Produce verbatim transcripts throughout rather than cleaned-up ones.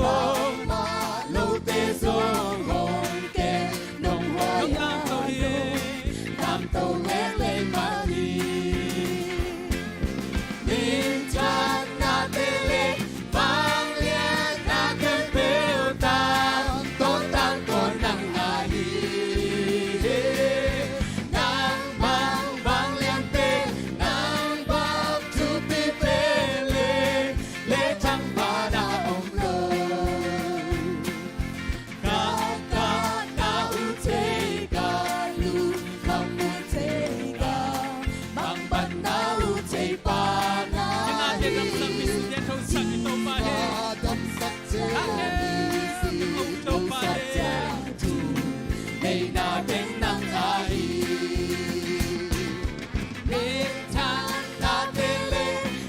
Bangmah lote zong hong kem, nong huai a lo, lamto lelei mah hi. Minthanna te le vangliatna khempeuh tawh tangko nang ahi. Nang bang vanglian pen, nang bang thupi pen le, le thangvahna om lo. Khat khat na ut thei ka, lungkham ut thei ka, bang bang na ut thei pa na hi. Damsak i Topa hi. Damsak thei i Topa hi. Neihna teng nang ahi. Minthanna te le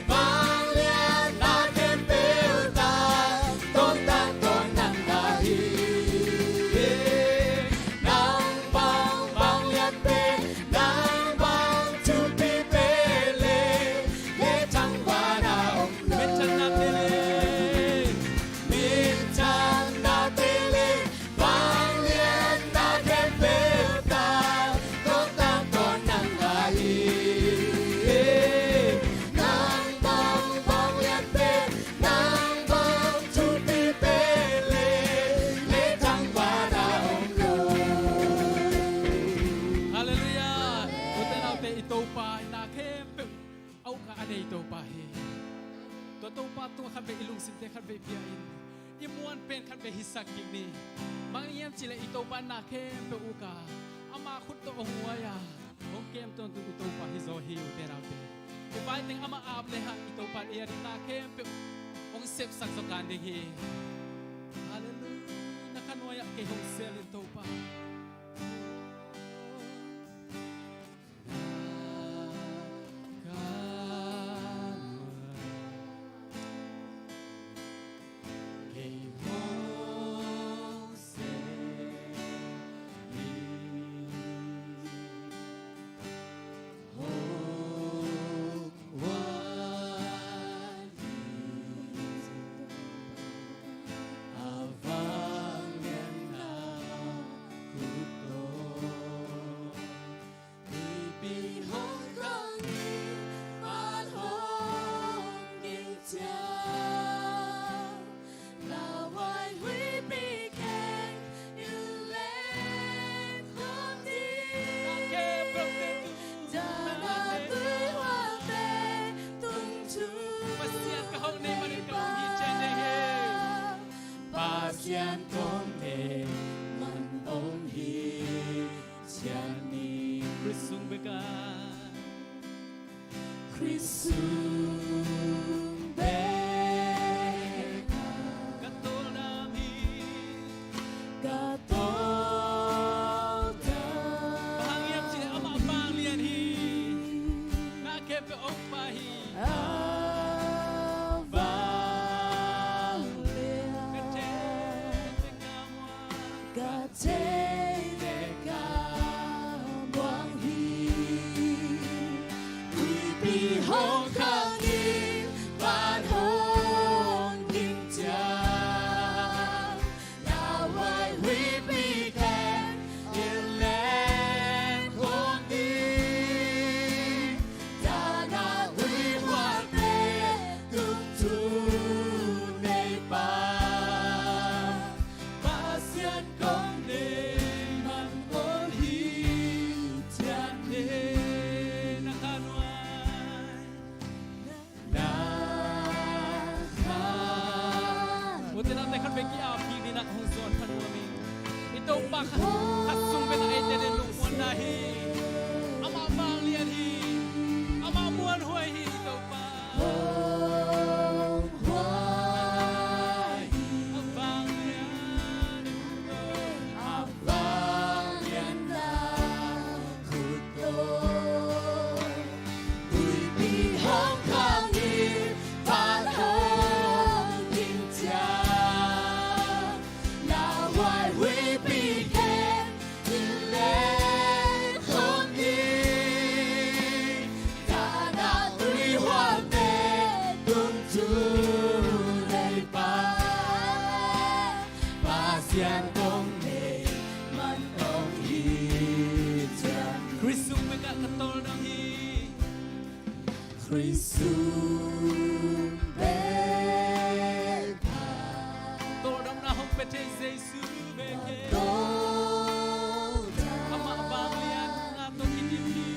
vangliatna khempeuh tawh tawntang tawh nang ahi. Nang bang vanglian pen, nang bang thupi pen le, le thangvahna om lo. Minthanna te le, minthanna te le vangliatna khempeuh tawh tawntang tawh nang ahi. Nang bang vanglian pen, nang bang thupi pen le, le thangvahna om lo. Halleluiah. Ute naute, i Topa in na khempeuh a uk a, a nei Topa hi. Tua Topa tungah khatvei i lungsimte khatvei bia in, i muan pen khatvei hisak kik ni. Bang hang hiam cih leh i Topa in na khempeuh uk a, ama khut tawh hong huai a, hong kem tawntung i Topa hi zaw hi, ute naute. I vai teng amah ap le hang i Topa in ei ading na khempeuh hong sepsak zaw kan ding hi. Halleluiah. Na kha nuai-ah kei hong sel in, Topa. Huipi hong khang in, man hong ging ciang. Lauhuai huipi kheng in leng khawm ding. Dana tui huate tung thu. Pasian kong deih man hong hi ciat ni. Pasian kong deih man hong hi ciat ni. Khrist sung bek a, Khrist sung bek a, ka tawldam hi. Ka tawldam. Bang hang hiam cih leh amah vanglian hi. Na khempeuh a ukpa hi. A vanglian. Ka thei bek a muang. Ka thei bek a muang hi. Huipi hong khang in, man hong ging ciang. Lauhuai huipi kheng in leng khawm ding. Dana tui huate tung thu nei pa. Pasian kong deih man kong hi ciat ni. Na kha nuai. Na kha nuai. Ute naute, khatvei ki-ap kik ni, na hong zawn kha nuam ing. I Topa kha, kha sung bek a eite deih lungmuanna hi. Amah vanglian hi. Amah muanhuai hi i Topa. Hong huai hi. A vanglian, a vanglian na khut tawh. Huipi hong khang in, man hong ging ciang. Lauhuai huipi kheng in leng Thu nei pa, Pasian kong nei man hong hi ciang. Khrist sung bek ah ka tawldam hi. Khrist sung bek ah. Tawldamna hong pia thei Jesu bek hi. Tawldam. Amah vangliatna tawh kidim hi.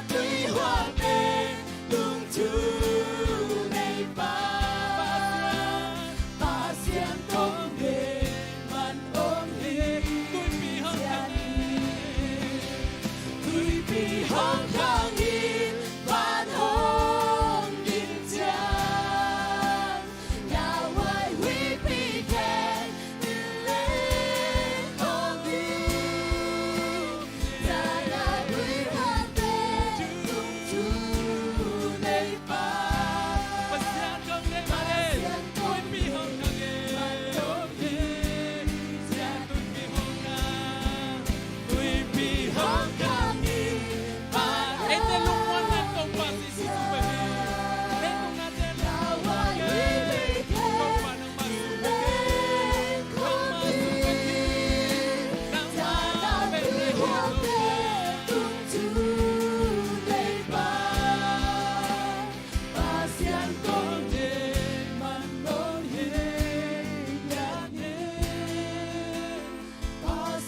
Tui huate lungthu nei pa, Pasian kong nei man hong hi. Tuipi hong kang in, tuipi hong kang in, van hong ging ciang.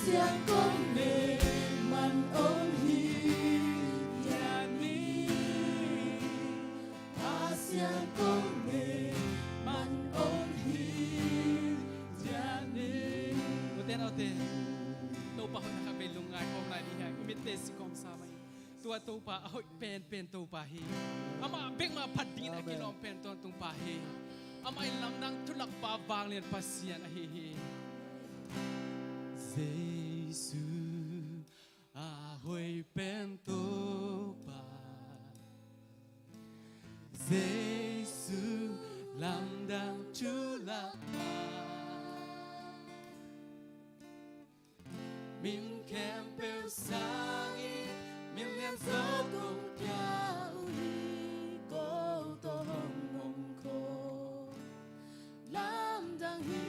Pasian kong nei man hong hi, Pasian kong nei man hong hi, Amen. Ute naute, Topa hoihna khat vei lungngai kawm lai ni hang, i mitte si kawm sa mai. Tua Topa a hoih penpen Topa hi. Amah bek mah phat dingin a kilawm pen tawntung pa hi. Amah in lamdang thulak pa, vanglian Pasian ahi hi. Jesu a hoih pen Topa, Jesu lamdang thulak pa. Min khempeuh sangin min lianzaw kong pia uh hi, ko tawh hong om ko lamdang hi.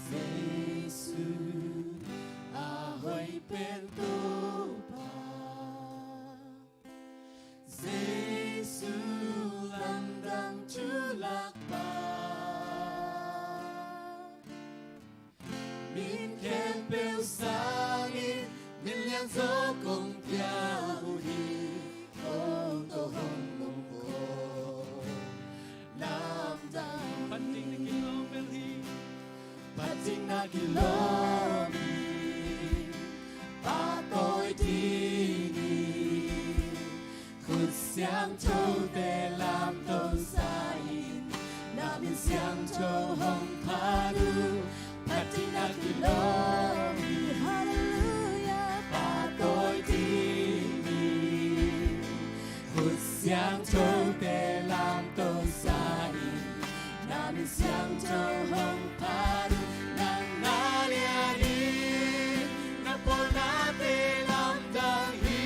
Jesu a hoih pen Topa, Jesu lamdang thulak pa. Min khempeuh sangin min lianzaw kong pia uh hi, ko tawh hong om ko lamdang hi. Phat ding na kilawm hi. Phat ding na kilawm hi. Pahtawi ding hi. Khut siangthote lamto sa in, na min siangtho hong phat uh. Phat ding na kilawm hi. Halleluiah. Pahtawi ding hi. Khut siangthote lamto sa in, na min siangtho hong phat uh. Nang na lian hi, na pawlnate lamdang hi.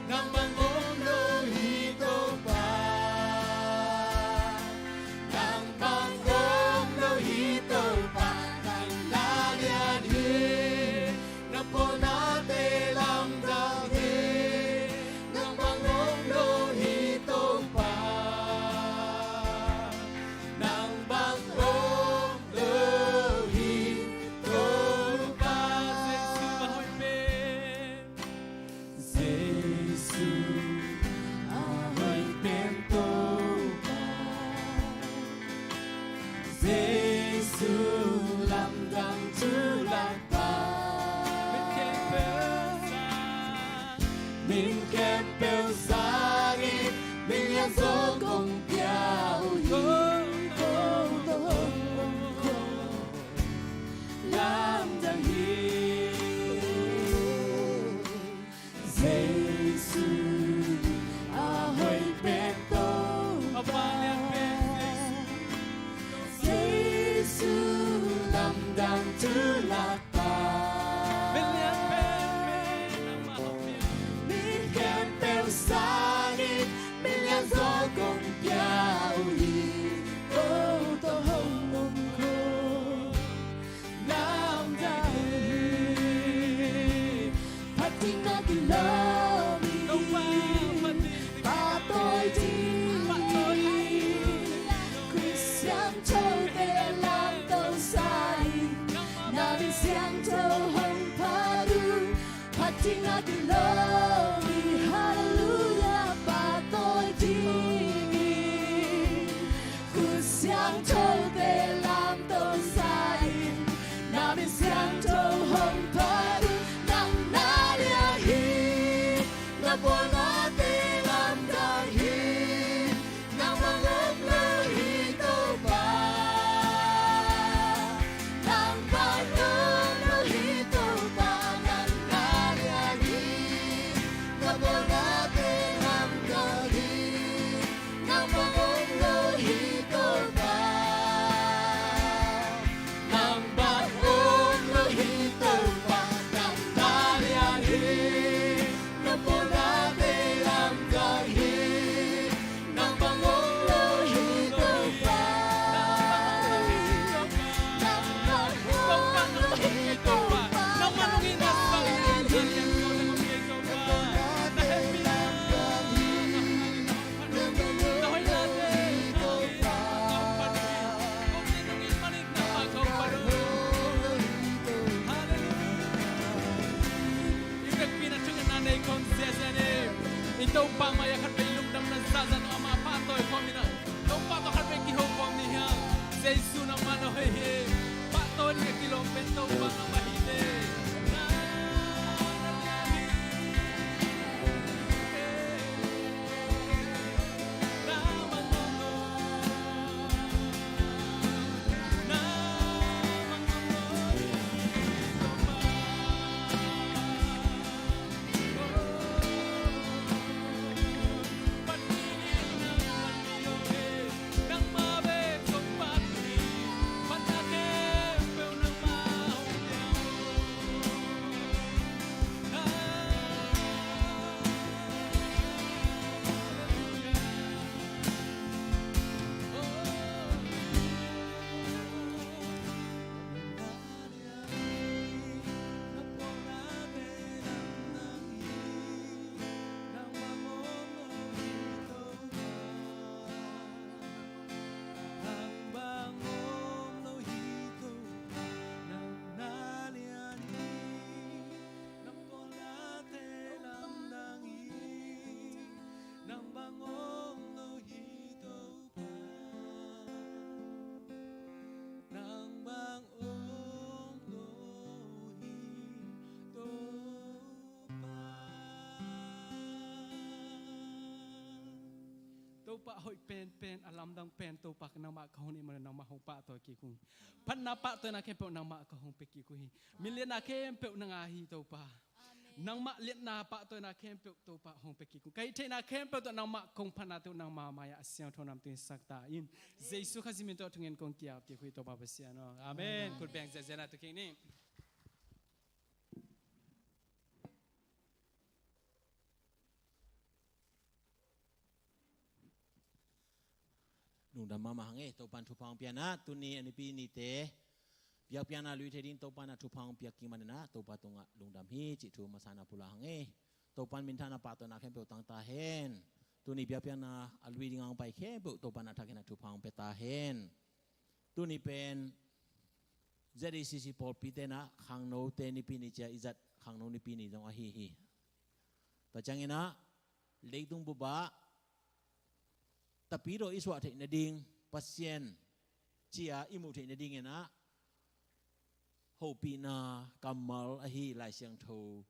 Nang bang om lo hi Topa. Nang bang om lo hi Topa. Nang na lian hi, na pawlnate lamdang hi. Nang bang om lo hi Topa. Nang bang om lo Zahzah amah pahtawi khawm in ah, Topa tawh khat vei kiho khawm ni hiang. Jesu nangmah na hoih hi. Pahtawi ding a kilawm pen Topa nangmah hi te. Topa hoih penpen, a lamdang pen Topa nangmah ka hong neih manin nangmah hong pahtawi kik ung. Phatna pahtawina khempeuh nangmah ka hong pia kik uh hi. Min liatna khempeuh nang a hi Topa. Nangmah liatna pahtawina khempeuh Topa hong pia kik ung. Ka hih theihna khempeuh tawh nangmah kong phatna tawh nangmah mai-ah a siangtho nam tungin sakta in. Jesu Khazih min tawh thungen kong kiap kik uh hi Topa Pasian aw. Amen. Khut beng ziahziah na tu kik ni. Lungdam mahmah hang e, Topan thupha hong pia na, tuni a nipi nite biakpiakna lui thei ding Topan a thupha hong piak kik manin ah Topa tungah lungdam hi cih thu masa na pulak hang e. Topan minthanna pahtawina khempeuh tang ta hen. Tuni biakpiakna a lui ding a hong pai khempeuh Topan a thakin ah thupha hong pia ta hen. Tuni pen Z A C C pawlpi te in ah khangnote nipi ni ci-a i zat khangno nipi ni zong ahi hi. Tua ciangin ah leitung bup ah Tapidaw i suah theih nading, Pasian ci-a i muh theih nadingin ah hopihna kammal ahi Lai Siangtho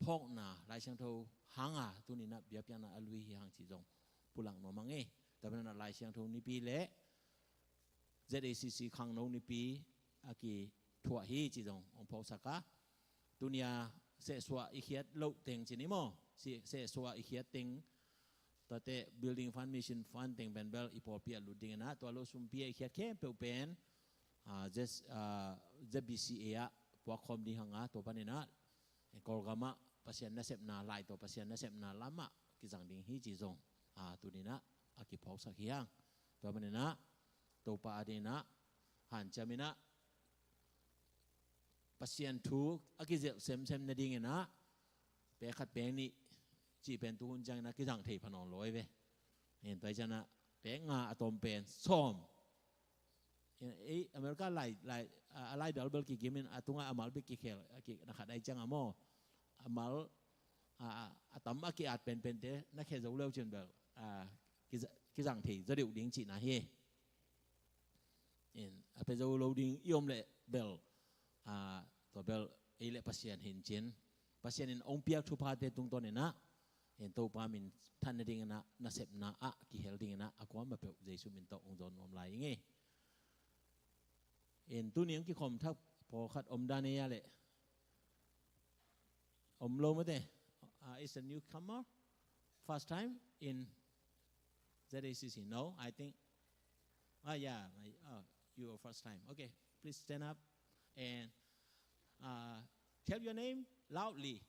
phawkna, Lai Siangtho hanga tuni in ah biakpiakna a lui hi hang cih zong pulak nuam hang e. Tua pen ah Lai Siangtho nipi le Z A C C khangno nipi a kithuah hi cih zong hong phawksak a. Tuni a sehsuah i khiat loh teng ci ni maw? Si-, sehsuah i khiat teng tuate Building Fund, Mission Fund teng pen bel i pawlpi ah lut dingin ah tua lo sumpi a i khiat khempeuh pen, ah, Z-, ah, Z B C A ah puak khawm ding hang a, tua panin ah Kawlgam ah Pasian nasepna, lai tawh Pasian nasepna lamah kizang ding hi cih zong, ah, tuni in ah a kiphawksak hi hang. Tua panin ah Topa adingin ah hanciam in ah Pasian thu a kizelh semsem nadingin ah pek khat pek nih cih pen tuhun ciangin ah kizang thei pha nawn lo ahi ve. Tua hi ciangin ah pek nga a tom pen sawm. Ei America lai, lai, a, a lai bel bel kikim in a tungah a mal bek kikhel, a ki, na khat ahi ciangin ah maw, a mal, a, a, a tam a ki-at penpente na khe zo leu cin bel, a, kiza-, kizang thei zaw deuh ding cihna hi. In, a pia zo lo ding i om leh bel, a, tua bel ei le Pasian hi in cin, Pasian in hong piak thuphate tungtawn in ah, in Topa minthan nadingin ah nasepna ah kihel dingin ah a kuamah peuh Jesu min tawh hong zawn nuam lai ing ei. In tuni hong kikhawm thak pawlkhat om dan ei a leh om lo mate. Uh, is a newcomer, first time in Z A C C. No, I think. Ah, yeah. My, oh, you are first time. Okay, please stand up and, uh, tell your name loudly.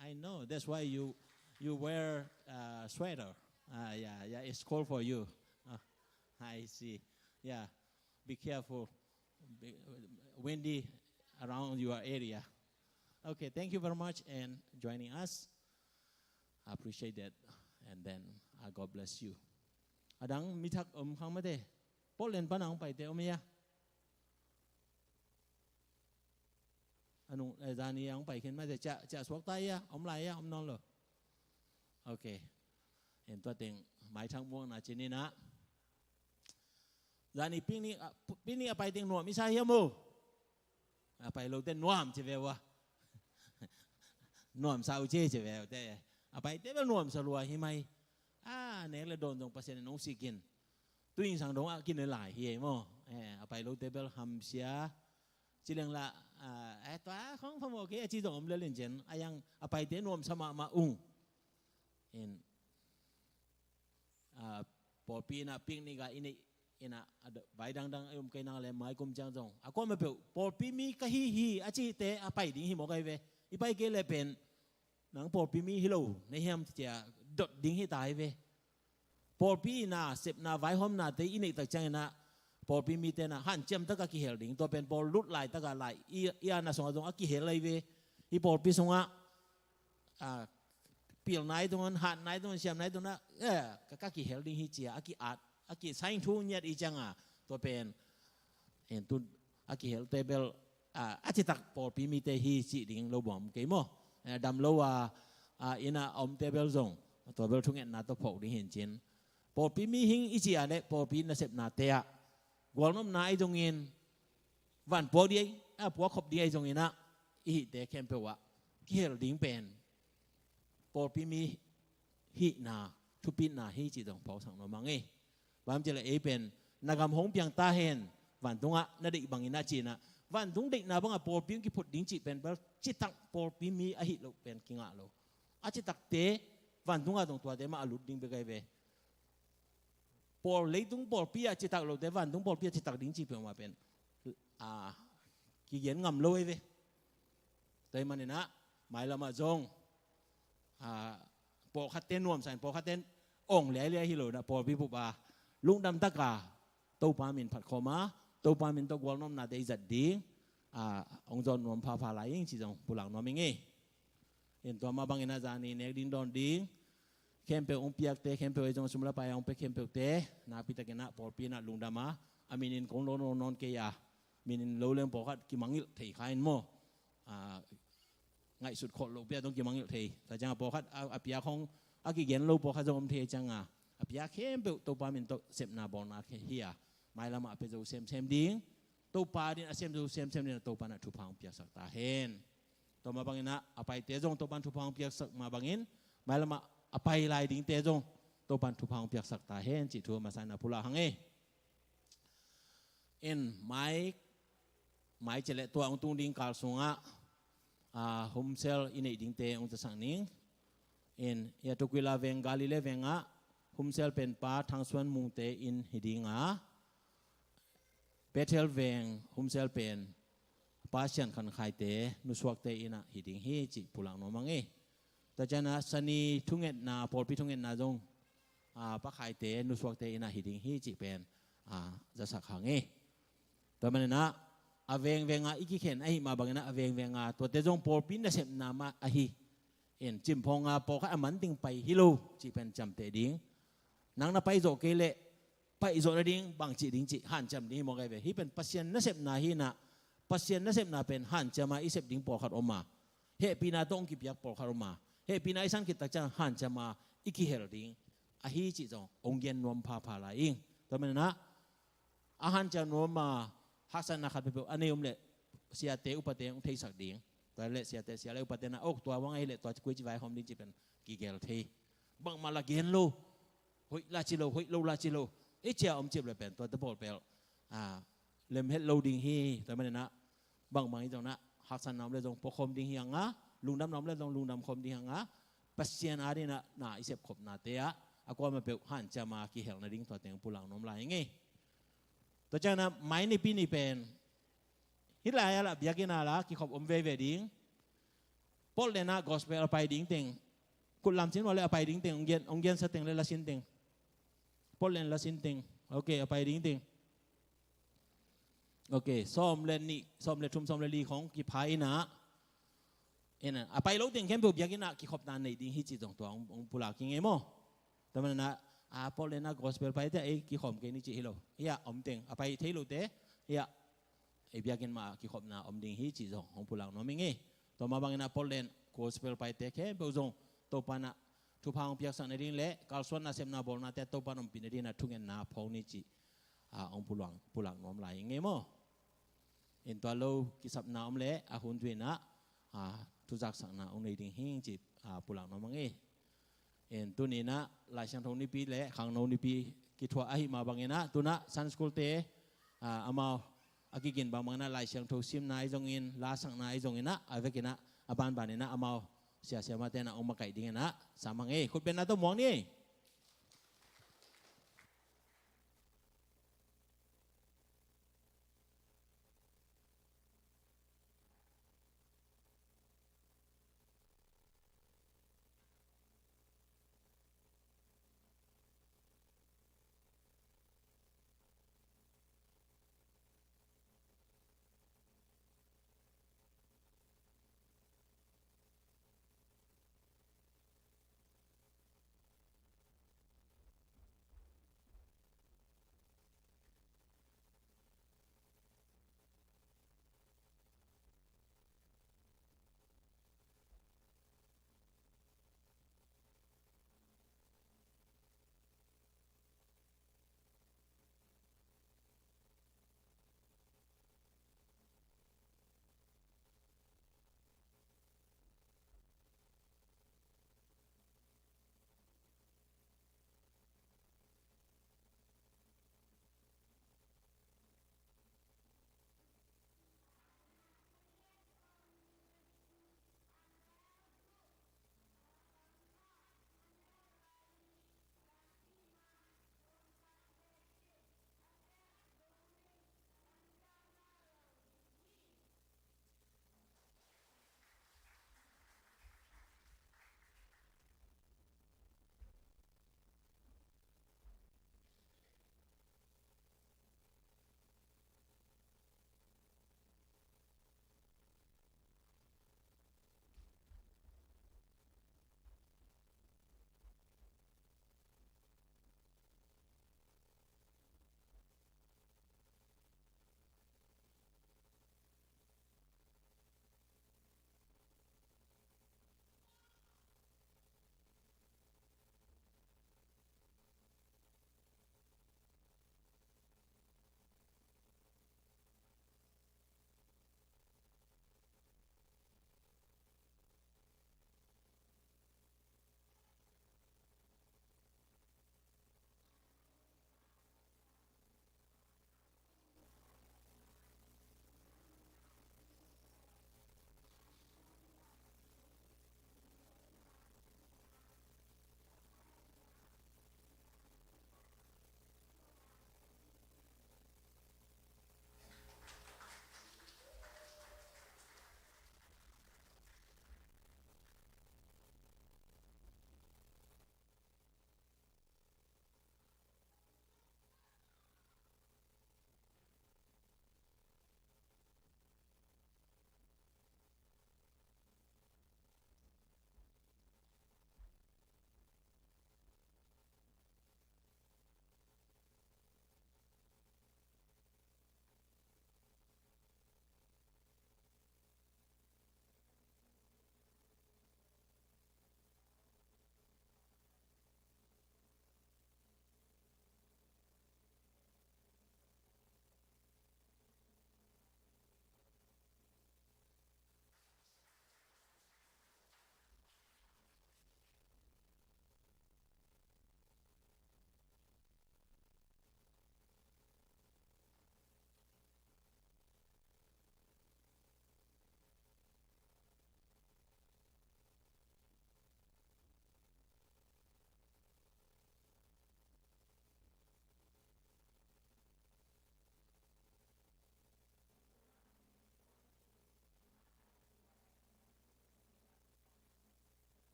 I know. That's why you, you wear, uh, sweater. Uh, yeah, yeah. It's cold for you. Uh, I see. Yeah. Be careful. Be, windy around your area. Okay. Thank you very much and joining us. I appreciate that. And then, uh, God bless you. A dang mi thak om khang mate. Portland pan a hong paite om hia? A nung, eh, zani a hong pai khin mah te, ciah, ciah suak ta ia, om lai ia, om nawn lo. Ok. En tua teng, maithak muakna ci-in ah. Zani picnic, ah, picnic a pai teng nuam i sa hiam uh? A pai lote nuam ci ve uh a. Nuamsa uh ci ci ve uh te. A paite bel nuamsa lua hi mai. A nek le dawn zong Pasian in hong sikin. Tuingsang dong a kine lai hi ei maw. Eh, a pai lote bel hamsia. Ci leng la, ah, eh, tua khong phamawh kei a ci zong om lel in cen. A yang a paite nuamsa mahmah ung. In, ah, pawlpi in ah picnic a i neih in ah, a do-, vai dangdang a i om kei nang le mai kum ciang zong. A kuamah peuh, pawlpi mi ka hi hi a cihte a pai ding hi mawk ahi ve. I pai kei le pen, nang pawlpi mi hi lo, na hiam cia dot ding hi ta hi ve. Pawlpi in ah sepna vaihawmnate i neih tak ciangin ah, pawlpi mite in ah hanciam tak a kihel ding. Tua pen pawl lut laitak a lai, i, i ana sungah zong a kihel ahi ve. I pawlpi sungah, ah, pilna i tungah, hatna i tungah, siamna i tungah, eh, ka, ka kihel ding hi cia, a ki-at, a kisaing thu ngiat i ciang a, tua pen, en tu, a kihelte bel, ah, a citak pawlpi mite hi cih ding lo buam kei maw. Eh, dam lo a, ah, inn a omte bel zong, tua bel thungetna tawh phawk ding hi in cin. Pawlpi mihing i cih a le pawlpi nasepnate ah gualnopna ahi zongin, van puak ding ahi, a puak khop ding ahi zongin ah, i hihte khempeuh ah kihel ding pen pawlpi mi hihna, thupitna hi cih zong phawksak nuam ing ei. Bang hiam cih leh ei pen na gam hong piang ta hen, vantungah na deih bangin ah ci-in ah, vantung deihna bangah pawlpi hong kiphut ding cih pen bel citak pawlpi mi ahih loh pen kingah lo. A citakte vantungah zong tuate mah a lut ding bek ahi ve. Pawl, leitung pawlpi ah citak lote vantung pawlpi ah citak ding cih peuhmah pen, ah, kigen ngam lo ahi ve. Tua ahih manin ah, mailam ah zong, ah, pawlkhatte nuamsa in, pawlkhatte ong liailiai hi lo in ah, pawlpi bup a lungdam tak a Topa min phat khawm a, Topa min tawh gualnopnate i zat ding, ah, hong zawn nuam phapha lai ing cih zong pulak nuam ing ei. In tua mah bangin ah zani nek ding dawn ding, khempeuh hong piakte khempeuh, ei zong sum le pai a hong pia khempeuhte, nakpi takin ah pawlpi in ah lungdam a, a min in kong lo nawn nawn kei a, min in lo leng pawlkhat kimangngilh thei kha in maw. Ah, ngaihsut khol loh pi a zong kimangngilh thei. Tua ciang a pawlkhat a, a piak hong, a kigen lo pawlkhat zong om thei ciang a, a piak khempeuh Topa min tawh sepna bawlna hi a, mailam ah a pia zo semsem ding, Topa adingin a sem zo semsem ding, Topa in ah thupha hong piaksak ta hen. Tua mah bangin ah, a paite zong Topa in thupha hong piaksak mah bangin, mailam ah a pai lai dingte zong Topa in thupha hong piaksak ta hen cih thu masa in ah pulak hang ei. In mai, mai ci leh tua hong tung ding kal sungah, ah, homecell i neih dingte hong zasak ning. In, i a Tukwila veng, Galilee veng ah homecell pen Pa Thang Suan Mungte inn hi ding a, Bethel veng homecell pen Pa Sian Khan Khaite, Nu Suakte inn ah hi ding hi cih pulak nuam ing ei. Tua ciang a Sani thungetna, pawlpi thungetna zong, ah, Pa Khaite, Nu Suakte inn ah hi ding hi cih pen, ah, zasak hang ei. Tua manin ah, a vengveng a i kikhen ahih mah bangin ah, a vengveng a tuate zong pawlpi nasepna mah ahi. In, cimphawng a pawlkhat a man ding pai hi lo cih pen ciamteh ding. Nang na pai zawh kei leh, pai zawh nading, bang cih ding cih hanciam ding hi mawk ahi ve. Hih pen Pasian nasepna hi in ah, Pasian nasepna pen hanciam a i sep ding pawlkhat om a, hehpihna tawh hong kipiak pawlkhat om a, hehpihna i san khit tak ciang hanciam a i kihel ding ahi cih zong hong gen nuam phapha lai ing. Tua manin ah, a hanciam nuam a haksatna khat peuhpeuh a nei om leh, siate upate hong theisak ding. Tua leh siate, sia le upate na, ok, tua bang ahih leh tua koi ci vaihawm ding cih pen kigel thei. Bangmah la gen lo, hoih la ci lo, hoih lo la ci lo, i cia om cip leh pen tuate pawl pen, ah, lem het lo ding hi. Tua manin ah, bangbang hi zong in ah, haksatna om leh zong pua khawm ding hi hang a, lungdamna om leh zong lungdam khawm ding hi hang a, Pasian adingin ah na i sepkhopnate ah, a kuamah peuh hanciam a kihel nading tuate hong pulak nuam lai ing ei. Tua ciang a mai Nipi ni pen, hih lai ah lah biakinn ah lah kikhop om veve ding. Portland ah gospel a pai ding teng, kut lam cin ua leh a pai ding teng, hong gen, hong gensa teng leh la sin teng. Portland la sin teng. Ok, a pai ding teng. Ok, sawm le nih, sawm le thum, sawm le li khawng kipha in ah, in ah, a pai lo teng khempeuh biakinn ah kikhopna nei ding hi cih zong tua hong, hong pulak ing ei maw. Tua manin ah, a, Portland ah gospel paite ei kikhawm kei ni cih hi lo. Hiah om teng, a pai thei lote, hiah, ei biakinn mah kikhopna om ding hi cih zong hong pulak nuam ing ei. Tua mah bangin ah Portland gospel paite khempeuh zong Topa in ah thupha hong piaksak nading le kalsuan nasepna bawlnate ah Topa in ompih nading in ah thungetna phawk ni cih, ah, hong pulak, pulak nuam lai ing ei maw. In tua lo kisapna om leh a hun tui in ah, ah, thuzaksakna hong nei ding hi ing cih, ah, pulak nuam ing ei. In tuni in ah Lai Siangtho Nipi le Khangno Nipi kithuah ahih mah bangin ah tu in ah Sunday School te, ah, amau a kigin bangbang in ah Lai Siangtho simna ahi zongin, lasakna ahi zongin ah, a vekin ah, a banban in ah amau sia siamahte in ah hong makaih ding in ah sam ing ei. Khutbenna tawh muak ni.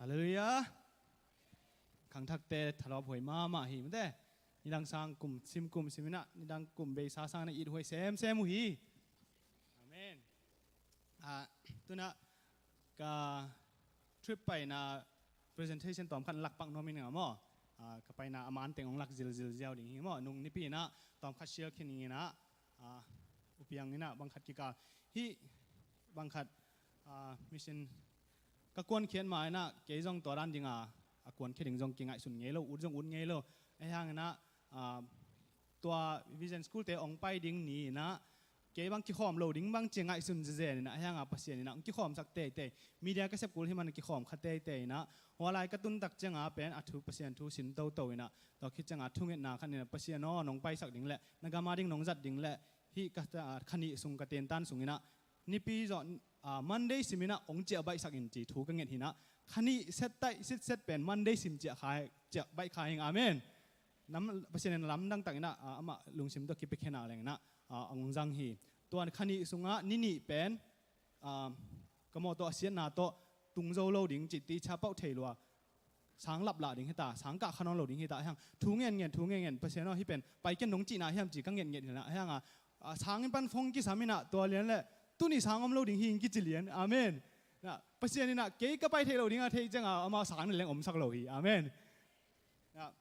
Halleluiah. Khangthakte thalawp huai mahmah hi mate. Nidang sang kum sim kum sim inah, nidang kum beisa sang inah it huai semsem uh hi. Amen. Ah, tunah ka trip paina presentation tawmkhat lakpak nuam in nga maw. Ah, ka paina a man teng hong lak zilzil ziau ding hi maw. Nung nipi inah tawmkhat sial khin inah, ah, upiang inah bangkhat kikal. Hih bangkhat, ah, mission ka kuankhiat ma inah kei zong tua dan dinga a kuankhia ding zong kingaihsun ngei lo, ut zong ut ngei lo. Ahi hang inah, ah, tua Vision School te hong pai ding ni inah kei bang kikhawm lo ding bang ci ngaihsun zezen inah, ahi hanga Pasian inah hong kikhawmsak teitei. Media ka sep kul hi man kikhawm kha teitei inah, hua lai ka tuntak cianga pen a thu, Pasian thu sin toto inah, tua khit cianga thungetna khat inah, Pasian aw, nong paisak ding leh na gama ding nong zat ding leh hih ka, ah, kha nih sung ka tentan sung inah nipi zawh, ah, Monday sim inah hong ciah baihsak in ci thu ka nget hi inah, kha nih set taih sitset pen Monday sim ciah kha, ciah baih kha hing. Amen. Nam, Pasian in lamdang tak inah, ah, amah lungsim tawh kipia khen a leng inah, ah, hong zang hi. Tua kha nih sungah ni nih pen, ah, ka mawtaw a siatna tawh tung zo lo ding ci, ti cha pauh thei lua. Sang laplah ding hita, sang kah kha nawn lo ding hita, ahi hang thu ngen ngen, thu ngen ngen, Pasian aw, hih pen pai ken nong cihna hiam ci ka nget nget hi inah, ahi hanga, ah, sang in pan phone kisam inah, tua lian leh tuni sang om lo ding hi ing kici lian. Amen. Inah Pasian inah kei ka pai theih lo dinga theih cianga amau sang na leng omsak lo hi. Amen. Inah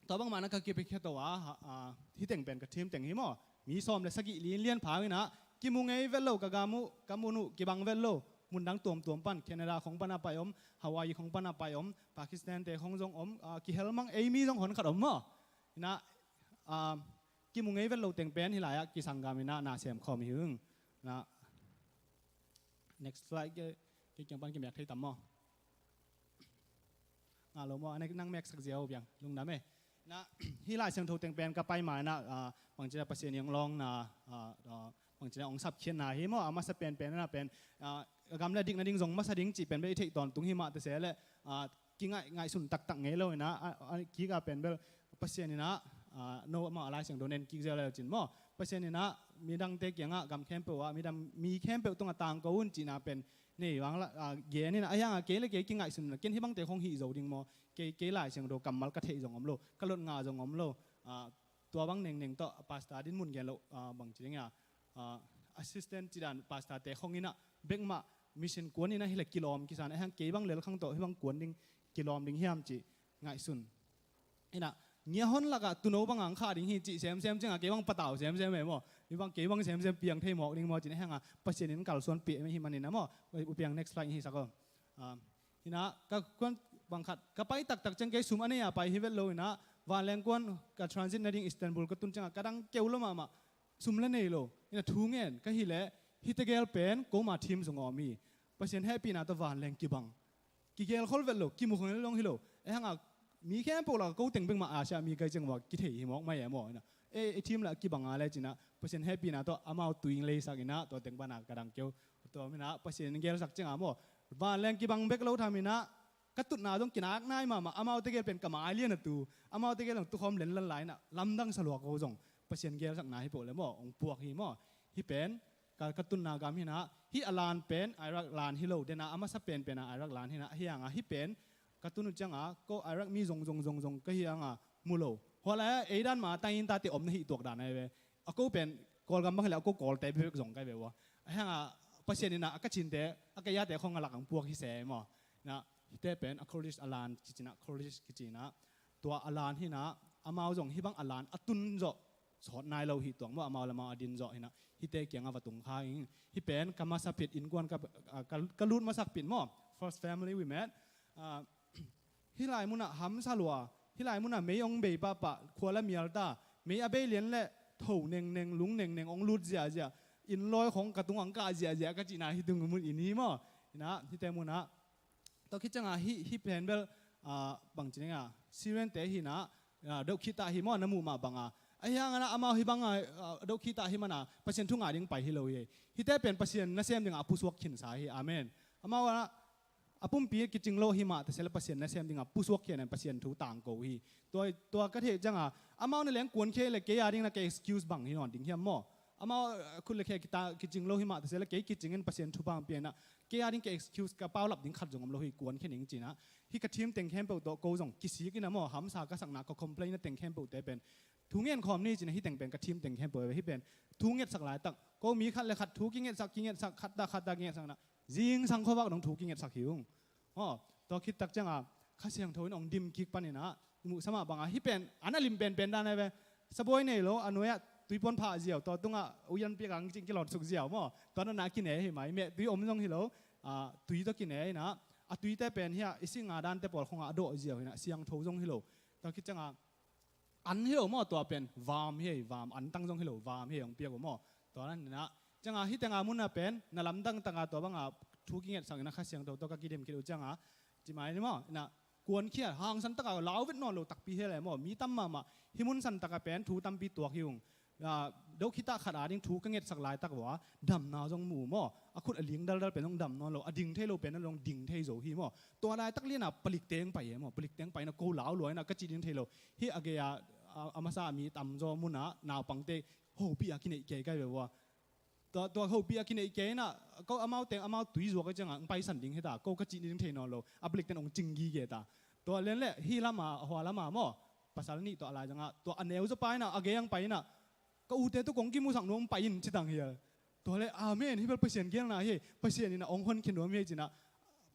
tua bangmah na ka kipia khia to a, ah, hih teng pen ka thim teng hi maw. Mi sawm le sagih lianlian pha inah kimu ngei vet lo, ka gam uh, ka mun uh kibang vet lo. Mundang tuamtuam pan, Canada khong pan a pai om, Hawaii khong pan a pai om, Pakistan te khong zong om, ah, kihel mang ei mi zong hon khat om maw. Inah, ah, kimu ngei vet lo teng pen hih lai-ah kisanggam inah na sem khawm hi ung. Inah next slide ke, ke kiang pan kimiak thei tam maw. Nga lo maw, a nek nang meksak ziau biang, lungdam e. Inah hih Lai Siangtho teng pen ka pai ma inah, ah, bangci inah Pasian i hong lawngna, ah, ah, bangci inah hong sapkhiatna hi maw, a masa penpen inah pen, ah, a gam le dik nading zong masa ding cih pen bel i theih tawntung hi mah ta se leh, ah, kingaih, ngaihsun taktak ngei lo inah, ah, ah, kik a pen bel Pasian inah, ah, no amah a Lai Siangtho nen kik ziau le cin maw. Pasian inah midangte kiangah gam khempeuh ah, midang mi khempeuh tungah tangko un cihna pen nei vang la, ah, gen inah, ahi hanga kei le kei kingaihsun inah, ken hih bangte khong hih zo ding maw, kei, kei Lai Siangtho kammal ka theih zong om lo, ka lot ngah zong om lo, ah, tua bang nengneng tawh a pastor din mun gen lo, ah, bangci ding a, ah, assistant cidan pastor te khong inah bekmah mission kuan inah hih le kilawm kisa inah, ahi hang kei bang lelkhang tawh hih bang kuan ding kilawm ding hiam cih ngaihsun. Inah ngiahon lakah tuuno banga ang khah ding hi cih semsem cianga kei bang patau semsem e maw. Hih bang kei bang semsem piang thei mawk ding maw cin, ahi hanga Pasian in kalsuan pia hi man inah maw. Upiang next slide hi sak aw. Ah, inah ka kuan bangkhat ka pai taktak ciang kei sum a nei a pai hi vet lo inah, vanleng kuan ka transit nading Istanbul ka tun cianga ka dang keu lo mahmah, sum la nei lo. Inah thu ngen ka hih leh hihte gel pen koma thim zong a om hi. Pasian hehpihna tawh vanleng kibang. Kigel khol vet lo, kimu khol vet lo hi lo. Ahi hanga mi khempeuh lakah ko teng bekmah Asia mi kai ciang ua kithei hi mawk mai e maw. Inah e, e thim lah kibang a le cinah Pasian hehpihna tawh amau tui leisak inah tua teng pana ka dang keu. Tua minah Pasian in gelsak cianga maw, vanleng kibang bek lo tham inah ka tutna zong kinak nai mahmah, amaute gel pen ka mai lian a tu, amaute gel zong tukhawm lenlan lai inah lamdang sa lua ko zong Pasian gelsakna hi poh le maw, hong puak hi maw. Hih pen ka, ka tunna gam hi inah, hih a lan pen Iraq lan hi lo, dena a masa penpena Iraq lan hi inah, ahi hanga hih pen ka tun uh cianga ko Iraq mi zong zong zong zong ka hi hanga mu lo. Hua lai-ah ei dan ma tainta te om na hih tuak dan ahi ve. A ko pen Kawlgam bang hi leh a ko Kawlte bek zong kai ve ua. Ahi hanga Pasian inah a ka cinte, a ka yate khong a lak ang puak hi se maw. Inah hihte pen a Kurdish a lan kici inah, Kurdish kici inah, tua a lan hi inah, amau zong hih bang a lan a tun zawh sawt nai lo hi tuak maw, amau le amau a din zawh hi inah, hihte kiangah va tung kha ing. Hih pen ka masa pit innkuan ka, ah, ka, ka lut masak pit maw, first family we met. Ah, hih lai munah hamsa lua, hih lai munah mei hong bei pahpah, khua la mial ta, mei a bei lian leh tho nengneng, lung nengneng hong lut ziahziah, innlawi khong ka tungah hong kah ziahziah ka cihna hih tung mun inn hi maw. Inah hihte munah tua khit cianga hih, hih pen bel, ah, bangci ding a, Syrian te hi inah, ah, dohkhit tah hi maw, na muh mah banga. Ahi hanga inah amau hih banga, ah, dohkhit tah hi mana Pasian thu ngai ding pai hi lo hi. Hihte pen Pasian nasem dinga a pusuak khinsa hi. Amen. Amau a, a pumpi kicing lo hi mah ta se leh Pasian nasem dinga pusuak khin in Pasian thu tangko hi. Tua, tua ka theih cianga amau na leng kuankhia leh kei a ding na kei excuse bang hi nawn ding hiam maw. Amau, ah, khut le khe kita kicing lo hi mah ta se le kei kicing in Pasian thupha hong pia inah, kei a ding ka excuse, ka paulap ding khat zong om lo hi, kuankhia ning ci inah. Hih ka team teng khempeuh tawh ko zong kisik inah maw, hamsa ka sakna, ka complain na teng khempeuhte pen thu ngen khawm ni ci inah, hih teng pen ka team teng khempeuh hi pen thu ngetsak laitak, ko mi khat le khat thu kingetsak, kingetsak, khat ta khat ta kingetsak inah, zingsang khuavak dong thu kingetsak hi ung. Aw, tua khit tak ciangah Kha Siangtho in hong dim kik pan inah, i muhsa mah bangah hih pen an a lim penpen dan a ve. Sabawi nei lo, a nuai-ah tuipuan phah ziau, tua tungah uian piak ang cing kilawnsuk ziau maw. Tua na na kine hi mai, meh tui om zong hi lo, ah, tui tawh kine inah, a tuite pen hiah i singa dante pawl khongah a dawh ziau inah, siangtho zong hi lo. Tua khit ciangah an hi lo maw, tua pen vam hi, vam, an tang zong hi lo, vam hi hong piak uh maw. Tua nan inah, ciangah hih tenga munah pen na lamdang taka tua bangah thu kingetsak inah Kha Siangtho tawh ka kidim khit uh ciangah, ci mai ni maw, inah kuankhia, hangsan taka lau vet nawn lo takpi hi le maw, mi tam mahmah, hih mun san taka pen thu tampi tuak hi ung. Ah, do khitah khat a ding thu ka ngetsak laitak uh a, damna zong mu maw, a khut a ling daldal pen zong dam nawn lo, a ding thei lo pen zong ding thei zo hi maw. Tua laitak lianah palik teng pai e maw, palik teng pai inah ko lau lua inah ka cih ding thei lo. Hih a gei a, a, a masa a mi tamzaw munah naupangte hopih a kineih kei kai ve ua. Tua, tua hopih a kineih kei inah, ko amau teng, amau tui zuak a ciangah hong paisan ding hi ta, ko ka cih ding thei nawn lo, a palik ten hong cing gige ta. Tua lian le hih lama, a hua lama maw, pasal nih tua a lai zangah, tua a neu zaw pa inah, a gei ang pai inah, ka ute tawh kong kimusak nuam pai in ci tang hial. Tua le, amen, hih bel Pasian gelna hi, Pasian inah hong honkhia nuam hi ci inah,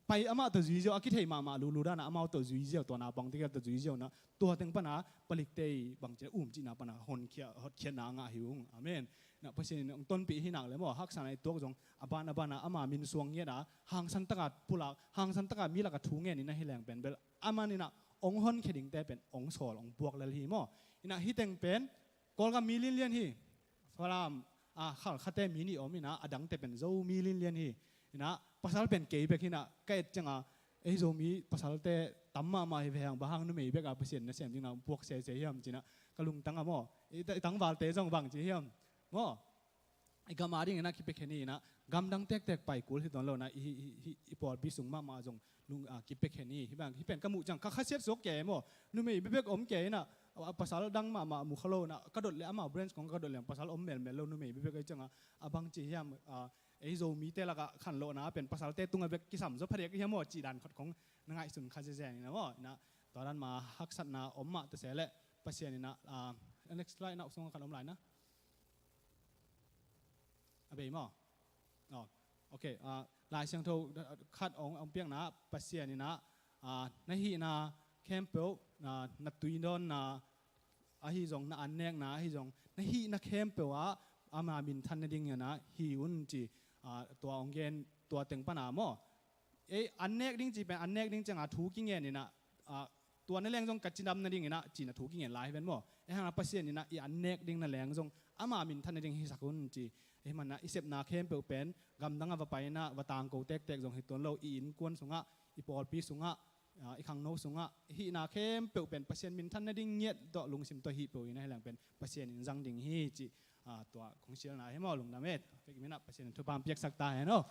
pai amah tawh zui ziau, a kithei mahmah lulu danah amau tawh zui ziau, tua naupangte gel tawh zui ziau inah, tua teng pana palikte i bangci inah um cihna pana honkhia, hotkhiatna a ngah hi ung. Amen. Inah Pasian in hong tonpih hi nak le maw, haksatna i tuak zong a ban a banah ama min suang ngiat a, hangsan taka pulak, hangsan taka mi lakah thu ngen inah hi leng pen bel, aman inah hong honkhia dingte pen hong sawl, hong puak lel hi maw. Inah hih teng pen Kawlgam mi linlian hi. Falam, ah, Khalkhate mi nih om inah, a dangte pen Zomi linlian hi. Inah pasal pen kei bek hi inah, ka et ciangah, ei Zomi pasalte tam mahmah hi ve hang, bang hang numei bek a Pasian nasem ding inah puak sese hiam ci inah, ka lungtang a maw. I, i tangvalte zong bang ci hiam maw. I gam a ding inah kipiakhia ni inah, gamdang tektek pai kul hi tuan lo inah, i, i, i, i pawlpi sung mahmah zong lung, ah, kipiakhia ni. Hih bang, hih pen ka muh ciang ka khasiat suak kei maw. Numei bekbek om kei inah, ah, pasal dang mahmah mu kha lo inah, ka dot le amah branch kong ka dot le pasal om melmel lo, numei bekbek ei ciangah, a bang ci hiam, ah, ei Zomite lakah khanlawhna pen pasalte tungah bek kisam zaw phadiak hiam maw, cih dan khat kong na ngaihsun kha zezen inah maw. Inah tua dan ma haksatna om mah ta se le, Pasian inah, ah, next slide inah, sungah khat om lai na. A bei maw? Oh, ok. Ah, Lai Siangtho, ah, khat hong, hong piakna, Pasian inah, ah, na hihna khempeuh, ah, na tuidawnna ahi zong, na annekna ahi zong, na hihna khempeuh ah ama minthan nading inah hi un ci, ah, tua hong gen, tua teng pana maw. Ei, annek ding cih pen, annek ding ciangah thu kingen inah, ah, tua na leng zong ka cidam nading inah, cihna thu kingen lai hi ven maw. Ei hangah Pasian inah i annek ding na leng zong ama minthan nading hisak un ci. Ei manah i sepna khempeuh pen gamdang a va pai inah, va tangko tektek zong hi tuan lo, i innkuan sungah, i pawlpi sungah, ah, i khangno sungah, hihna khempeuh pen Pasian minthan nading ngiat tawh, lungsim tawh hih peuh inah hi leng pen Pasian in zang ding hi cih, ah, tua kong sialna hi maw, lungdam et. Pek minah Pasian in thupha piaksak ta hen aw.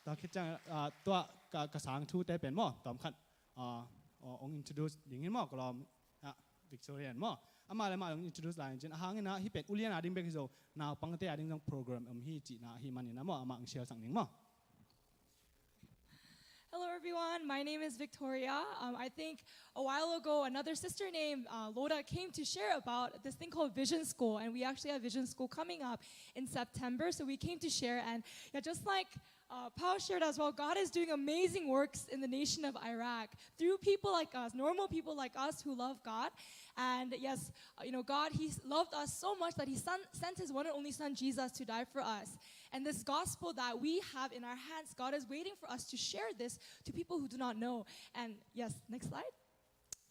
Tua khit ciang, ah, tua ka, ka sang thute pen maw, tawm khat, ah, ah, hong introduce ding hi maw, ka lawm, ah, Victoria in maw. Amah le amah hong introduce lai in cin, a hang inah hih pen ulian a ding bek hi zo, naupangte a ding zong program om hi cihna hi man inah maw, amah hong sialsak ning maw. Hello, everyone. My name is Victoria. Um, I think a while ago, another sister named, uh, Loda came to share about this thing called Vision School, and we actually have Vision School coming up in September, so we came to share. And yeah, just like, uh, Paul shared as well, God is doing amazing works in the nation of Iraq through people like us, normal people like us who love God. And yes, uh, you know, God, He loved us so much that He son, sent His one and only Son, Jesus, to die for us. And this gospel that we have in our hands, God is waiting for us to share this to people who do not know. And yes, next slide.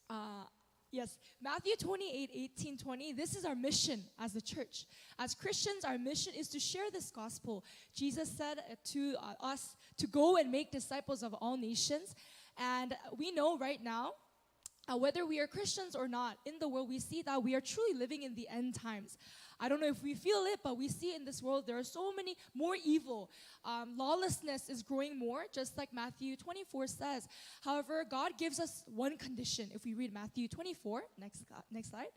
Uh, yes, Matthew twenty-eight, eighteen, twenty. This is our mission as a church. As Christians, our mission is to share this gospel. Jesus said, uh, to, uh, us to go and make disciples of all nations. And we know right now, uh, whether we are Christians or not, in the world, we see that we are truly living in the end times. I don't know if we feel it, but we see in this world there are so many more evil. Um, lawlessness is growing more, just like Matthew twenty-four says. However, God gives us one condition. If we read Matthew twenty-four, next, uh, next slide.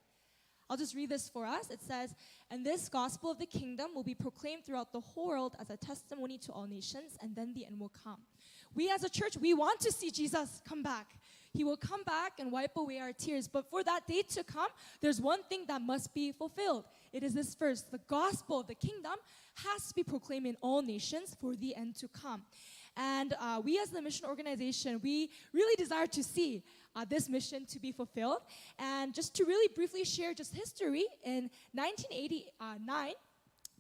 I'll just read this for us. It says, "And this gospel of the kingdom will be proclaimed throughout the whole world as a testimony to all nations, and then the end will come." We as a church, we want to see Jesus come back. He will come back and wipe away our tears. But for that day to come, there's one thing that must be fulfilled. It is this verse: the gospel of the kingdom has to be proclaimed in all nations for the end to come. And uh, we as the mission organization, we really desire to see uh, this mission to be fulfilled. And just to really briefly share just history, in nineteen eighty-nine,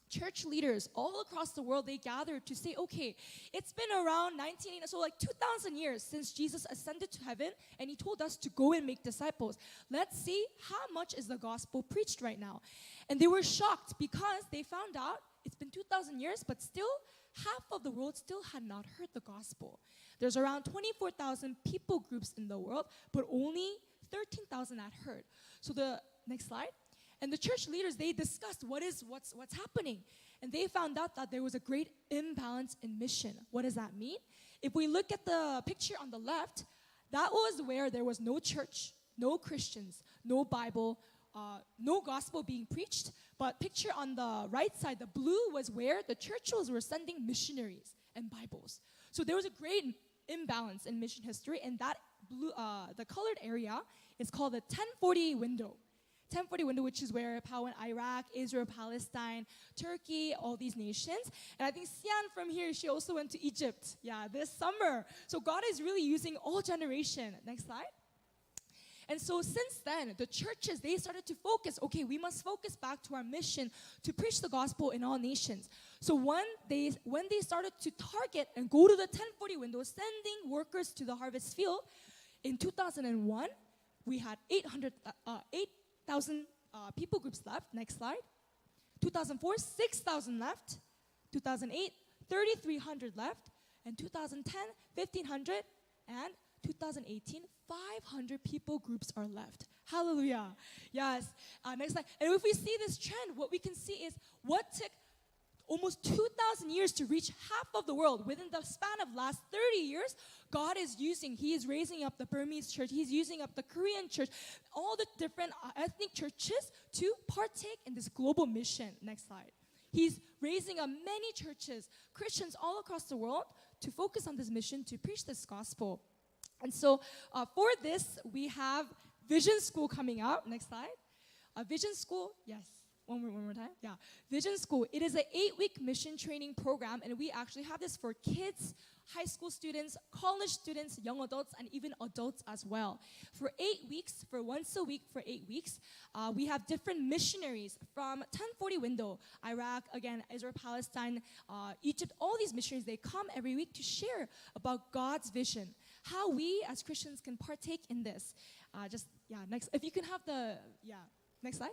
church leaders all across the world, they gathered to say, "Okay, it's been around nineteen, so, like, two thousand years since Jesus ascended to heaven, and he told us to go and make disciples. Let's see how much is the gospel preached right now." And they were shocked because they found out it's been two thousand years, but still half of the world still had not heard the gospel. There's around twenty-four thousand people groups in the world, but only thirteen thousand had heard. So the next slide. And the church leaders, they discussed what is, what's, what's happening. And they found out that there was a great imbalance in mission. What does that mean? If we look at the picture on the left, that was where there was no church, no Christians, no Bible, uh, no gospel being preached. But picture on the right side, the blue, was where the churches were sending missionaries and Bibles. So there was a great imbalance in mission history, and that blue, uh, the colored area is called the ten forty window. Ten forty window, which is where Pawan, Iraq, Israel, Palestine, Turkey, all these nations. And I think Sian from here, she also went to Egypt, yeah, this summer. So God is really using all generation. Next slide. And so since then, the churches, they started to focus, "Okay, we must focus back to our mission to preach the gospel in all nations." So when they, when they started to target and go to the ten forty window, sending workers to the harvest field, in two thousand one, we had eight hundred, uh, eight thousand uh, people groups left. Next slide. two thousand four, six thousand left. two thousand eight, thirty-three hundred left. And two thousand ten, fifteen hundred. And two thousand eighteen, five hundred people groups are left. Hallelujah. Yes. Uh, next slide. And if we see this trend, what we can see is what took almost two thousand years to reach half of the world. Within the span of last thirty years, God is using, he is raising up the Burmese church, he's using up the Korean church, all the different uh, ethnic churches to partake in this global mission. Next slide. He's raising up many churches, Christians all across the world, to focus on this mission to preach this gospel. And so uh, for this, we have Vision School coming up. Next slide. Uh, Vision School, yes. One more, one more time. Yeah. Vision School. It is an eight-week mission training program, and we actually have this for kids, high school students, college students, young adults, and even adults as well. For eight weeks, for once a week for eight weeks, uh, we have different missionaries from ten forty window, Iraq, again, Israel, Palestine, uh, Egypt, all these missionaries, they come every week to share about God's vision, how we as Christians can partake in this. Uh, just, yeah, next. If you can have the, yeah, next slide.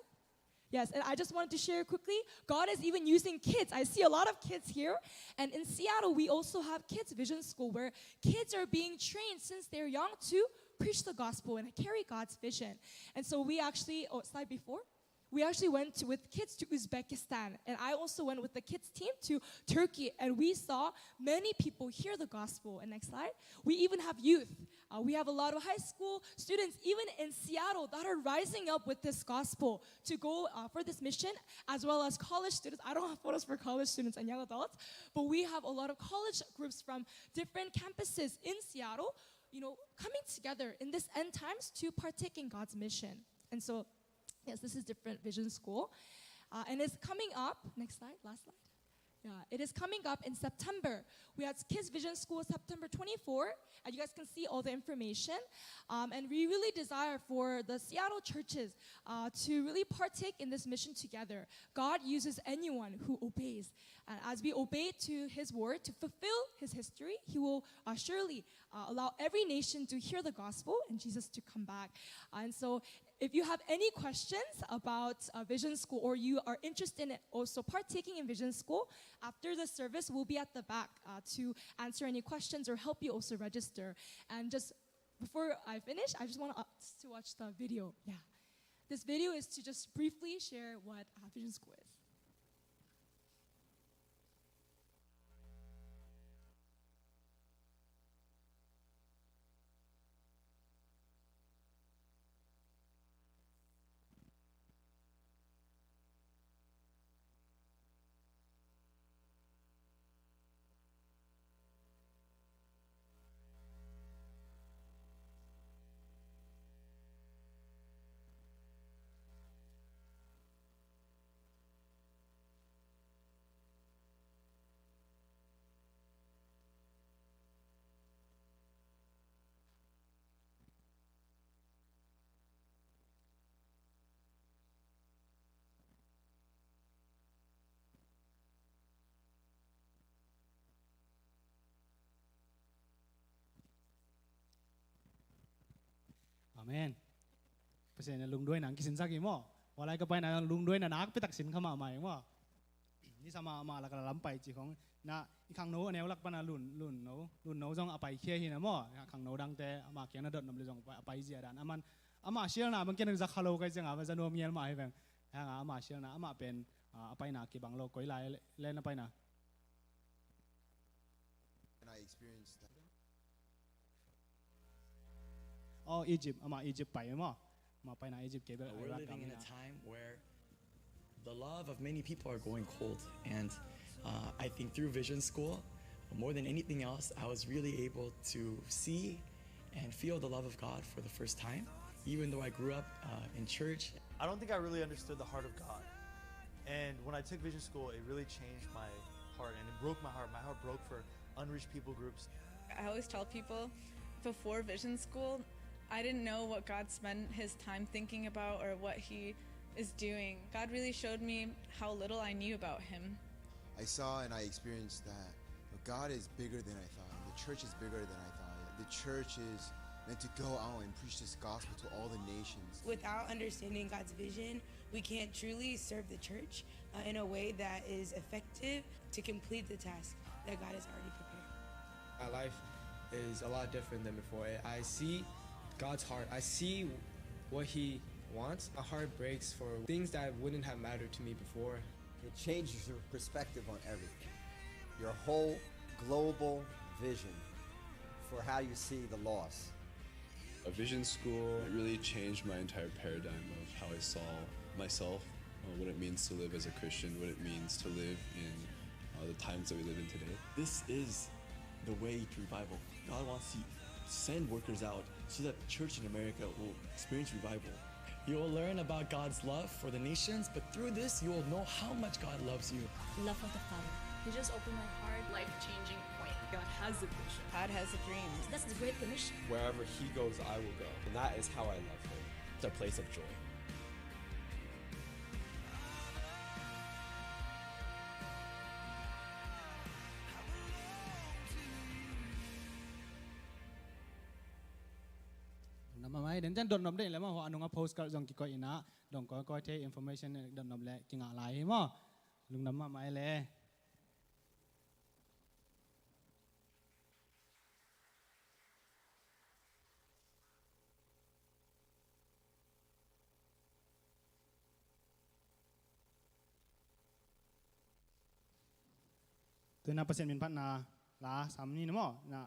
Yes, and I just wanted to share quickly, God is even using kids. I see a lot of kids here. And in Seattle, we also have Kids Vision School, where kids are being trained since they're young to preach the gospel and carry God's vision. And so we actually, oh, slide before. We actually went to, with kids to Uzbekistan, and I also went with the kids team to Turkey, and we saw many people hear the gospel. And next slide. We even have youth. Uh, we have a lot of high school students, even in Seattle, that are rising up with this gospel to go uh, for this mission, as well as college students. I don't have photos for college students and young adults, but we have a lot of college groups from different campuses in Seattle, you know, coming together in this end times to partake in God's mission. And so, yes, this is Different Vision School. Uh, and it's coming up, next slide, last slide. Yeah, it is coming up in September. We had Kids Vision School September twenty-four, and you guys can see all the information. Um, and we really desire for the Seattle churches uh, to really partake in this mission together. God uses anyone who obeys. And as we obey to his word, to fulfill his history, he will uh, surely uh, allow every nation to hear the gospel and Jesus to come back. Uh, and so if you have any questions about uh, Vision School, or you are interested in also partaking in Vision School, after the service, we'll be at the back uh, to answer any questions or help you also register. And just before I finish, I just want us to watch the video. Yeah. This video is to just briefly share what uh, Vision School is. Amen. Pasian in lungduaina hong kisinsak hi maw. Tua lai ka paina lungduaina nakpi tak sin kha mahmah hi maw. Ni sama mah lak a lam pai ci khong na i khangno a neu lak pana lun, lun no, lun no zong a pai khia hi na maw. Khangno dangte ama kiang na dot nop le zong a pai zia dan. Aman ama sialna bang kian zak kha lo kai cianga va za nuam ngial mah hi veng. Hanga ama sialna ama pen a paina kibang lo koi lai le na paina. And I experienced that. Oh, Egypt, ama Egypt pai maw. Ama paina Egypt kebel. Uh, we're living in a time where the love of many people are going cold, and uh, I think through Vision School, more than anything else, I was really able to see and feel the love of God for the first time, even though I grew up uh, in church. I don't think I really understood the heart of God. And when I took Vision School, it really changed my heart and it broke my heart. My heart broke for unreached people groups. I always tell people before Vision School, I didn't know what God spent his time thinking about or what he is doing. God really showed me how little I knew about him. I saw and I experienced that God is bigger than I thought. The church is bigger than I thought. The church is meant to go out and preach this gospel to all the nations. Without understanding God's vision, we can't truly serve the church uh, in a way that is effective to complete the task that God has already prepared. My life is a lot different than before. I see God's heart. I see what He wants. My heart breaks for things that wouldn't have mattered to me before. It changes your perspective on everything. Your whole global vision for how you see the lost. A Vision School, it really changed my entire paradigm of how I saw myself, uh, what it means to live as a Christian, what it means to live in uh, the times that we live in today. This is the way to revival. God wants to send workers out so that the church in America will experience revival. You will learn about God's love for the nations, but through this, you will know how much God loves you. Love of the Father. He just opened my heart. Life-changing point. God has a vision. God has a dream. That's the Great Commission. Wherever He goes, I will go. And that is how I love Him. It's a place of joy. Lungdam mahmah hi. Den ciang dotnop den le maw, hua a nungah postcard zong kikoih inah dong kawikawi thei information dotnop le kingah lai hi maw. Lungdam mahmah hi le. Tuina Pasian min phatna la sam ni na maw na,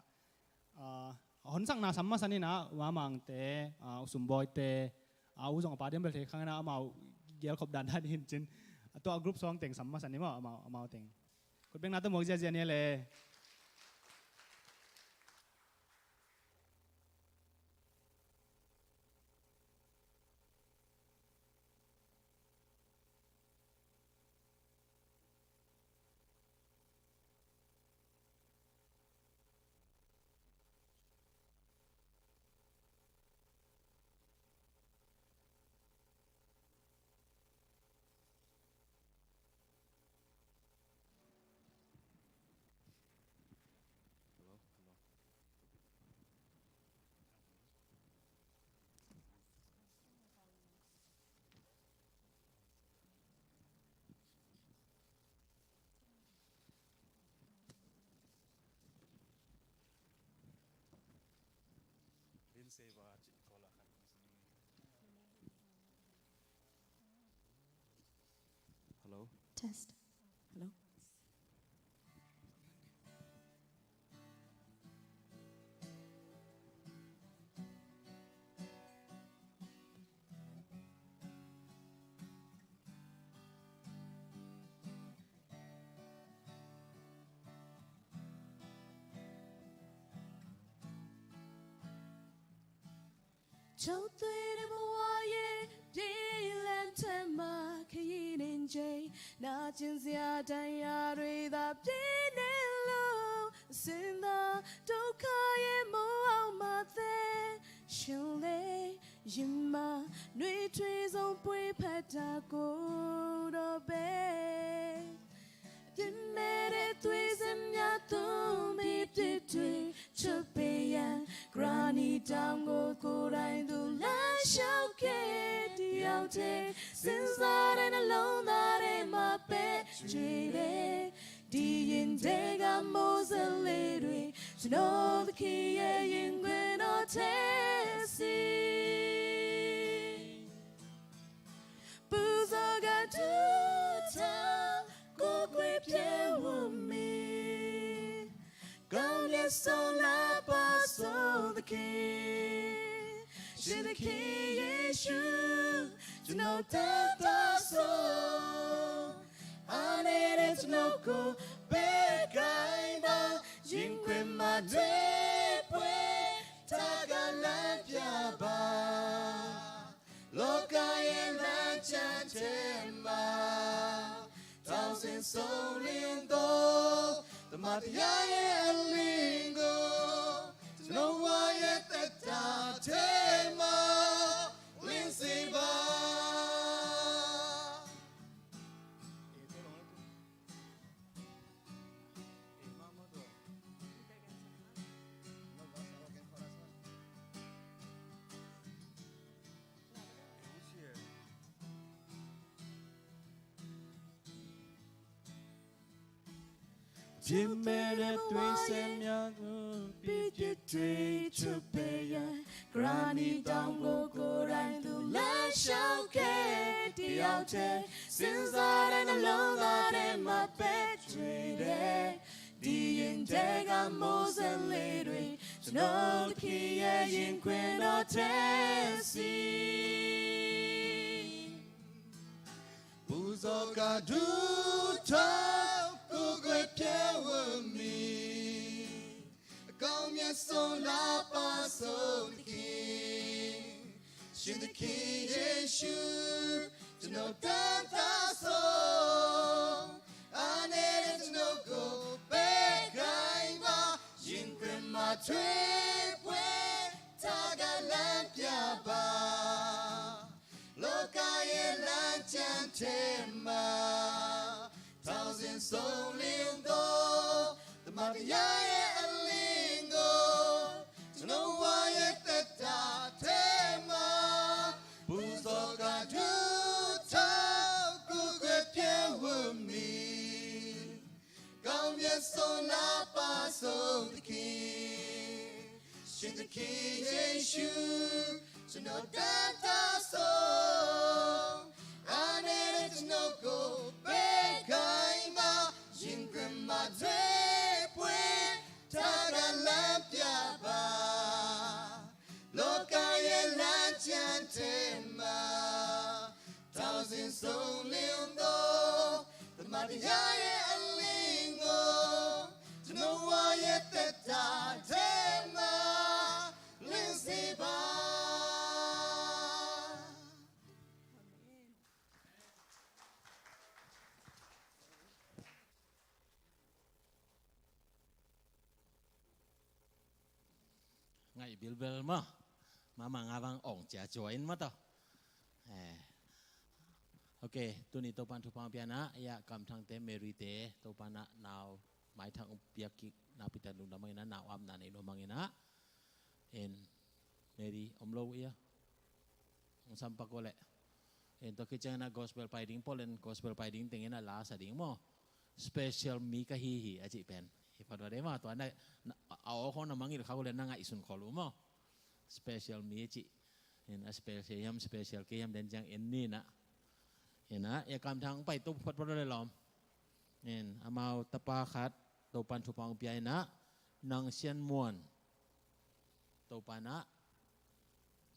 ah, honsakna sam masa ni na, U Amangte, ah, U Sumbawite, ah, U zong a pa diam bel thei khang na amau gelkhop dandan hin cin. Tua group song teng sam masa ni maw amau, amau teng. Khutbengna tawh muak ziazia ni le. Hello. Test. Hello. Chau tui ne mawaye, di len tema kayi ninje, na chin zia daya rui dap di ne lo, sinda do kaye mo au mate, shule yima nui tui zong pui pata ko do be. Dimere tui zem nya tum hip di tui chup pe yang, grani tango kurai du la. Sinzaren alone that in my bedroom. Diin dega mozalidwi. To know the key in gweno tesi. Buzoga duta kukwe pye wumi. Gam Yesu la paso the king. Shi the king Yesu. To know the taso. Anene to know ko bekaima. Jinkwe ma depwe. Tagalan piaba. Loka ye la chantema. Thousand soul in do. The mafia ye lingo. No wa ye te ta tema. Linsiba. Jimene tui semya gu piti tui chupeya. Grani dango koran tu la shauke diaute. Sinzaren alone that in my bedroom. Diin dega mozalidwi. To know the key in gweno tesi. Buzoka duta kukwe pye wumi. Gam Yesu la paso the king. Shin the king Yesu. To know the taso. Anene to know ko bekaima. Jinkwe ma depwe. Tagalan piaba. Loka ye la chantema. Thousand soul in do. The mafia ye lingo. To know wa ye te ta tema. Buzoka duta kukwe pye wumi. Gam Yesu la paso the king. Shin the king Yesu. To know the taso. Anene to know ko bekaima. Jinkwe ma depwe. Tagalan piaba. Loka ye la chantema. Thousand soul in do. The mafia ye lingo. To know wa ye te ta tema. Linsiba. Ngaih bilbel maw. Mama nga bang ong cia cia in maw taw. Eh. Ok, tuni Topan thupha piakna, ya kamthangte Mary te Topan ah nau maithang piak kik nakpi tak lungdam ing a, nau apna nei nuam ing a. En Mary om lo ia. Ong sam pak o leh. En tua khit ciangin a gospel pai ding, Poland gospel pai ding tengin a la sa ding maw. Special mi ka hi hi a cih pen. Hi phat va dei maw, tua na, na, a aw khawng na mangngilh khak uh leh na ngaihsun khol uh maw. Special mi a cih. En a special hiam, special kei hiam den ciang en ni na. En a, e kamthang pai to phat phat va dei lawm. En amau tapa khat, Topan thupha ong pia in a, Nang Sian Muan. Topan ah,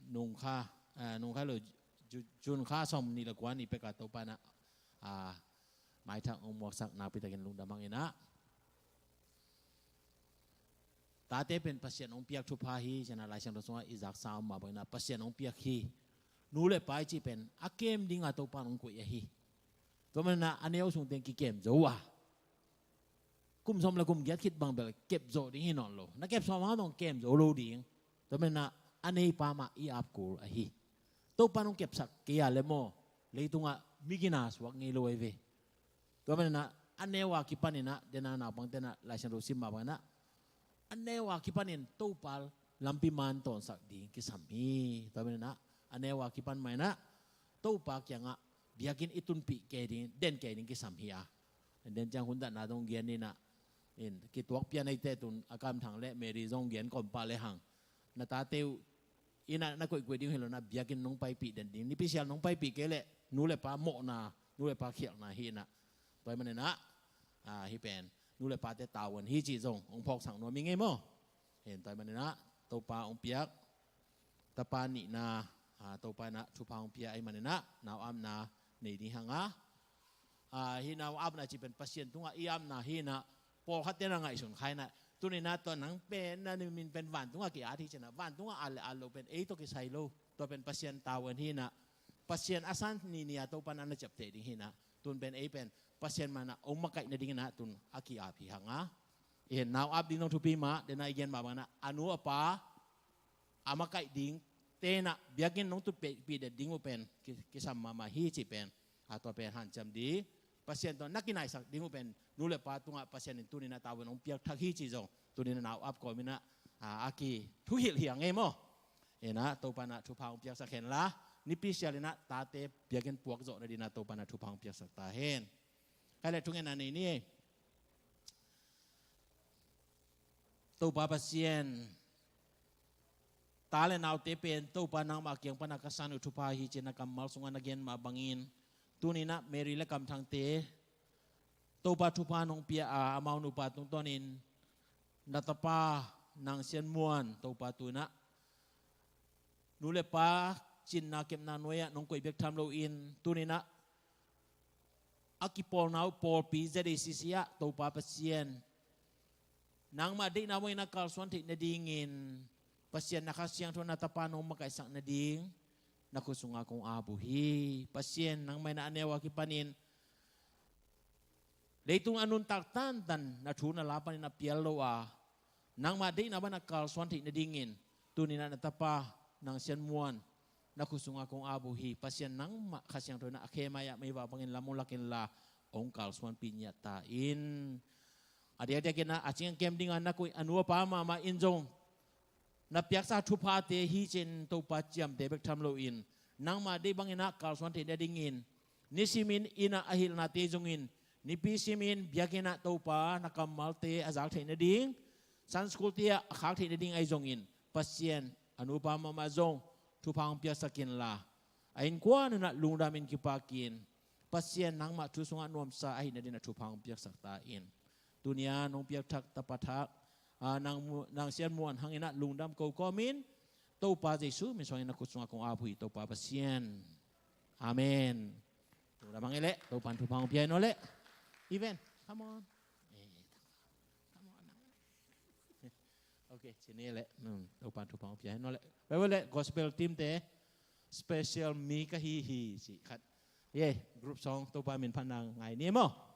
nung kha, eh, nung kha lo, Ju-, June kha sawm nih le kua ni pek a Topan ah, ah, maithang ong muaksak nakpi takin lungdam ing a. Tate pen Pasian ong piak thupha hi, ci-in a Lai Siangtho sungah i zaksa om mah bangin a Pasian ong piak hi. Nu le pa i cih pen a kem ding a Topan ong koih ahi. Tua manin a, a neu sung teng kikem zo a. Kum sawm le kum giat khit bang bel kep zo ding hi nawn lo. Na kep sawm hang dong kem zo lo ding. Tua manin a, a neipa mah i ap kul ahi. Topan ong kepsak kei a leh maw, leitungah mi gina suak ngei lo ahi ve. Tua manin a, a neu a kipanin a, den a naupangte'n a Lai Siangtho sim mah bangin a, a neu a kipanin Topa lampi man tawnsak ding kisam hi. Tua manin a, a neu a kipan mah in a, Topa kiangah biakinn i tunpih kei ding, den kei ding kisam hi a. Den ciang hun datna dong gen inah, in kituak pian eite tun a kamthang le Mary zong gen kompah le hang, na tate uh inah na koihkoih ding hi lo inah, biakinn nong paipih den ding, nipi sial nong paipih kei leh nu le pa mawhna, nu le pa khialhna hi inah. Tua ahih maninah, ah, hih pen nu le pate tavuan hi cih zong hong phawksak nuam ing ei maw. Hin tua ahih maninah Topa hong piak tapa nihna, ah, Topa inah thupha hong pia ahih maninah nau apna nei ding hang a. Ah, hih nau apna cih pen Pasian tungah i apna hi inah, pawlkhatte na ngaihsun kha inah, tuni inah tua nang pen na min pen vantungah ki-at hi ci inah, vantungah at le at lo pen ei tawh kisai lo. Tua pen Pasian tavuan hi inah, Pasian a san ni ni a Topa inah na ciapteh ding hi inah, tun pen ei pen Pasian manah hong makaih nading inah tun a ki-ap hi hang a. I hen nau ap ding zong thupi mah, den a i gen mah bang inah a nu a pa a makaih dingte inah biakinn nong tunpih den ding uh pen ki, kisam mahmah hi cih pen, a, tua pen hanciam ding. Pasian tawh na kinaisak ding uh pen nu le pa tungah Pasian in tuni inah tavuan hong piak thak hi cih zong tuni inah nau ap kawm inah, a, a kithuhilh hi hang ei maw. Inah Topa inah thupha hong piaksak hen la, nipi sial inah tate biakinn puak zawh nading inah Topa inah thupha hong piaksak ta hen. Khai le thungetna nei ni ei. Topa Pasian, ta le naute pen Topa nangmah kiang pana ka san uh thupha hi ci-in na kammal sungah na gen mah bangin, tuni inah Mary le kamthangte Topa thupha nong pia a, amau nupa tungtawnin na tapa Nang Sian Muan Topa tu inah nu le pa cinna kepna nuai-ah nong koih bek tham loin, tuni inah a kipawlna uh pawlpi Z A C C ah Topa Pasian, nangmah deihna bangin a kalsuan theih nadingin Pasian na Kha Siangtho na tapa nong makaihsak nading na khut sungah kong ap uh hi. Pasian, nangmah inah a neu a kipanin leitung a nuntak tantan na thu na la panin a pial lo a, nangmah deihna bangin a kalsuan theih nadingin tuni inah na tapa Nang Sian Muan na khut sungah kong ap uh hi. Pasian, nangmah Kha Siangtho inah a khe mai-ah meivak bangin lam hong lak inla hong kalsuanpih ngiat ta in. A diakdiakin ah a ciing a kem dingin na koih a nu a pa mahmah in zong na piaksa thuphate hi ci-in Topa ciamteh bek tham loin, nangmah deih bangin ah kalsuan theih nadingin, nisimin inn ah a hilhnate zongin, nipi simin biakinn ah Topa na kammalte a zak theih nading, Sunday school-te ah a khak theih nading ahi zongin, Pasian, a nu a pa mahmah zong thupha hong piaksak inla, a innkuan un ah lungdamin kipakin, Pasian, nangmah thu sungah nuamsa ahih nadingin ah thupha hong piaksak ta in. Tuni-a nong piakthak tapa thak, ah, Nang Mu-, Nang Sian Muan hangin ah lungdam ko kawmin, Topa Jesu min suangin na khut sungah kong ap uh hi, Topa Pasian. Amen. Lungdam hang ei leh, Topa'n thupha hong pia hen aw leh. Even, come on. Eh, come on. Okay, ci ni leh. Hmm, Topa'n thupha hong pia hen aw leh. Bye bye leh, gospel team-te, special mi ka hi hi, ci khat. Ye, group song, Topa min phatna ngai ni maw.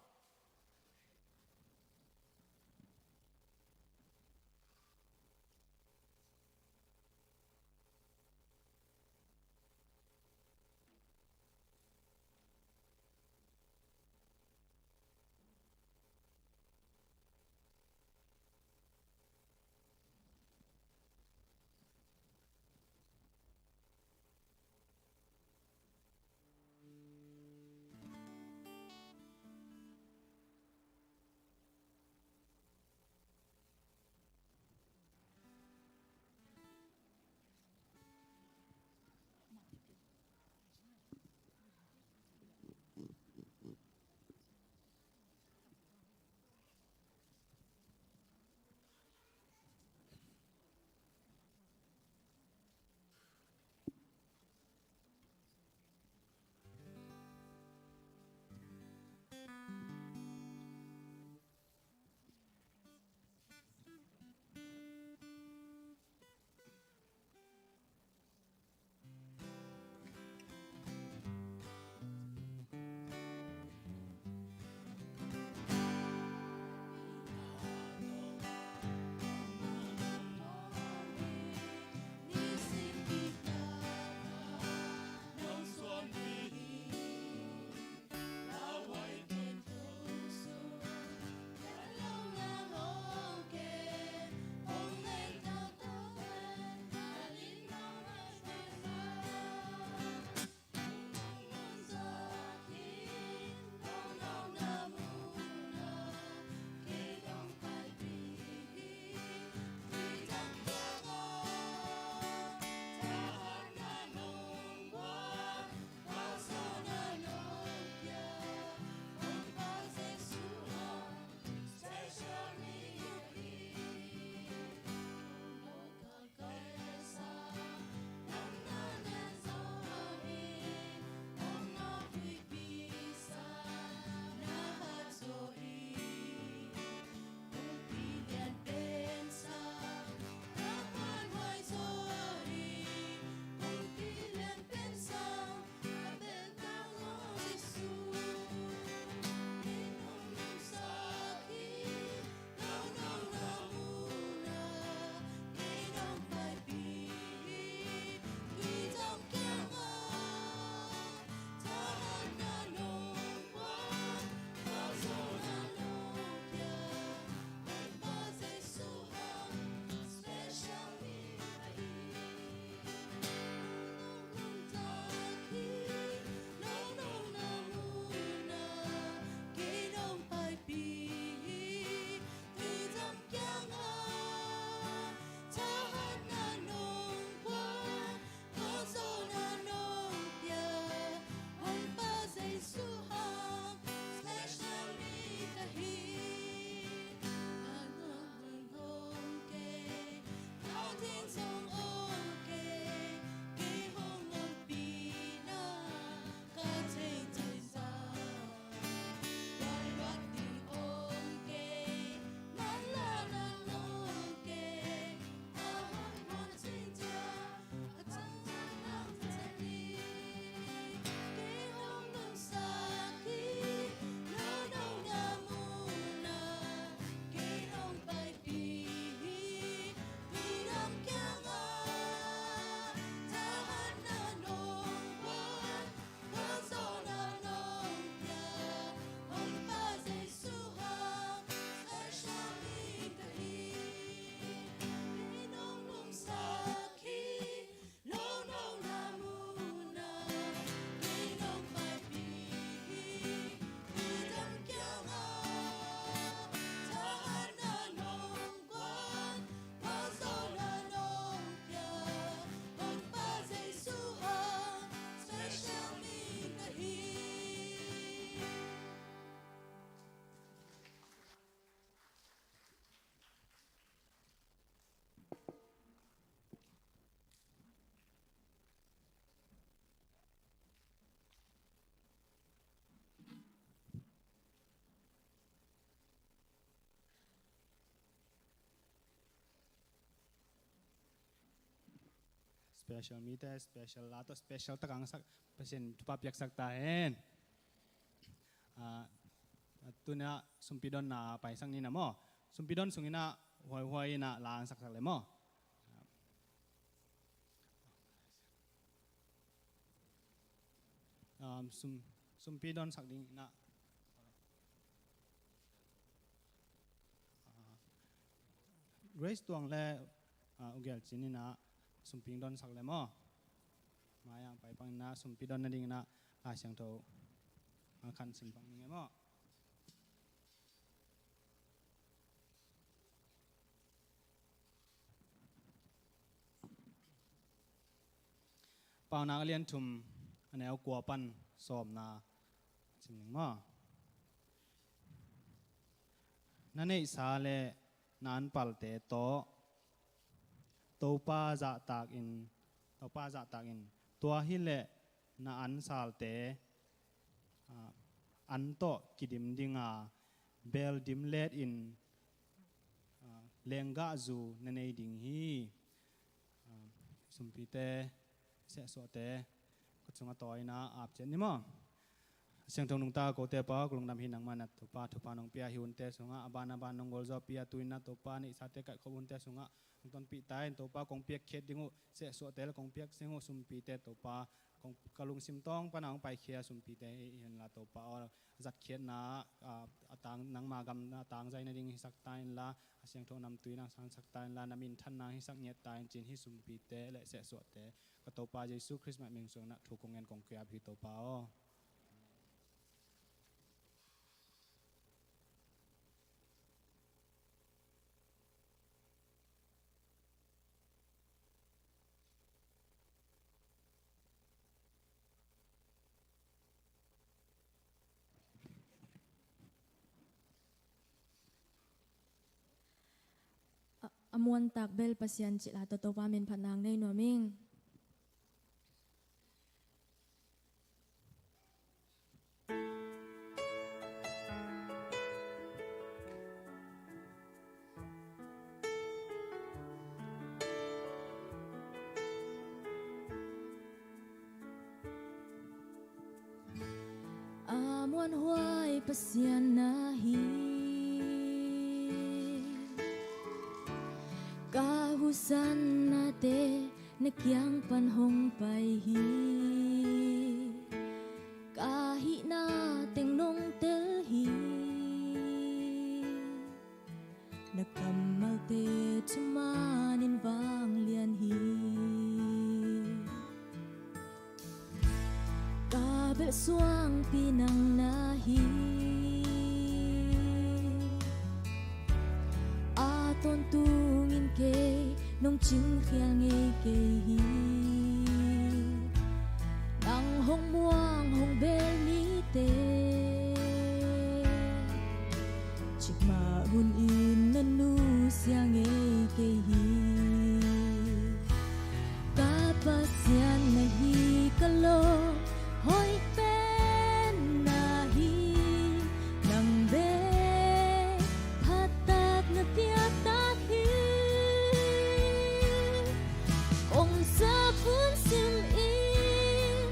special mite special la tawh special tak hong sak, Pasian thupha piaksak ta hen. Ah, tuni-ah sumpi donna paisak ni na maw. Sumpi don sungin ah huaihuai in ah la hong saksak le maw. Um, sum, sumpi don sak ding in ah, ah, Grace Tuang le, ah, U Gel Cin in ah sumpi don sak le maw. Mai-ah pai pang in ah sumpi don nading in ah Lai Siangtho a khan sim pang ning e maw. Paunak a lian thum, a neu kua pan sawmna sim ning maw. Na neihsa le na anpalte tawh Topa zahtak in, Topa zahtak in, tua hileh na ansalte, ah, an tawh kidim ding a, beel dim let in, ah, lenggahzu na nei ding hi. Ah, sumpite, sehsuahte, kut sungah tawi in ah ap ciat ni maw. Siangtho nungta kote Pa, ka lungdam hi nangmah na Topa, thupha nong pia hi hunte sungah, a ban a ban nong gol zawpi a tu in ah Topa neihsate kaihkhop hunte sungah hong tonpih ta in Topa, kong piakkhiat ding uh sehsuahte le kong piak sing uh sumpite Topa, kong, ka lungsim tawng pan a hong paikhia sumpite hi inla Topa aw, zatkhiatna, ah, a tang, nangma gam a tangzai nading hisak ta inla, a siangtho namtui nang sansak ta inla, na minthanna hisak ngiat ta in ci-in hih sumpite le sehsuahte ka Topa Jesu Khrist mah min sungah thu kong ngen kong kiap hi Topa aw. A, a muantak bel Pasian cih la tawh Topa min phatna hong nei nuam ing. A muanhuai Pasian na hi. Ka husannate na kiang pan hong pai hi. Ka hihna teng nong tel hi. Na kammalte thuman in vanglian hi. Ka belh suangpi nang na hi. A tawntungin kei nong cingkhial ngei kei hi. Nang hong muang hong beel mite cikmah hunin na nusia ngei kei hi. Ka Pasian na hi, ka lawm hoih pen na hi. Nang bek phattak na piaktak hi. Kong sap hun simin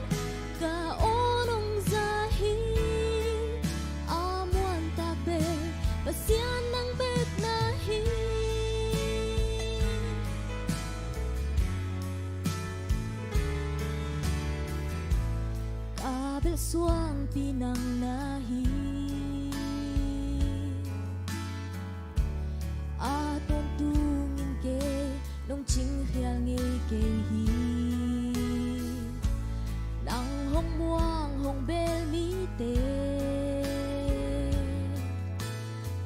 ka aw nong za hi. A muantak bek Pasian nang bek na hi. Ka belh suangpi nang na hi. A tawntungin kei nong cingkhial ngei kei hi. Nang hong muang hong beel mite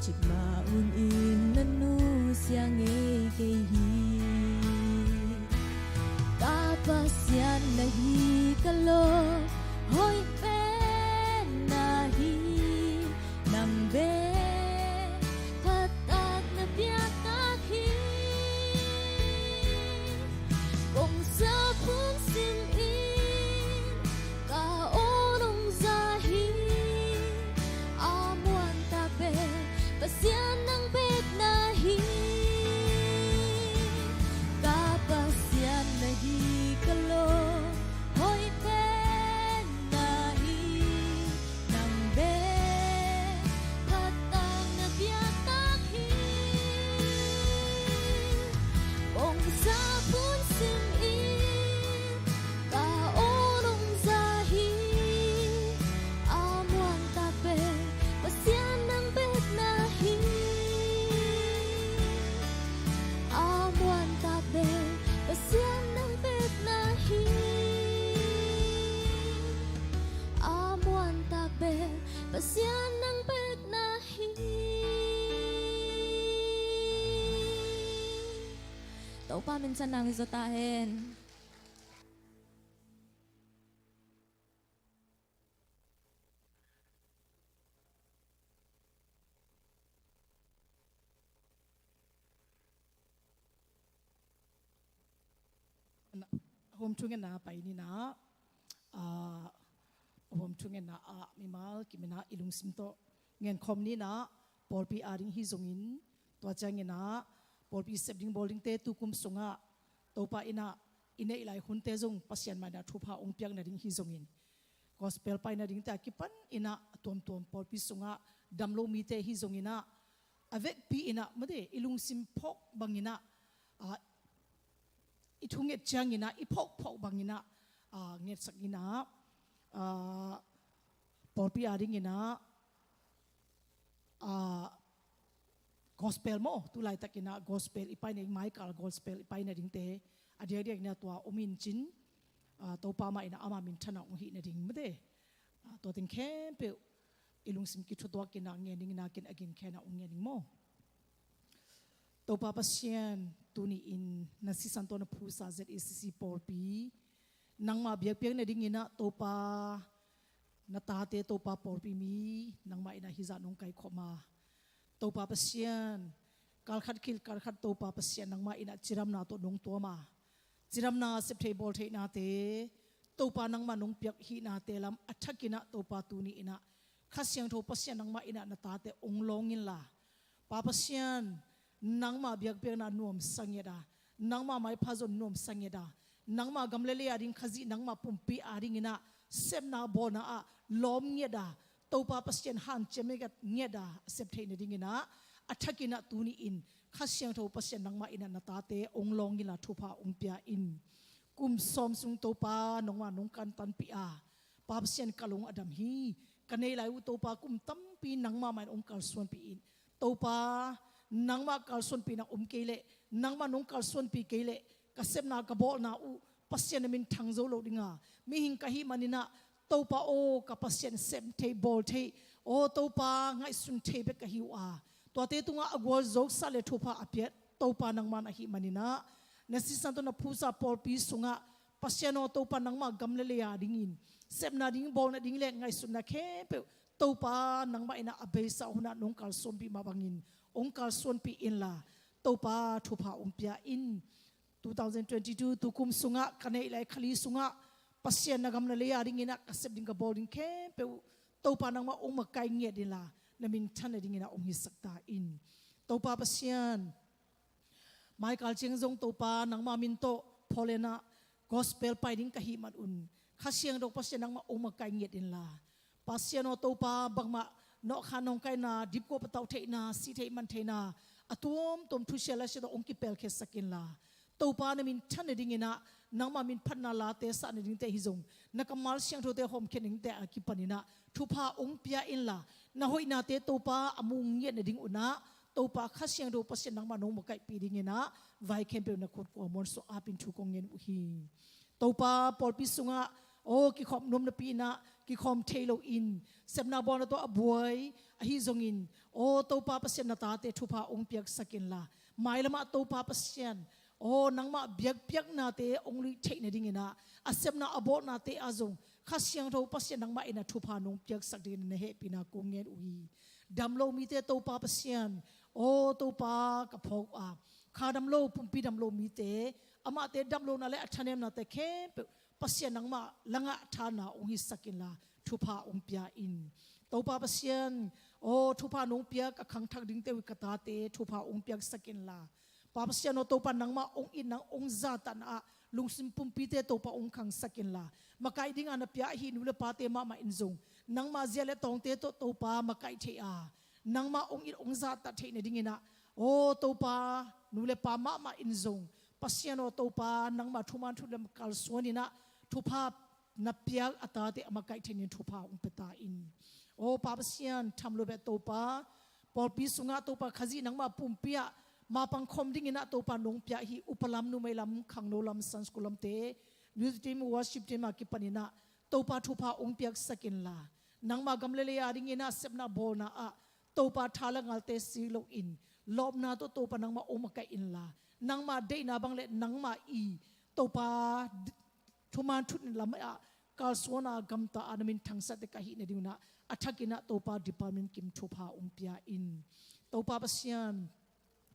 cikmah hunin na nusia ngei kei hi. Ka Pasian na hi, ka lawm hoih pen na hi. Nang bek phattak na piaktak hi. Kong sap hun simin ka aw nong za hi. A muantak bek Pasian nang bek na hi. Ka Pasian na hi, Topa minthanna hong hi zaw ta hen. Home thungetna pai ni na, ah, home thungetna ah mimal kimin ah i lungsim tawh ngen khawm ni na, pawlpi ading hi zongin, tua ciangin ah pawlpi sep ding bawl dingte tukum sungah Topa in ah i neih lai hunte zong Pasian mah in ah thupha hong piak nading hi zongin, gospel pai nadingte a kipan in ah a tuamtuam pawlpi sungah dam lo mite hi zongin ah, a vekpi in ah mate i lungsim phawk bangin ah, ah, i thunget ciangin ah i phawkphawk bangin ah, ah, ngetsak in ah, ah, pawlpi adingin ah, ah, gospel maw, tu laitakin ah gospel i pai nading, maikal gospel i pai nadingte a diakdiakin ah tua om in cin, ah, Topa mah in ah ama minthanna hong hih nading mate, ah, tua teng khempeuh i lungsim kithutuakin ah ngen dingin ah kin a ginkhia in ah hong ngen ding maw. Topa Pasian, tuni-in na sisan tawh na phusa Z A C C pawlpi nangmah biakpiak nadingin ah Topa, na tate Topa pawlpi mi nangmah in ah hizah nong kaikhawm a, Topa Pasian, kalkhat khit kalkhat Topa Pasian nangmah in ah cidamna tawh nong tuam a, cidamna septhei bawltheihnate Topa nangmah nong piak hihnate lam a thakin ah Topa tuni-in ah Kha Siangtho Pasian nangmah in ah na tate hong lawng inla, Pa Pasian, nangmah biakpiakna nuamsa ngiat a, nangmah maipha zon nuamsa ngiat a, nangmah gam le lei ading Khazih nangmah pumpi adingin ah sepna bawlna ah lawm ngiat a, Topa Pasian hanciam ngiat a, a sep theih nadingin ah a thakin ah tuni-in Kha Siangtho Pasian nangmah in ah na tate hong lawng inla thupha hong pia in. Kum sawm sung Topa nangmah nong kantanpih a, Pa Pasian, ka lung a dam hi. Ka neih lai uh Topa kum tampi nangmah mah in hong kalsuanpih in. Topa, nangmah kalsuanpihna om kei leh, nangmah nong kalsuanpih kei leh ka sepna ka bawlna uh Pasian na min thang zo lo ding a, mihing ka hih manin ah Topa aw, ka Pasian, sem thei bawl thei, aw Topa, ngaihsun thei bek ka hi uh a, tuate tungah a gualzawhsa le thupha a piak Topa nangmah na hih manin ah, na sisan tawh na phusa pawlpi sungah Pasian aw Topa, nangmah gam le lei adingin sepna ding, bawlna ding le ngaihsutna khempeuh Topa nangmah in ah a beisa hun ah nong kalsuanpih mah bangin hong kalsuanpih inla, Topa thupha hong pia in. Two thousand twenty-two tukum sungah ka neih lai kha li sungah Pasian na gam na lei adingin ah ka sep ding ka bawl ding khempeuh Topa nangmah hong makaih ngiat inla, na minthan nadingin ah hong hisak ta in. Topa Pasian, maikal ciang zong Topa nangmah min tawh Poland ah gospel pai ding ka hih man un Kha Siangtho Pasian nangmah hong makaih ngiat inla, Pasian aw Topa, bangmah nawhkhan hong kaihna, dipkuap a tauh theihna, sih theih man theihna, a tuamtuam thusia lasia tawh hong kipelkhiatsak inla, Topa na minthan nadingin ah nangmah min phatna late sah nadingte hi zong, na kammal siangthote hawmkhia nadingte a kipanin ah thupha hong pia inla, na hoihnate Topa a mu ngiat nading un ah Topa Kha Siangtho Pasian nangmah nong makaihpih dingin ah vai khempeuh na khut kua muan suah apin thu kong ngen uh hi. Topa, pawlpi sungah aw kikhawm nuam napi in ah kikhawm thei loin sepna bawlna tawh a buai ahi zongin, aw Topa Pasian, na tate thupha hong piaksak inla, mailamah Topa Pasian, aw nangmah biakpiaknate hong luih theih nadingin ah a sepna a bawlnate ah zong Kha Siangtho Pasian nangmah in ah thupha nong piaksak dingin na hehpihna kong ngen uh hi. Dam lo mite Topa Pasian, aw Topa, ka phawk uh a, kha dam lo, pumpi dam lo mite, amahte dam lohna le a thanemnate khempeuh Pasian nangmah langah thahatna hong hisak inla thupha hong pia in. Topa Pasian, aw thupha nong piak a khangthak dingte uh ka tate thupha hong piaksak inla, Pa Pasian aw Topa, nangmah hong itna hong zahtakna ah lungsim pumpite Topa hong khangsak inla, makaih dinga na pia ahi nu le pate mahmah in zong nangmah zia le tawngte tawh Topa makaih thei a, nangmah hong it hong zahtak theih nadingin ah, aw Topa, nu le pa mahmah in zong Pasian aw Topa, nangmah thuman thu lam kalsuan in ah thupha na piak a tate a makaih theih nadingin thupha hong pia ta in. Aw Pa Pasian, tham lo beh Topa, pawlpi sungah Topa Khazih nangmah pumpi ah mapang khawm dingin ah Topa nong pia ahi upa lam, numei lam, khangno lam, Sunday school lamte, youth team, worship team a kipanin ah Topa thupha hong piaksak inla, nangmah gam le lei adingin ah sepna bawlna ah Topa tha le ngalte sik loin lawpna tawh Topa nangmah hong makaih inla, nangma deihna bang le nangma i Topa thuman thutna lam ah kalsuana gamta a na min thangsatte ka hih nading un ah a thakin ah Topa department kim thupha ong pia in. Topa Pasian,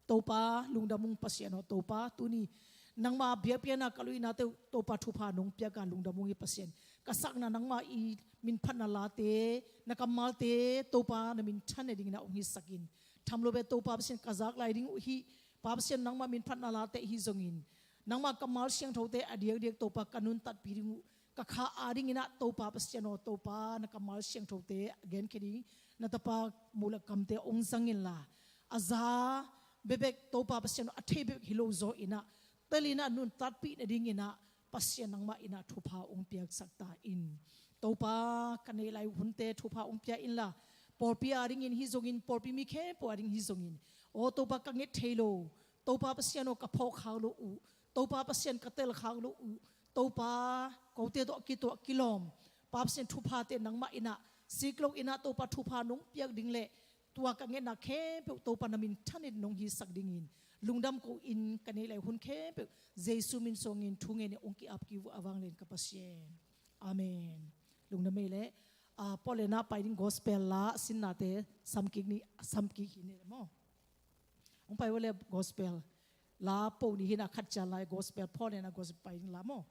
Topa lungdam ung Pasian aw, Topa tuni nangma biakpiakna ka luinate uh Topa thupha nong piak a lungdam ung hi Pasian. Ka sakna nangma i minphatna late, na kammalte Topa na minthan nadingin ah ong hisak in. Tham lo bek Topa Pasian ka zak lai ding uh hi. Pa Pasian nangma minphatna late hi zongin, nangma kammal siangthote a diakdiak Topa ka nuntatpih ding uh. Ka kha adingin ah Topa Pasian aw, Topa na kammal siangthote a genkhia ding na tapa muh le kamte ong zang inla, a za bekbek Topa Pasian aw, a thei bekbek hi lo zaw in ah tel in ah nuntatpih nadingin ah Pasian nangmah in ah thupha ong piaksak ta in. Topa ka neih lai hunte thupha ong pia inla, pawlpi adingin hi zongin, pawlpi mi khempeuh ading hi zongin, aw Topa ka nget thei lo, Topa Pasian aw ka phawk khak lo uh, Topa Pasian ka tel khak lo uh, Topa kote tawh a kituah kilawm, Pa Pasian thuphate nangmah in ah sik lo in ah Topa thupha nong piak ding le tua ka ngetna khempeuh Topa na minthan in nong hisak dingin lungdam ko in ka neih lai hun khempeuh Jesu min suangin thu ngen in ong ki-ap ki uh a vanglian ka Pasian. Amen. Lungdam ei leh, ah, Portland ah pai ding gospel la sinnate samkik ni, samkik hi ni le maw. Ong pai uh le gospel la po ni hi na khat ciang lai gospel Portland ah gospel pai ding la maw.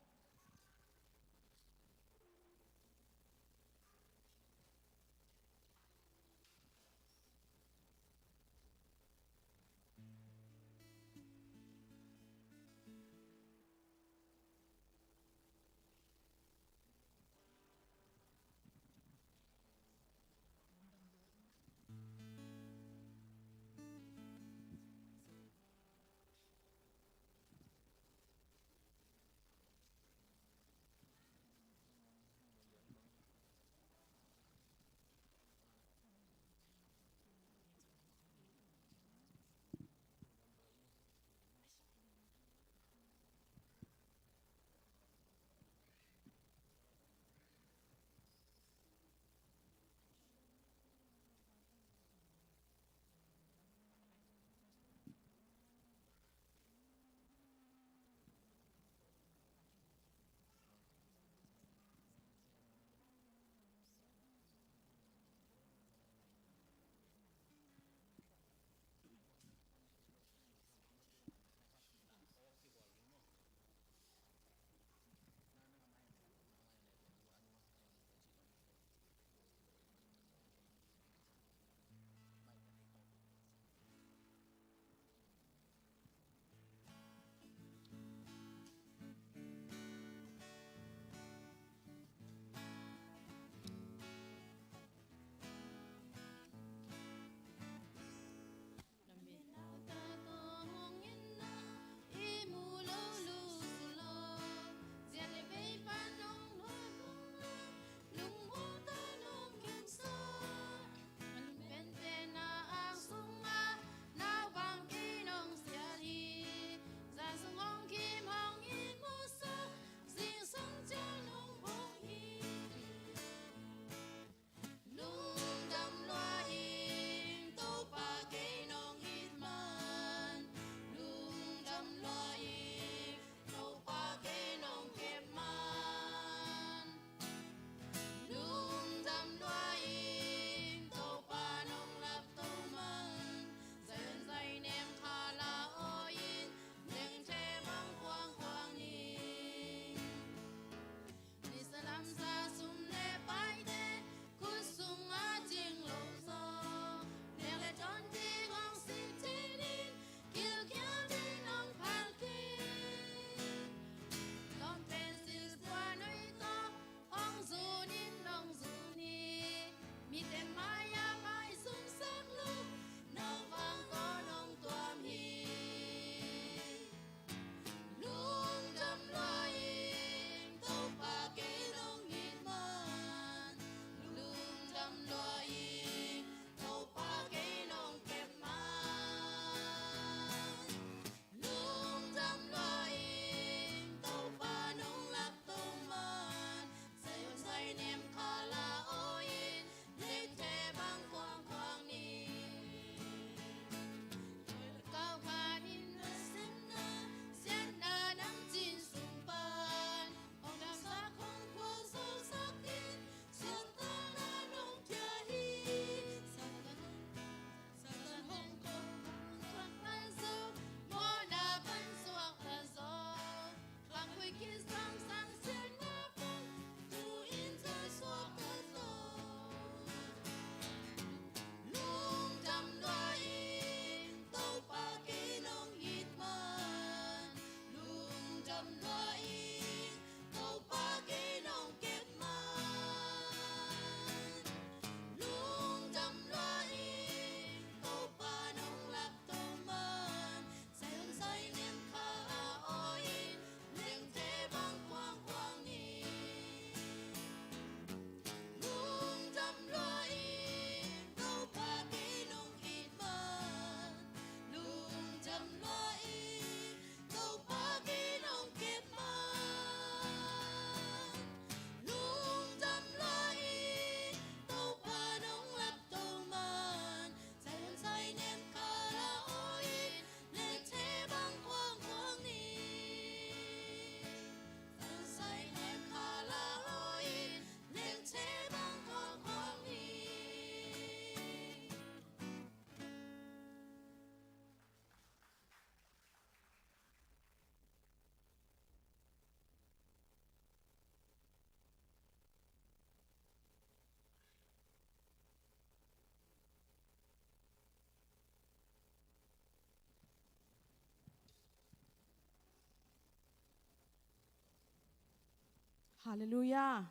Halleluiah.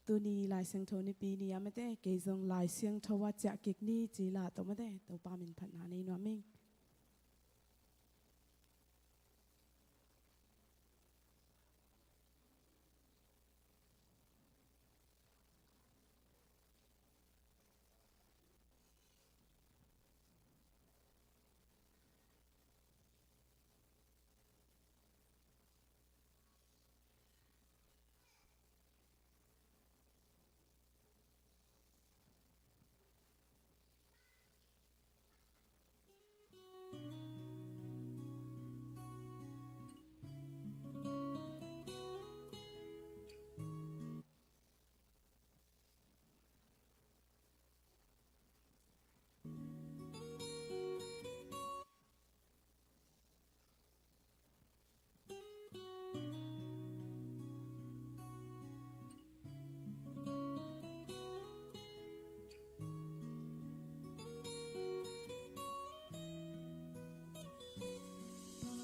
Tuni Lai Siangtho Nipi ni a mate, kei zong Lai Siangtho a ciah kik ni ci la to mate, Topa min phatna nei nuam ing.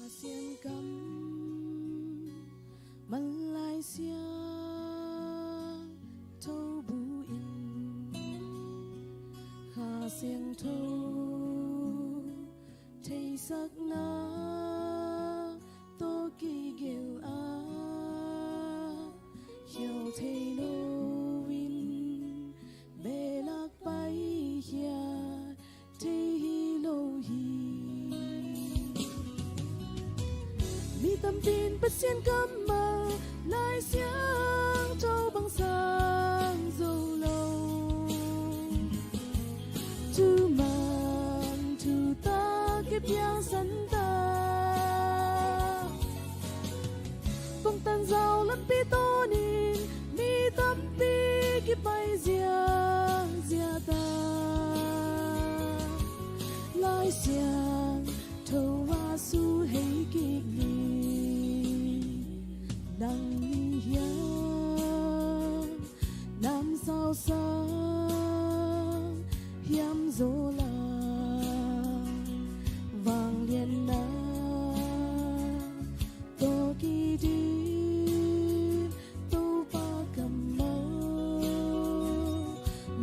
Pasian kammal Lai Siangtho bu-in Kha Siangtho theisakna tawh kigelh a, khial thei loin behlak paikhia thei hi lo hi. Mi tampin Pasian kammal Lai Siangtho bang sang zo lo. Thuman thutak kipiang santa, kongtan zau lampi tawnin mi tampi kipai ziahziah ta. Lai Siangtho a suhei kik ni. Nang ni hiam namsau sang hiam zaw la, vanglianna tawh kidim Topa kammal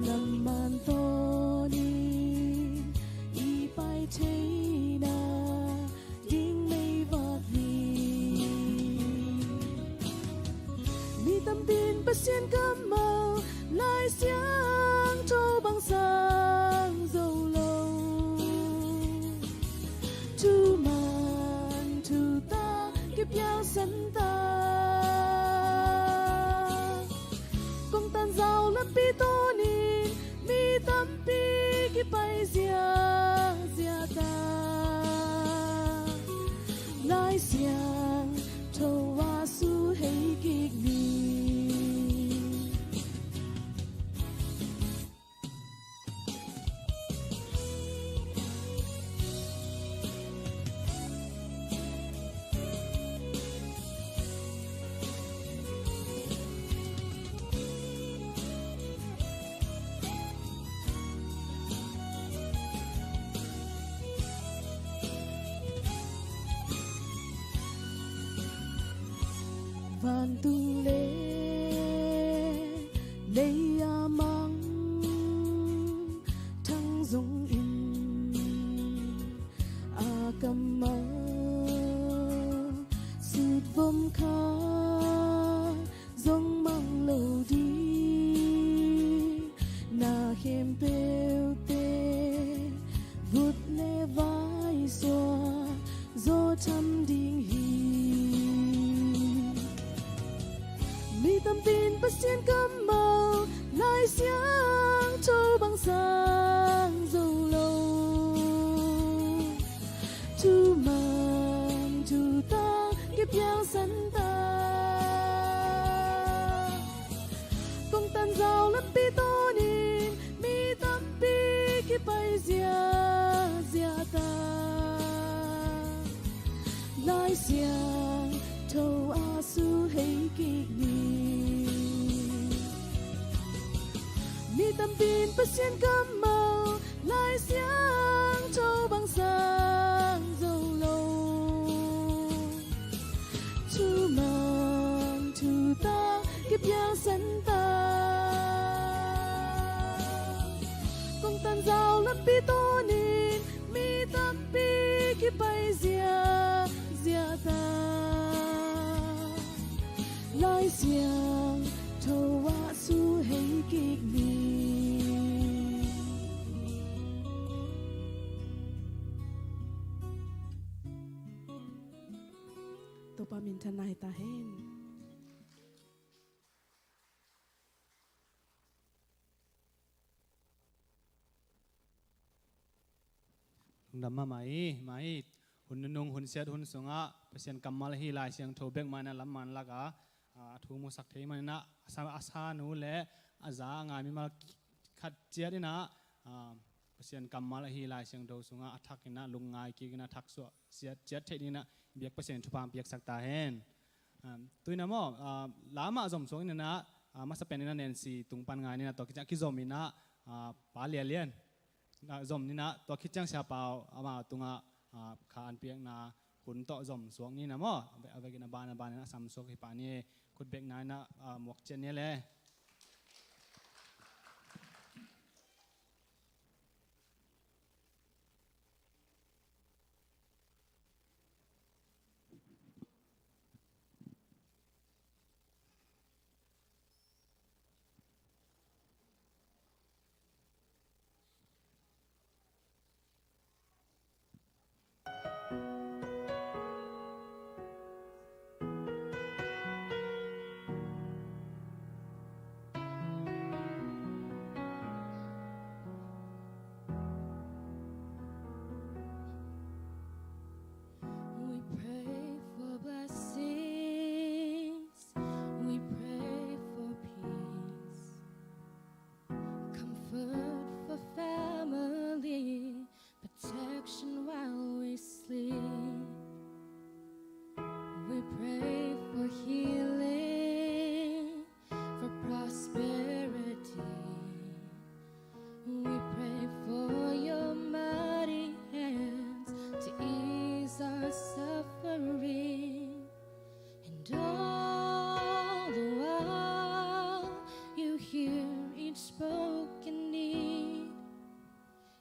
lamman tawnin i pai theihna ding meivak hi. Mi tampin Pasian kammal Lai Siangtho bang sang zo lo. Thuman thutak kipiang santa, kongtan zau lampi tawnin mi tampi kipai ziahziah ta. Lai Siangtho a suhei kik ni. Vantung le lei a mang thang zongin, a kammal sutvom kha zong mang lo ding, na khempeuhte vut le vai suak zaw tham ding hi. Mi tampin Pasian kammal Lai Siangtho bang sang zo lo. Thuman thutak kipiang santa, kongtan zau lampi tawnin mi tampi kipai ziahziah ta. Lai Siangtho a suhei kik ni. Mi tampin Pasian kammal Lai Siangtho bang sang zo lo. Thuman thutak Siangtho ah suhei kik ni. Topa minthanna hi ta hen. Lungdam mahmah hi. Mah hi, hun nunung, hun siat hun sungah Pasian kammal ahi Lai Siangtho bek mah in a lam man lak a, a thu musak thei man in a, a sa, a sa nu le a za a ngai mimal khat ciat in a, a, Pasian kammal ahi Lai Siangtho sungah a thak in a, lungngai kik in a, thak suah siat ciat theih ding in a, biak Pasian in thupha piaksak ta hen. Um, tu in a maw, uh, la mah zom suak in a, uh, masa pen in a Nancy tung pan ngai in a, tua khit ciang a kizom in a, uh, Pa Lia Lian, uh, zom in a, tua khit ciang Sia Pau amau tungah, uh, kha an piakna hun tawh zom suak ni in a maw, a vek, a vek in a ban a ban in a sam suak hi pah ni, khut bek na in a, uh, muak cian ni le. We pray for blessings, we pray for peace, comfort for family, protection while we sleep. We pray for healing, for prosperity. We pray for your mighty hands to ease our suffering. And all the while, you hear each spoken need.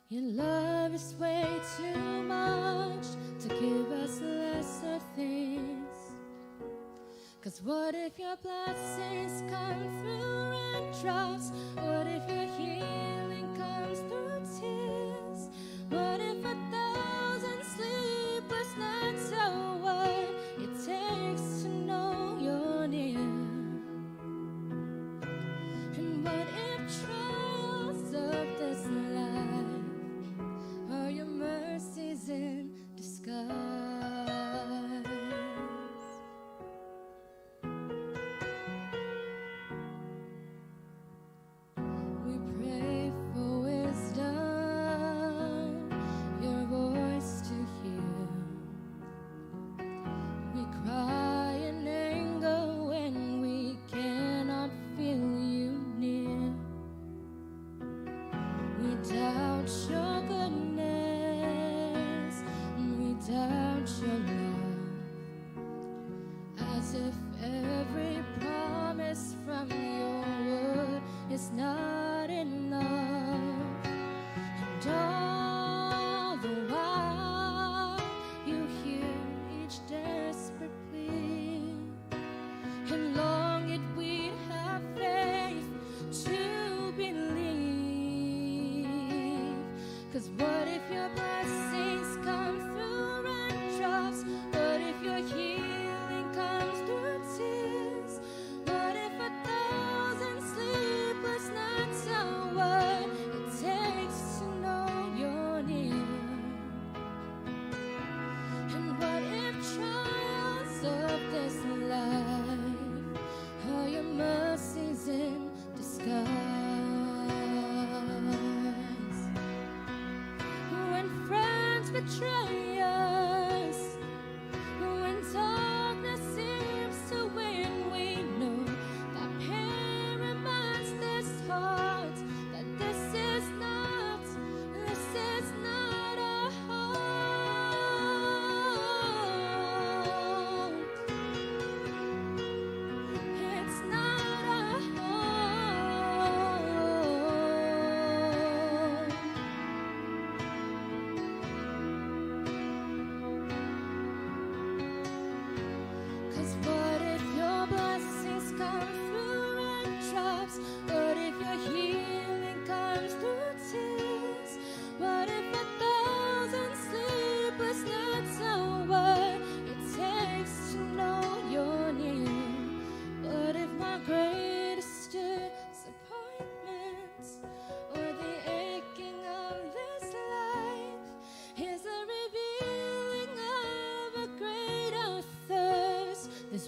Your love is way too much to give us lesser things. 'Cause what if your blessings come through raindrops? What if your healing comes through tears? What if a thousand sleepless nights are what it takes to know you're near? And what if trials of this life are your mercies in disguise? We pray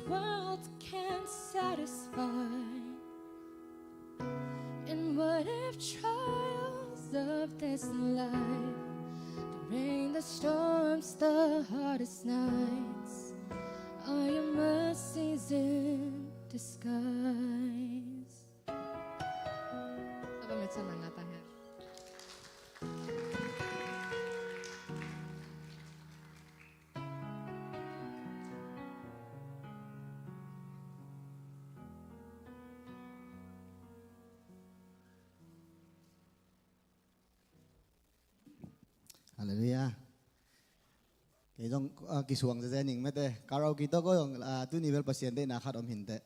world can satisfy. And what if trials of this life bring the storms, the hardest nights, are your mercies in disguise? Halleluiah. Kei zong, ah, kisuang zeze ning mete. Karaoke tawh ko zong, ah, tuni bel Pasian deihna khat om hinteh.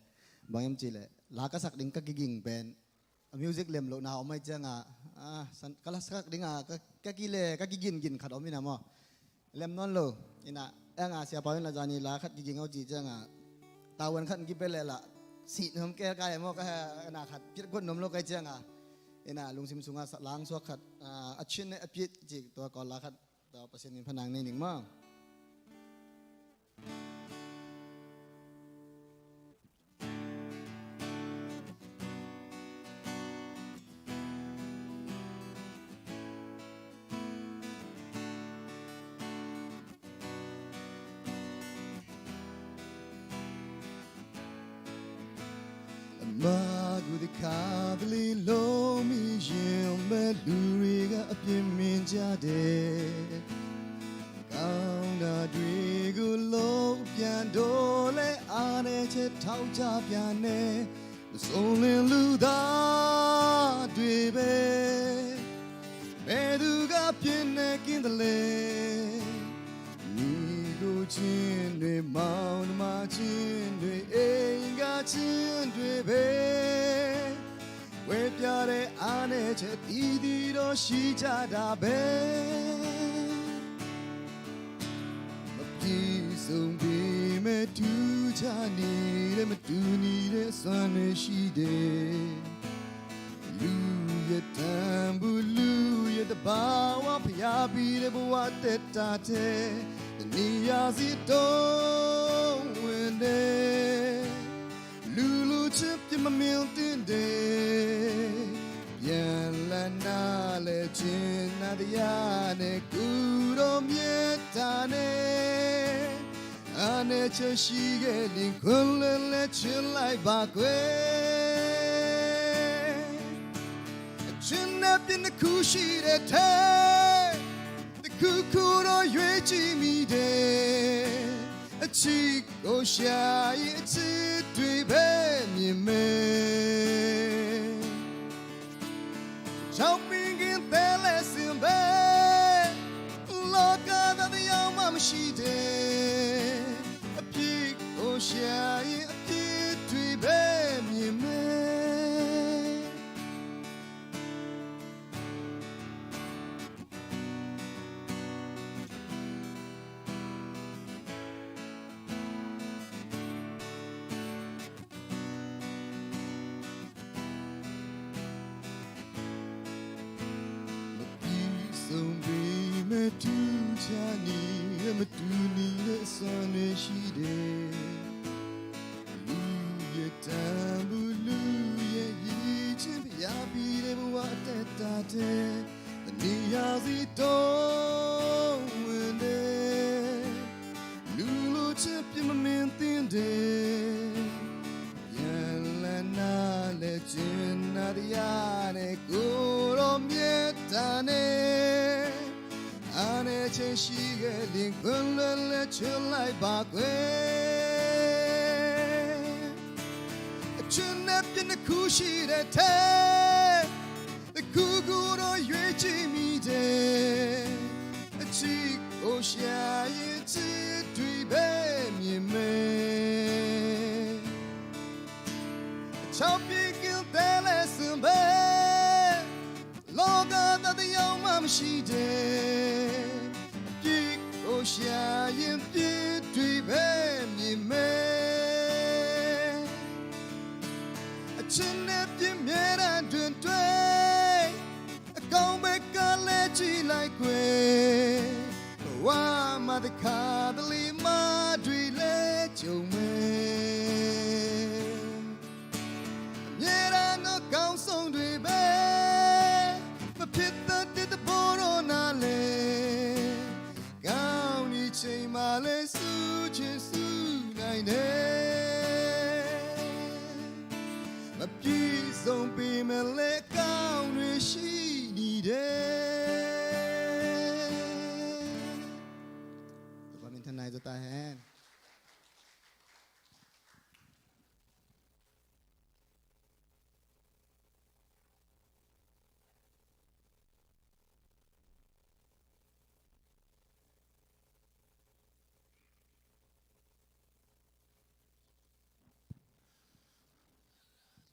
Bang hiam cihleh, la ka sak ding ka kiging pen, a music lem lohna om ahih ciangah, ah, san, ka la sak dingah, ka, ka kile, ka kigingin khat om hi na maw. Lem nawn lo. Inah, eng a siapa in la zani la khat kiging aw ci ciangah, tavuan khat kipia leh lah, sih nuam kei kai maw, ka na khat piat guat nuam lo kai ciangah. Inah, lungsim sungah sa-, langsuak khat, ah, a chin a piat ci tua kawl la khat, tua Pasian min phanang nei ning maw. Ama gu de kha de li lo mi yin me lu ri ga a pyin min ja de. Kaung na dui gu lo pyan do le a ne che tau ja pyan ne. Song lin lu da dui be. Me du ga pyin ne kin de le. Ni gu chin dui mao na ma chin dui e ga chin dui be. ဝဲပြတဲ့အားနဲ့ချက်တီတီတော့ရှိကြတာပဲမပြည့်စုံပေမဲ့တူချနေတဲ့မတူညီတဲ့အစွမ်းတွေရှိတယ်လူရဲ့တန်ဖိုးလူရဲ့တဘာဝဖျားပြီးတဲ့ဘဝတက်တာတဲ့တနည်းရာစီတော့ဝင်တယ် လူလူချင်းပြမမင်းတင်တယ်ပြန်လာနာလဲခြင်းနာတရားနဲ့ကုတော်မြတ်တာနဲ့အာနဲ့ချက်ရှိခဲ့လင်ခွန်လဲလဲချစ်လိုက်ပါကွယ်အချင်းနဲ့ပြနှစ်ခုရှိတဲ့ထဲတစ်ခုခုတော့ရွေးကြည့်မိတယ်အချစ်ကိုရှာရင်အချစ်တွေပဲမြင်မယ် Shopping in the lesson bedလောကသားတစ်ယောက်မှမရှိတဲ့အပြစ်ကိုရှာရင်အပြစ်တွေပဲမြင်မယ် မပြီးဆုံးပေမဲ့တူချာနေရဲ့မတူနေတဲ့အစွမ်းတွေရှိတယ်လူရဲ့တန်ဖိုးလူရဲ့ရည်ချင်းဖျားပြီးတဲ့ဘဝအသက်တာတဲ့ တနည်းရာစီတော့ဝင်တယ်လူလိုချစ်ပြမမင်းသင်တယ်ပြန်လည်နားလဲကျင်နာတရားနဲ့ကိုယ်တော်မြတ်တာနဲ့အားနဲ့ချင်းရှိခဲ့လင်ခွင့်လွယ်လွယ်ချစ်လိုက်ပါကွယ်အချစ်နဲ့ပြနှစ်ခုရှိတဲ့ထဲ တစ်ခုခုတော့ရွေးချယ်မိတယ်အချစ်ကိုရှာရင်ချစ်တွေပဲမြင်မယ်အချောင်းပြင်းကင်းတဲ့လက်စွန်ပဲလောကသားတစ်ယောက်မှမရှိတဲ့အပြစ်ကိုရှာရင်ပြစ်တွေပဲမြင်မယ် အချစ်နဲ့ပြင်းမြဲတဲ့တွင်တွင်အကောင်းဘက်ကလဲကြည့်လိုက်ကွယ်ဘဝမှာတစ်ခါတလေမှတွေ့လဲကြုံမယ်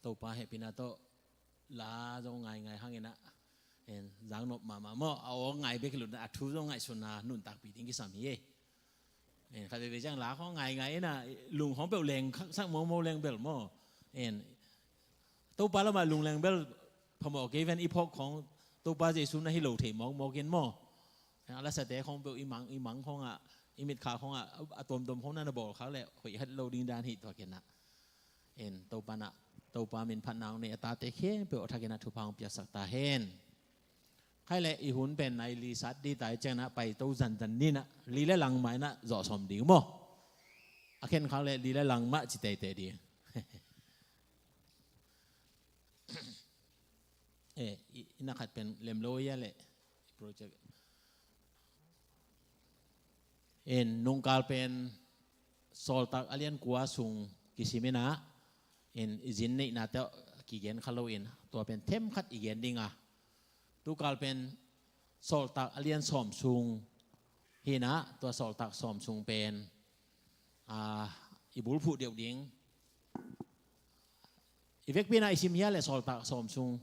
Topa hehpihna tawh la zong ngaingai hangin ah, en, zang nop mahmah maw, a aw ngai bek hi lo in ah, a thu zong ngaihsutna nuntakpih ding kisam hi e. En, khat veve ciang la khawng ngaingai in ah, lung khawng peuh lengsak mawkmawk leng bel maw, en, Topa lamah lung leng bel phamawh kei ven, i phawk khawng Topa Jesu na hi lo thei mawkmawk in maw. En, a lasate khawng peuh i mang, i mang khawngah, i mitkha khawngah a tuamtuam khawng na na bawl khak leh hoih het lo ding dan hi tua ken ah. En, Topa na, Topa min phatna hong nei a tate khempeuh a thakin ah thupha hong piaksak ta hen. Khai leh i hun pen nai li sat ding ta hi ciangin ah pai to zanzan ni in ah, li le lang mah in ah zawh sawm ding maw. A khen khak leh li le lang mah ci teitei ding. Eh, i, i na khat pen lem lo ia leh project. En, nungkal pen Sawltak a lian kua sung kisim in ah, en, i zin neihnate kigen kha lo in, tua pen themkhat i gen ding a. Tukal pen Sawltak a lian sawm sung hi in ah, tua Sawltak sawm sung pen, a, i bulphuh deuh ding. I vekpi in ah i sim hia leh Sawltak sawm sung.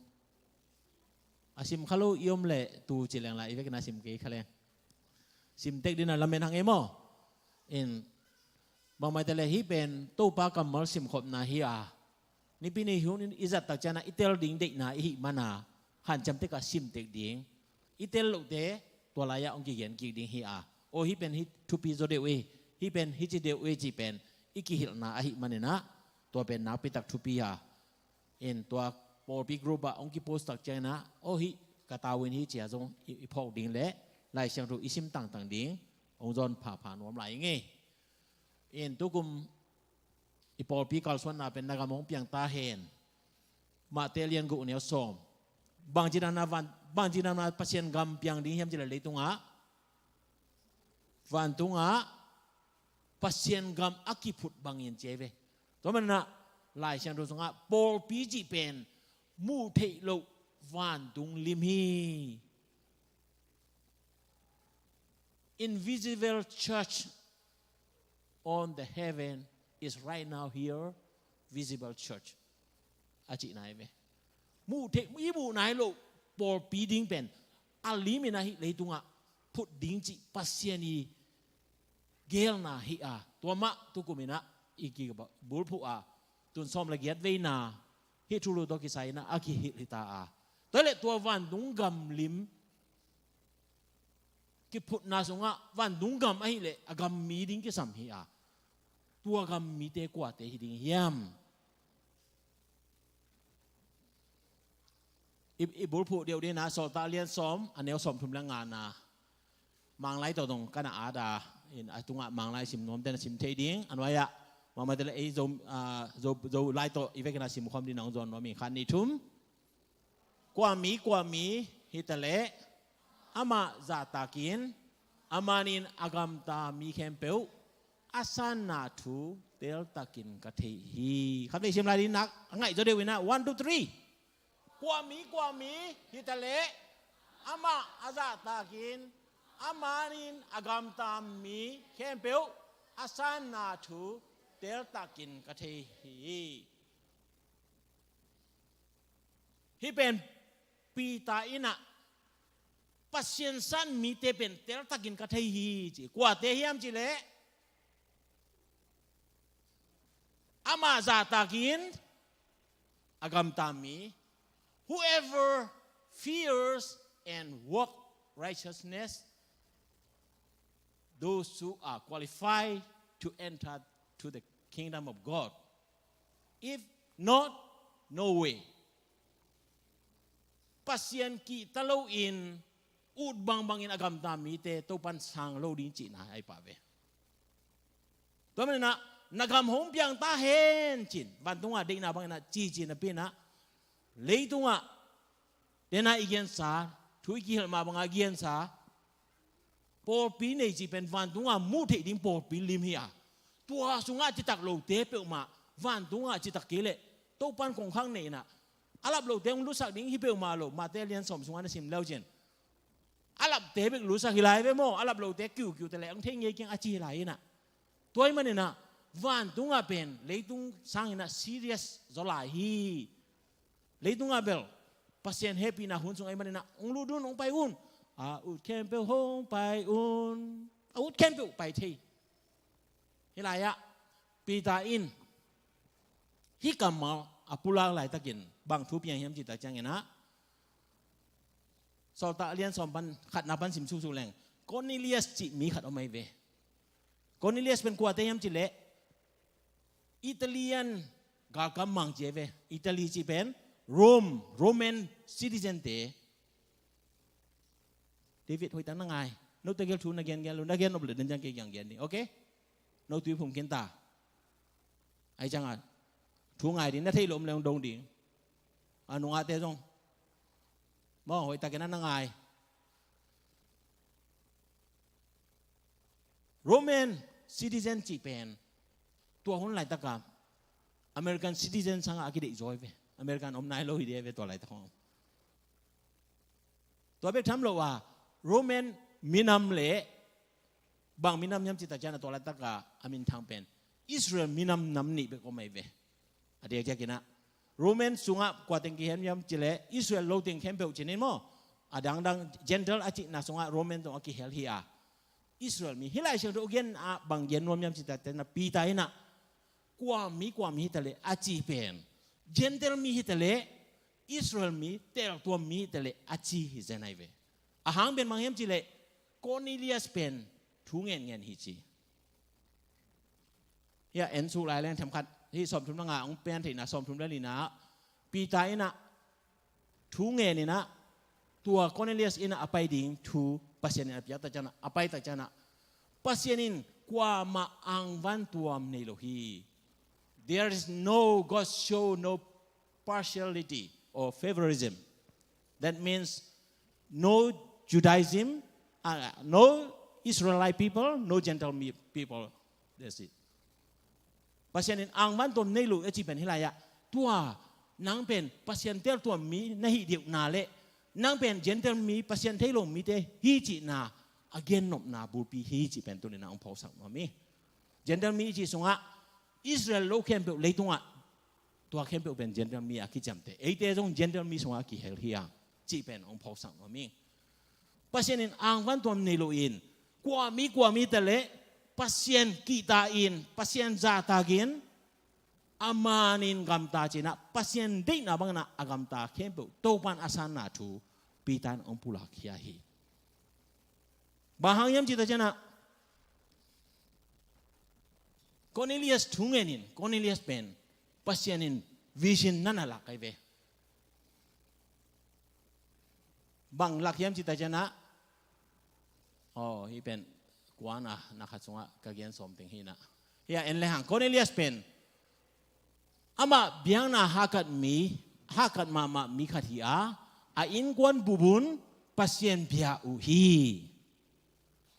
A sim kha lo i om leh tu ci leng la, i vek in ah sim kei kha leng. Sim tek ding in ah lamen hang e maw. In, bangmah hi ta leh hih pen Topa kammal simkhopna hi a. Nipi ni hun in i zat tak ciangin ah i tel ding deihna i hih man a, hanciam tek a sim tek ding. I tel lohte tua lai-ah hong kigen kik ding hi a. Aw, hih pen hih thupi zaw deuh e, hih pen hih ci deuh e cih pen i kihilhna ahih manin ah, tua pen nakpi tak thupi a. In, tua pawlpi group ah hong kipost tak ciangin ah, aw, hih ka tau in hi ci a zong i, i phawk ding leh Lai Siangtho i sim tangtang ding hong zawn phapha nuam lai ing e. In, tukum i pawlpi kalsuanna pen na gam hong piang ta hen. Matthai lian guk neu sawm. Bangci dan a van, bangci dan a Pasian gam piang ding hiam ci leh leitungah, vantungah Pasian gam a kiphut bangin ci hi ve. Tua manin ah Lai Siangtho sungah pawlpi cih pen muh theih loh vantung lim hi. Invisible church on the heaven is right now here, visible church. A cihna hi ve. Muh theih, i muh nai loh pawlpi ding pen a lim in ah hih leitungah phut ding cih Pasian i geelna hi a. Tua mah tukum in ah i kibulphuh a, tun sawm le giat veina hih thulu tawh kisai in ah a kihilh hi ta a. Tua leh tua vantung gam lim kiphutna sungah vantung gam ahih leh a gam mi ding kisam hi a. Tua gam mite kuate hi ding hiam? I, i bulphuh deuh ding in ah Sawltak lian sawm, a neu sawm thum le ngana. Manglai tawh dong ka na at a, in, a tungah Manglai sim nuamte na sim thei ding. A nuai-ah, mahmah te leh ei Zo, ah, Zo, Zolai tawh i vek in ah sim khawm ding in ah hong zawn nuam ing, khat nih thum. Kua mi, kua mi hi ta leh, amah zahtakin, a man in a gamta mi khempeuh a sanna thu teltakin ka thei hi. Khat vei sim lai ding, nak a ngaih zaw deuh in ah, one, two, three. Kua mi, kua mi hi ta leh, amah a zahtakin, a man in a gamta mi khempeuh a sanna thu teltakin ka thei hi. Hih pen Peter in ah Pasian san mite pen teltakin ka thei hi ci. Kuate hiam cih leh, amah zahtakin a gamta mi, whoever fears and work righteousness, those who are qualified to enter to the kingdom of God. If not, no way. Pasian kihta loin ut bangbangin a gamta mite Topan sang lo ding cihna ahi pah ve. Tua manin ah na gam hong piang ta hen ci-in, vantungah deihna bangin ah cici napi-in ah, leitungah dena i gensa, thu i kihilh mah banga gensa pawlpi nei cih pen vantungah muh theih ding pawlpi lim hi a. Tua sungah citak lote peuhmah, vantungah citak kei leh Topan kongkhak nei-in ah, a lap lote hong lutsak ding hi peuhmah lo. Matthai lian sawm sungah na sim le uh cin, a lapte bek lutsak hi lai ve maw, a lap lote kiukiu ta leh hong thei ngei keng a ci hi lai in ah. Tua ahih manin ah vantungah pen leitung sangin ah serious zaw lai hi. Leitungah bel Pasian hehpihna hun sung ahih maninah hong lut un, hong pai un. A ut khempeuh hong pai un. A ut khempeuh pai thei. Hih lai-ah Peter in hih kammal a pulak laitakin bang thu piang hiam cih tak cianginah Sawltak a lian sawm pan khatna pan sim suksu leng Cornelius cih mi khat om ahi ve. Cornelius pen kuate hiam cih leh Italian galkap mang ci ahi ve. Italy cih pen Rome, Roman citizen te. David, hoihtak na ngai. Note gel thu na gen gen lo, na gen nop le den ciang kei kiang gen ding, okay? No tuiphum khinta. Ahi ciangah thu ngai ding, na theih loh om le hong dong ding. A nungahte zong maw, hoihtakin na ngai. Roman citizen cih pen tua hun laitaka American citizen sangah a kideih zaw hi ve. American om nai lo hi ding hi ve tua laitak hong. Tua bek tham lo a Roman minam le bang minam hiam cih tak ciangah tua laitaka a minthang pen Israel minam nam nih bek om ahi ve. A diakdiakinah Roman sungah kua teng kihen hiam cih leh Israel lo teng khempeuh cih ni maw. A dangdang Gentile a cihna sungah Roman tawh a kihel hi a, Israel mi, hih Lai Siangtho a gen ah bang gen nuam hiam cih tak ciangah Peter inah kua mi kua mi hi ta leh a ci pen, Gentile mi hi ta leh Israel mi, teltuam mi hi ta leh a ci hi zen ahi ve. A hang pen bang hiam cih leh Cornelius pen thu ngenngen hi ci. Hih a en suk lai leng themkhat, hih sawmthum le nga hong pian theihna sawmthum le lina Peter inah thu ngen inah tua Cornelius inah a pai ding thu Pasian in a piak tak ciangah, a pai tak ciangah Pasian in kuamah angvan tuam nei lo hi. There is no, God show no partiality or favorism. That means no Judaism, uh, no Israelite people, no Gentile me- people. That's it. Pasian in angvan tuam nei lo a cih pen hih lai-ah tua nang pen Pasian teltuam mi na hih deuhna le nang pen Gentile mi, Pasian thei lo mite hi cihna a gennopna bulpi hi cih pen tuni-in ah hong phawksak nuam hi. Gentile mi i cih sungah Israel lo khempeuh leitungah tua khempeuh pen Gentile mi a kiciamteh, eite zong Gentile mi sungah a kihel hi a cih pen hong phawksak nuam hi. Pasian in angvan tuam nei loin kua mi kua mi ta leh Pasian kihta in, Pasian zahtak in, a man in gamta ci-in ah Pasian deihna bangin ah a gamta khempeuh Topa'n a sanna thu Peter in hong pulak khia hi. Bang hang hiam cih tak ciangin ah Cornelius thu ngenin, Cornelius pen Pasian in vision na na lak ahi ve. Bang lak hiam cih tak ciangin ah, aw, hih pen kuana na khat sungah ka gen sawm teng hi-in ah, hih a en le hang, Cornelius pen amah biakna hahkat mi, hahkat mahmah mi khat hi a, a innkuan bupun Pasian bia uh hi.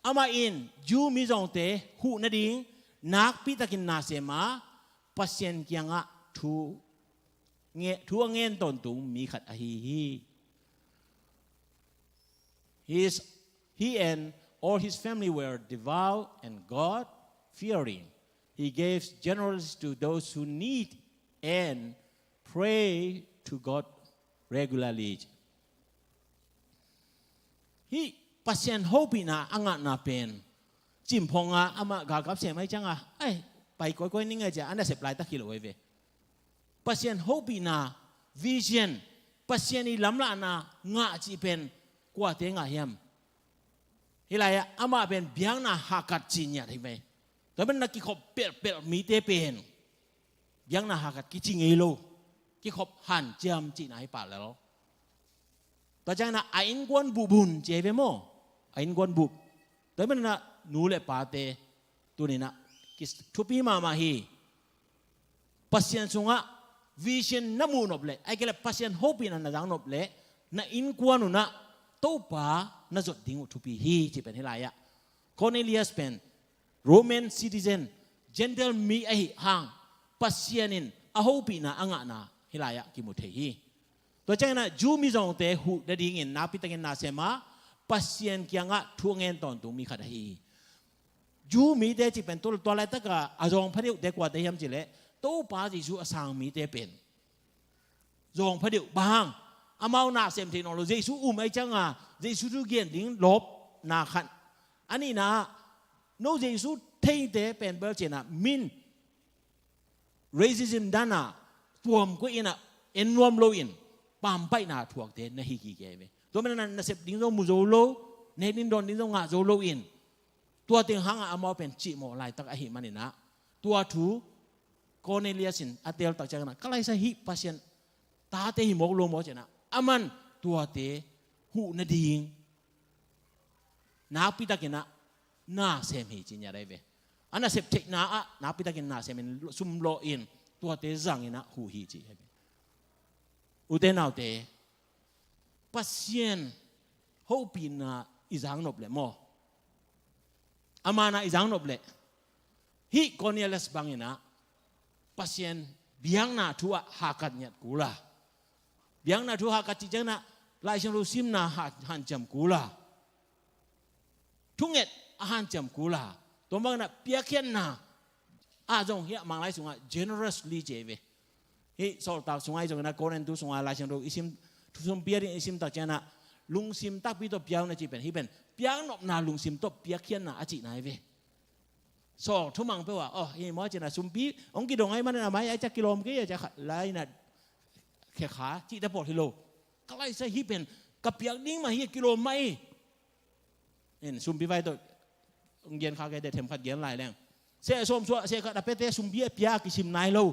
Amah in Jew mizawngte huh nading nakpitakin na sem a, Pasian kiangah thu nge- thu a ngen tawntung mi khat ahi hi. His, he and all his family were devout and God-fearing. He gave generously to those who need and pray to God regularly. Hih Pasian hopihna a ngahna pen cimphong a amah galkap sem ahih ciangin, ai, pai kawikawi ning a ci-a a nasep laitak hi lo ahi ve. Pasian hopihna, vision, Pasian i lamlahna ngah cih pen kuate ngah hiam? Hih lai-ah amah pen biakna hahkat ci ngiat hi ve. Tua pen na kikhop pelhpelh mite pen biakna hahkat kici ngei lo, kikhop hanciam cihna hi pah lel. Tua ciangin ah a innkuan bupun ci ahi ve maw? A innkuan bup. Tua hi manin ah nu le pate tuni-in ah ki- thupi mahmah hi. Pasian sungah vision na muh nop leh, ahih kei leh Pasian hopihna na zang nop leh na innkuan un ah Topa na zot ding uh thupi hi cih pen hih lai-ah Cornelius pen Roman citizen, Gentile mi ahih hang Pasian in a hopihna a ngahna hih lai-ah kimu thei hi. Tua ciangin ah Jew mizawngte huh nadingin nakpitakin na sem a, Pasian kiangah thu a ngen tawntung mi khat ahi hi. Jew mite cih pen tua, tua laitaka a zawng pha deuhte kuate hiam cih leh Topa Jesuh a sang mite pen zawng phadeuh. Bang hang? Amau nasem thei nawn lo. Jesu um ahih cianga Jesu thu gen ding lawpna khat. A nihna ah, no Jesu theite pen bel ci-in ah, min racism dan a tuamkoih in ah, en nuam loin pampaihna thuakte na hi kik hi ve. Tua manin ah nasep ding zong mu zo lo, nek ding dawn ding zong ngah zo loin, tua teng hangah amau pen cihmawh laitak ahih manin ah, tua thu Cornelius in a teel tak ciangin ah, ka laisa hih Pasian tate hi mawk lo maw ci-in ah, aman tuate huh nading nakpitakin ah nasem hi ci ngiat ahi ve. A nasep theihna ah nakpitakin nasemin sum lawhin tuate zangin ah huh hi ci ahi ve. Ute naute, Pasian hopihna i zang nop leh maw, a manna i zang nop leh, hih Cornelius bangin ah Pasian biakna thu ah hahkat ngiat kul a, biakna thu hahkat cih ciangin ah Lai Siangtho simna ha-, hanciam kul a, thunget a hanciam kul a, tua bangin ah piakkhiatna ah zong hih a Manglai sungah generously ci ahi ve. Hih Sawltak sungah ahi zongin ah, Korintu sungah Lai Siangtho i sim, sumpi a ding i sim tak ciangin ah, lungsim takpi tawh pia un a cih pen, hih pen piaknopna lungsim tawh piakkhiatna a cihna ahi ve. Sawltak thumang peuh ah, oh, hih maw ci-in ah, sumpi hong kidong ahih manin ah, mai a ciah kilawm kei a ciah khat lai in ah, khekha cihte pawl hi lo. Ka laisa hih pen ka piak ding mah hi, kilawm mah hi. In, sumpi vai tawh hong gen kha kei teh, themkhat gen lai leng, seh sawm suah seh khat a piate sumpi a pia a kisim nai lo.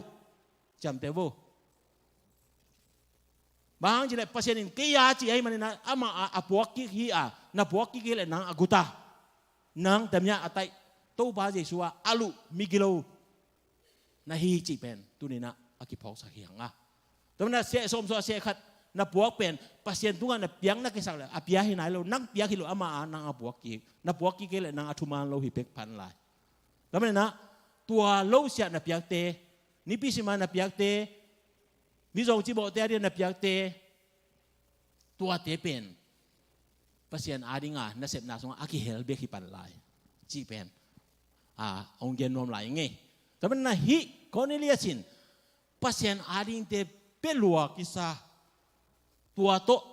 Ciamteh vo. Bang hang cih leh Pasian in kei a ci ahih manin ah, amah a, a puak kik hi a, na puak kik hi leh nang a guta, nang tamiah a taih Topa Jesu ah a luh migilo na hi cih pen tuni-in ah a kiphawksak hi hang a. Tua manin ah seh sawm suah seh khat na puak pen Pasian tungah na piak na kisak leh a pia hi nai lo, nang piak hi lo, amah a nang a puak kik, na puak kik kei leh nang a thuman lo hi pek pan lai. Tua manin ah tua lo siah na piakte, nipi sima na piakte, mizawng cibawhte a ding na piakte, tuate pen Pasian adinga nasepna sungah a kihel bek hi pan lai cih pen, a, hong gen nuam lai ing ei. Tua manin ah hih Cornelius in Pasian adingte pia lua kisa, tua tawh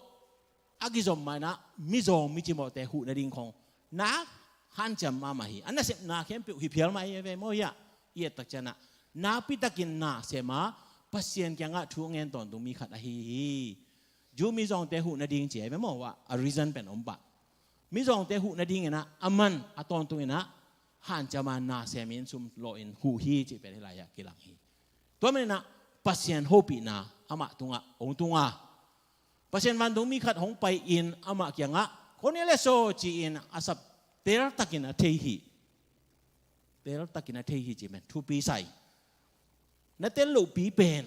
a kizom mah in ah mizawng micimawhte huh nading khong nak hanciam mahmah hi. A nasepna khempeuh hi phial mah hi ve maw hiah. I et tak ciangin ah nakpitakin nasem a, Pasian kiangah thu a ngen tawntung mi khat ahi hi. Jew mizawngte huh nading ci ahi ve maw, a reason pen om pah. Mizawngte huh nadingin ah aman a tawntungin ah hanciam a nasemin sum lawhin huh hi cih pen hih lai-ah kilang hi. Tua manin ah Pasian hopihna amah tungah hong tung a, Pasian vantung mi khat hong pai-in amah kiangah, Cornelius aw, ci-in a sap, teltakin a thei hi. Teltakin a thei hi cih pen thupi sa hi. Na tel lohpi pen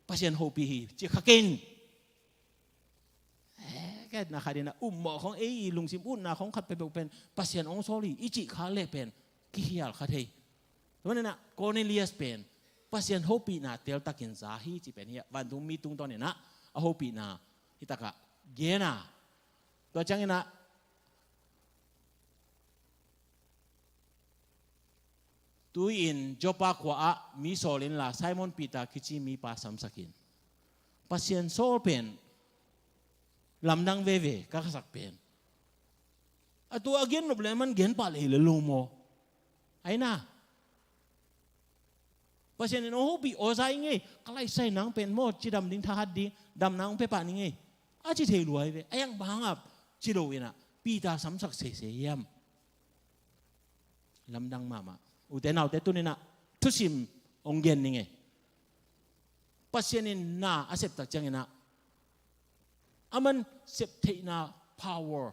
Pasian hopih hi ci kha kei in. Eh, ka na khat in ah upmawh khong, ei i lungsim utna khong khat peuhpeuh pen Pasian hong sawl hi i cih kha leh pen kikhial kha thei. Tua manin ah Cornelius pen Pasian hopihna teltakin za hi cih pen hiah vantung mi tungtawnin ah a hopihna hih takah gen a. Tua ciangin ah, tu-in Joppa khua-ah mi sawl inla, Simon Peter kici mipa samsak in. Pasian sawl pen lamdang veve, ka khasak pen. A tua a gen nop leh man gen pah leh hi lel lo maw? Ai na. Pasian in hong hopih aw za ing ei, ka laisai nang pen maw, cidam ding, thahat ding, damna hong pia pah ning ei, a ci thei lua hi ve. A iang bang hangah ci lo in ah Peter samsak sese hiam? Lamdang mahmah. Ute naute, tuni-in ah thusim hong gen ning ei. Pasian in na a sep tak ciangin ah, aman septheihna power,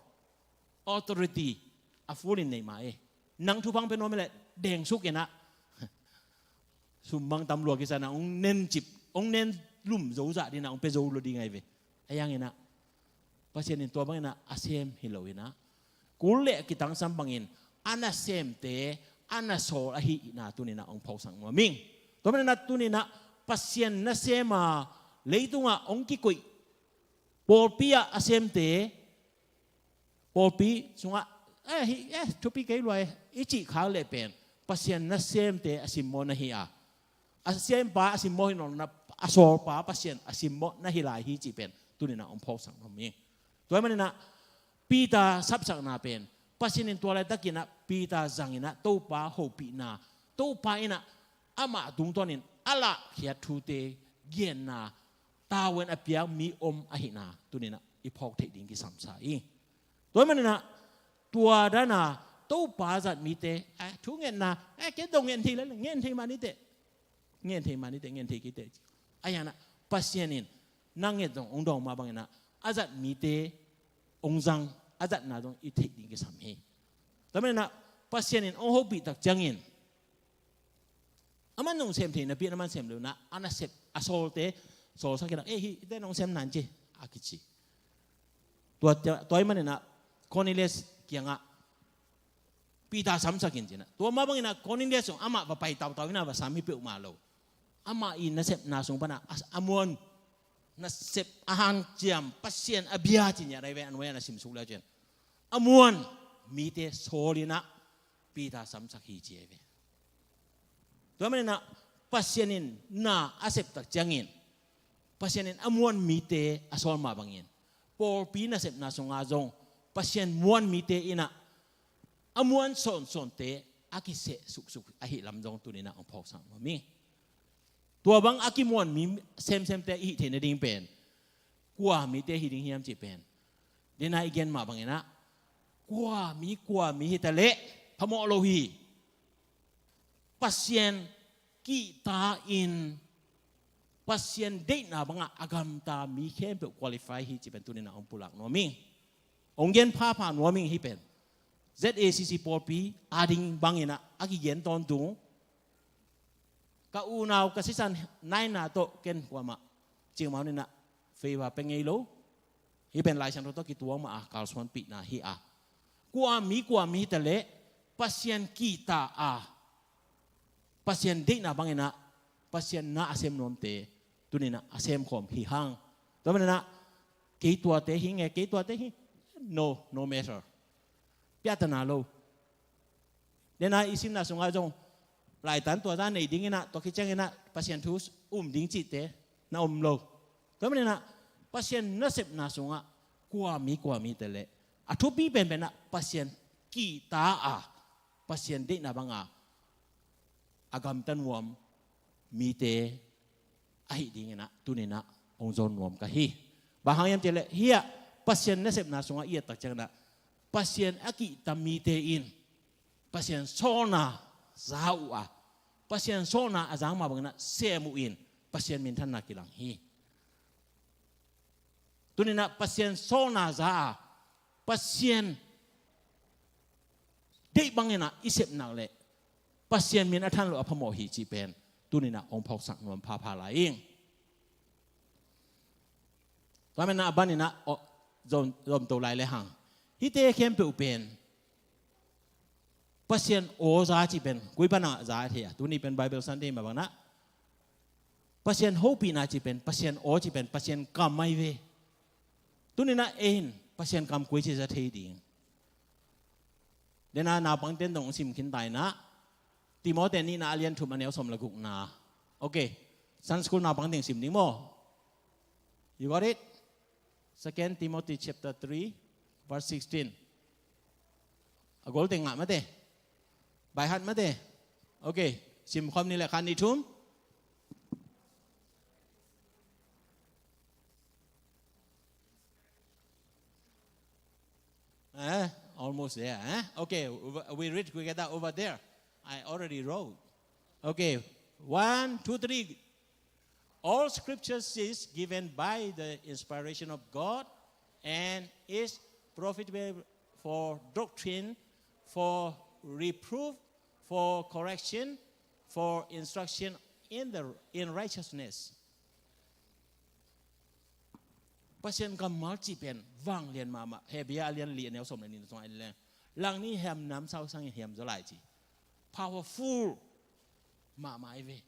authority a full in nei mah ei. Nang thupha hong pia nuam hi leh dengsuk in ah, sumbang tam lua kisa in ah hong nencip, hong nen lum zo zah ding in ah, hong pia zo lua ding ahi ve. A iang in ah Pasian in tua bangin ah a sem hi lo in ah, kul leh kitangsam bangin a nasemte a na sawl ahihna tuni-in ah hong phawksak nuam ing. Tua manin ah tuni-in ah Pasian nasem a leitungah hong kikoih, pawlpi ah a semte, pawlpi sungah, eh, hih, eh, thupi kei lua ei i cih khak leh pen Pasian nasemte a simmawhna hi a, a siampa a simmawh hi nawn lo-in ah, a sawlpa Pasian a simmawh na hi lai hi cih pen tuni-in ah hong phawksak nuam ing. Tua ahih manin ah Peter sapsakna pen, Pasian in tua laitakin ah Peter zangin ah Topa hopihna, Topa in ah amah tungtawnin a lahkhiat thute genna, tavuan a piak mi om ahihna tuni-in ah i phawk theih ding kisam sa ing. Tua ahih manin ah tua dan a Topa zat mite, eh, thungetna, eh, kei dong ngen thei lai, ngen thei mah ni teh. Ngen thei mah ni teh, ngen thei kei teh. Ahih hangin ah Pasian in na nget zong hong dawng mah bangin ah a zat mite hong zang, a zatna zong i theih ding kisam hi. Tua ahih manin ah Pasian in hong hopih tak ciangin, aman hong sem thei napi-in aman sem lo-in ah, a nasep, a sawlte sawlsak in ah, "Eh, hihte nong sem nan ci," a kici. Tua, tua ahih manin ah Cornelius kiangah, "Peter samsak in," ci-in ah. Tua mah bangin ah Cornelius zong amah va pai tautau in ah va sam hi peuhmah lo. Amah i nasepna sung pan ah a, a muan, nasep a hanciam, Pasian a bia ci-in ah, a nuai-ah na simsuk le uh cin, a muan mite sawl in ah Peter samsak hi ci ahi ve. Tua ahih manin ah Pasian in na a sep tak ciangin, Pasian in a muan mite a sawl mah bangin, pawlpi nasepna sungah zong Pasian muan mite in ah a muan sawnsawnte a kiseh suksuk ahih lam zong tuni-in ah hong phawksak nuam ing. Tua bang a kimuan mi semsemte i hih theih nading pen kua mite hi ding hiam cih pen, dena i gen mah bangin ah, kua mi, kua mi hi ta leh phamawh lo hi. Pasian kihta-in, Pasian deihna bangah a gamta mi khempeuh qualify hi cih pen tuni-in ah hong pulak nuam ing. Hong gen phapha nuam ing. Hih pen Z A C C pawlpi ading bangin ah a kigen tawntung, ka unau ka sisan naina tawh ken kuamah cingmau in ah favor pia ngei lo. Hih pen Lai Siangtho tawh kituak mah a kalsuanpihna hi a, kua mi, kua mi hi ta leh Pasian kihta a, Pasian deihna bangin ah Pasian na a sem nuamte tuni-in ah a semkhawm hi hang. Tua manin ah kei tuate hi nge, kei tuate hi, no, no matter. Piahtana lo. Dena i simna sungah zong laitan tua zah nei dingin ah, tua khit ciangin ah Pasian thu um ding cihte na om lo. Tua manin ah Pasian nasepna sungah kua mi, kua mi hi ta leh a thupi penpen ah Pasian kihta a, Pasian deihna banga a gamta nuam mite ahih dingin ah tuni-in ah hong zawn nuam ka hi. Bang hang hiam cih leh, hiah Pasian nasepna sungah i et tak ciangin ah Pasian a kihta mite in Pasian sawlna za uh a, Pasian sawlna a zang mah bangin ah sem uh in Pasian minthanna kilang hi. Tuni-in ah Pasian sawlna za a, Pasian deih bangin ah i sep nak leh Pasian min a than loh a phamawh hi cih pen tuni-in ah hong phawksak nuam phapha lai ing. Tua manin ah a banin ah, aw, zom, zomto lai le hang. Hihte khempeuh pen Pasian aw za cih pen koi pan ah za thei a, tuni pen Bible Sunday mah bangin ah Pasian hopihna cih pen, Pasian aw cih pen Pasian kam ahi ve. Tuni-in ah ei in Pasian kam koi ci za thei ding. Dena naupangte in dong sim khin ta in ah, Timothy nihna a lian thum a neu sawm le gukna. Okay. Sunday school naupangte in sim ding maw? You got it? Second Timothy chapter three, verse sixteen. A golte ngah mate. By heart mate. Okay. Sim khawm ni leh, khat, nih, thum. Eh, almost there, eh? Okay, we read together over there. I already wrote. Okay, one, two, three. All scriptures is given by the inspiration of God and is profitable for doctrine, for reproof, for correction, for instruction in the, in righteousness. Pasian kammal cih pen vanglian mahmah. Hebrew a lian li a neu sawm le nih na sungah en leng, langnih hiam namsau sangin hiam zaw lai ci. Powerful mahmah ahi ve.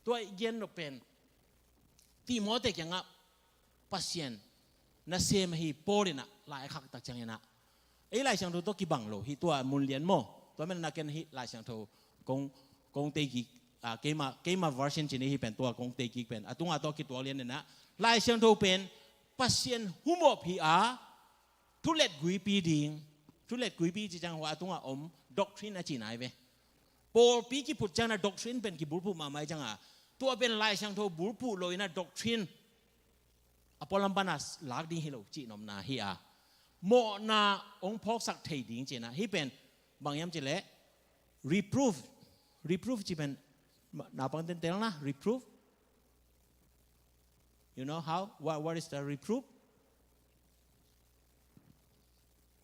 Tua i gen nop pen Timothy kiangah Pasian nasem ahi Paul in ah lai a khak tak ciangin ah, ei Lai Siangtho tawh kibang lo hi, tua mun lian maw? Tua manin ah ken hih Lai Siangtho kong, kong tei kik, ah, keima, keima version ci ni hi pen tua kong tei kik pen. A tungah tua kituak lian inah Lai Siangtho pen Pasian humop hi a, thulet guipi ding. Thulet guipi ci ciang hua a tungah om doctrine a ci nai ve. Pawlpi kiphut ciang na doctrine pen kibulphuh mahmah hi ciang a, tua pen Lai Siangtho bulphuh lo inah doctrine a pualam pana lak ding hi lo cih nopna hi a, mawhna hong phawksak thei ding ci inah hi pen. Bang hiam ci leh reproof. Reproof ci pen naupang ten telna reproof. You know how? What, what is the reproof?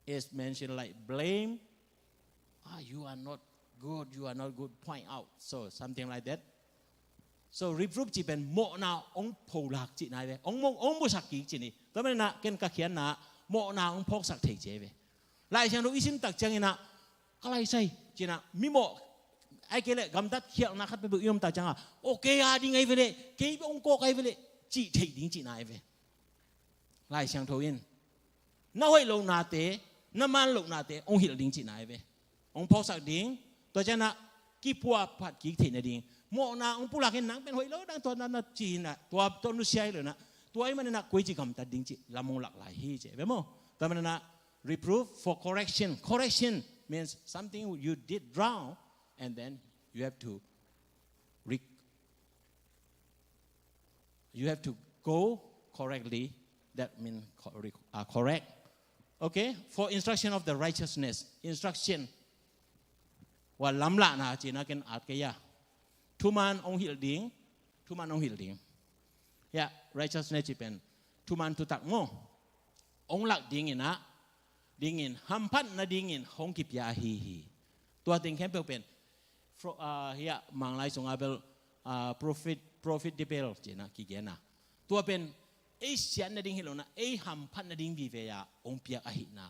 It's mentioned like blame. Ah, you are not good, you are not good, point out. So something like that. So reproof ci pen mawhna hong pholak cih nai ve. Hong mawh, hong musak kik ci ni. Tua manin ah ken ka khiatna mawhna hong phawksak thei ci ve. Lai Siangtho i sim tak ciang inah ka lai sai ci inah mimawh ai kei leh gamtat khialhna khat peuhpeuh i om tak ciang a, okay a ding ai ve leh, kei hong kawk ai ve leh cih theih ding cih nai ve. Lai Siangtho in na hoih lohnate, na man lohnate hong hilh ding cih nai ve. Hong phawksak ding. Tua ciang inah kipuahphat kik theih nading mawhna hong pulak in, nang pen hoih lo dang tua na, na ci inah tua tawh nusia hi lo inah, tua ahih manin ah koici gamtat ding cih lam hong lak lai hi ci ve maw. Tua manin ah reproof for correction. Correction means something you did wrong and then you have to re- you have to go correctly. That means co-, re-, uh, correct. Okay? For instruction of the righteousness. Instruction. Hua lamlahna cihna ken at kei a. Thuman hong hilh ding. Thuman hong hilh ding. Ya, righteousness ci pen thuman thutak maw. Hong lak ding inah, dingin, hamphat nadingin hong kipia ahi hi. Tua teng khempeuh pen fro-, ah, hiah Manglai sungah bel, ah, profit, profitable cihna kigen a. Tua pen ei siat nading hi lo inah, ei hamphat nading vive a hong piak ahihna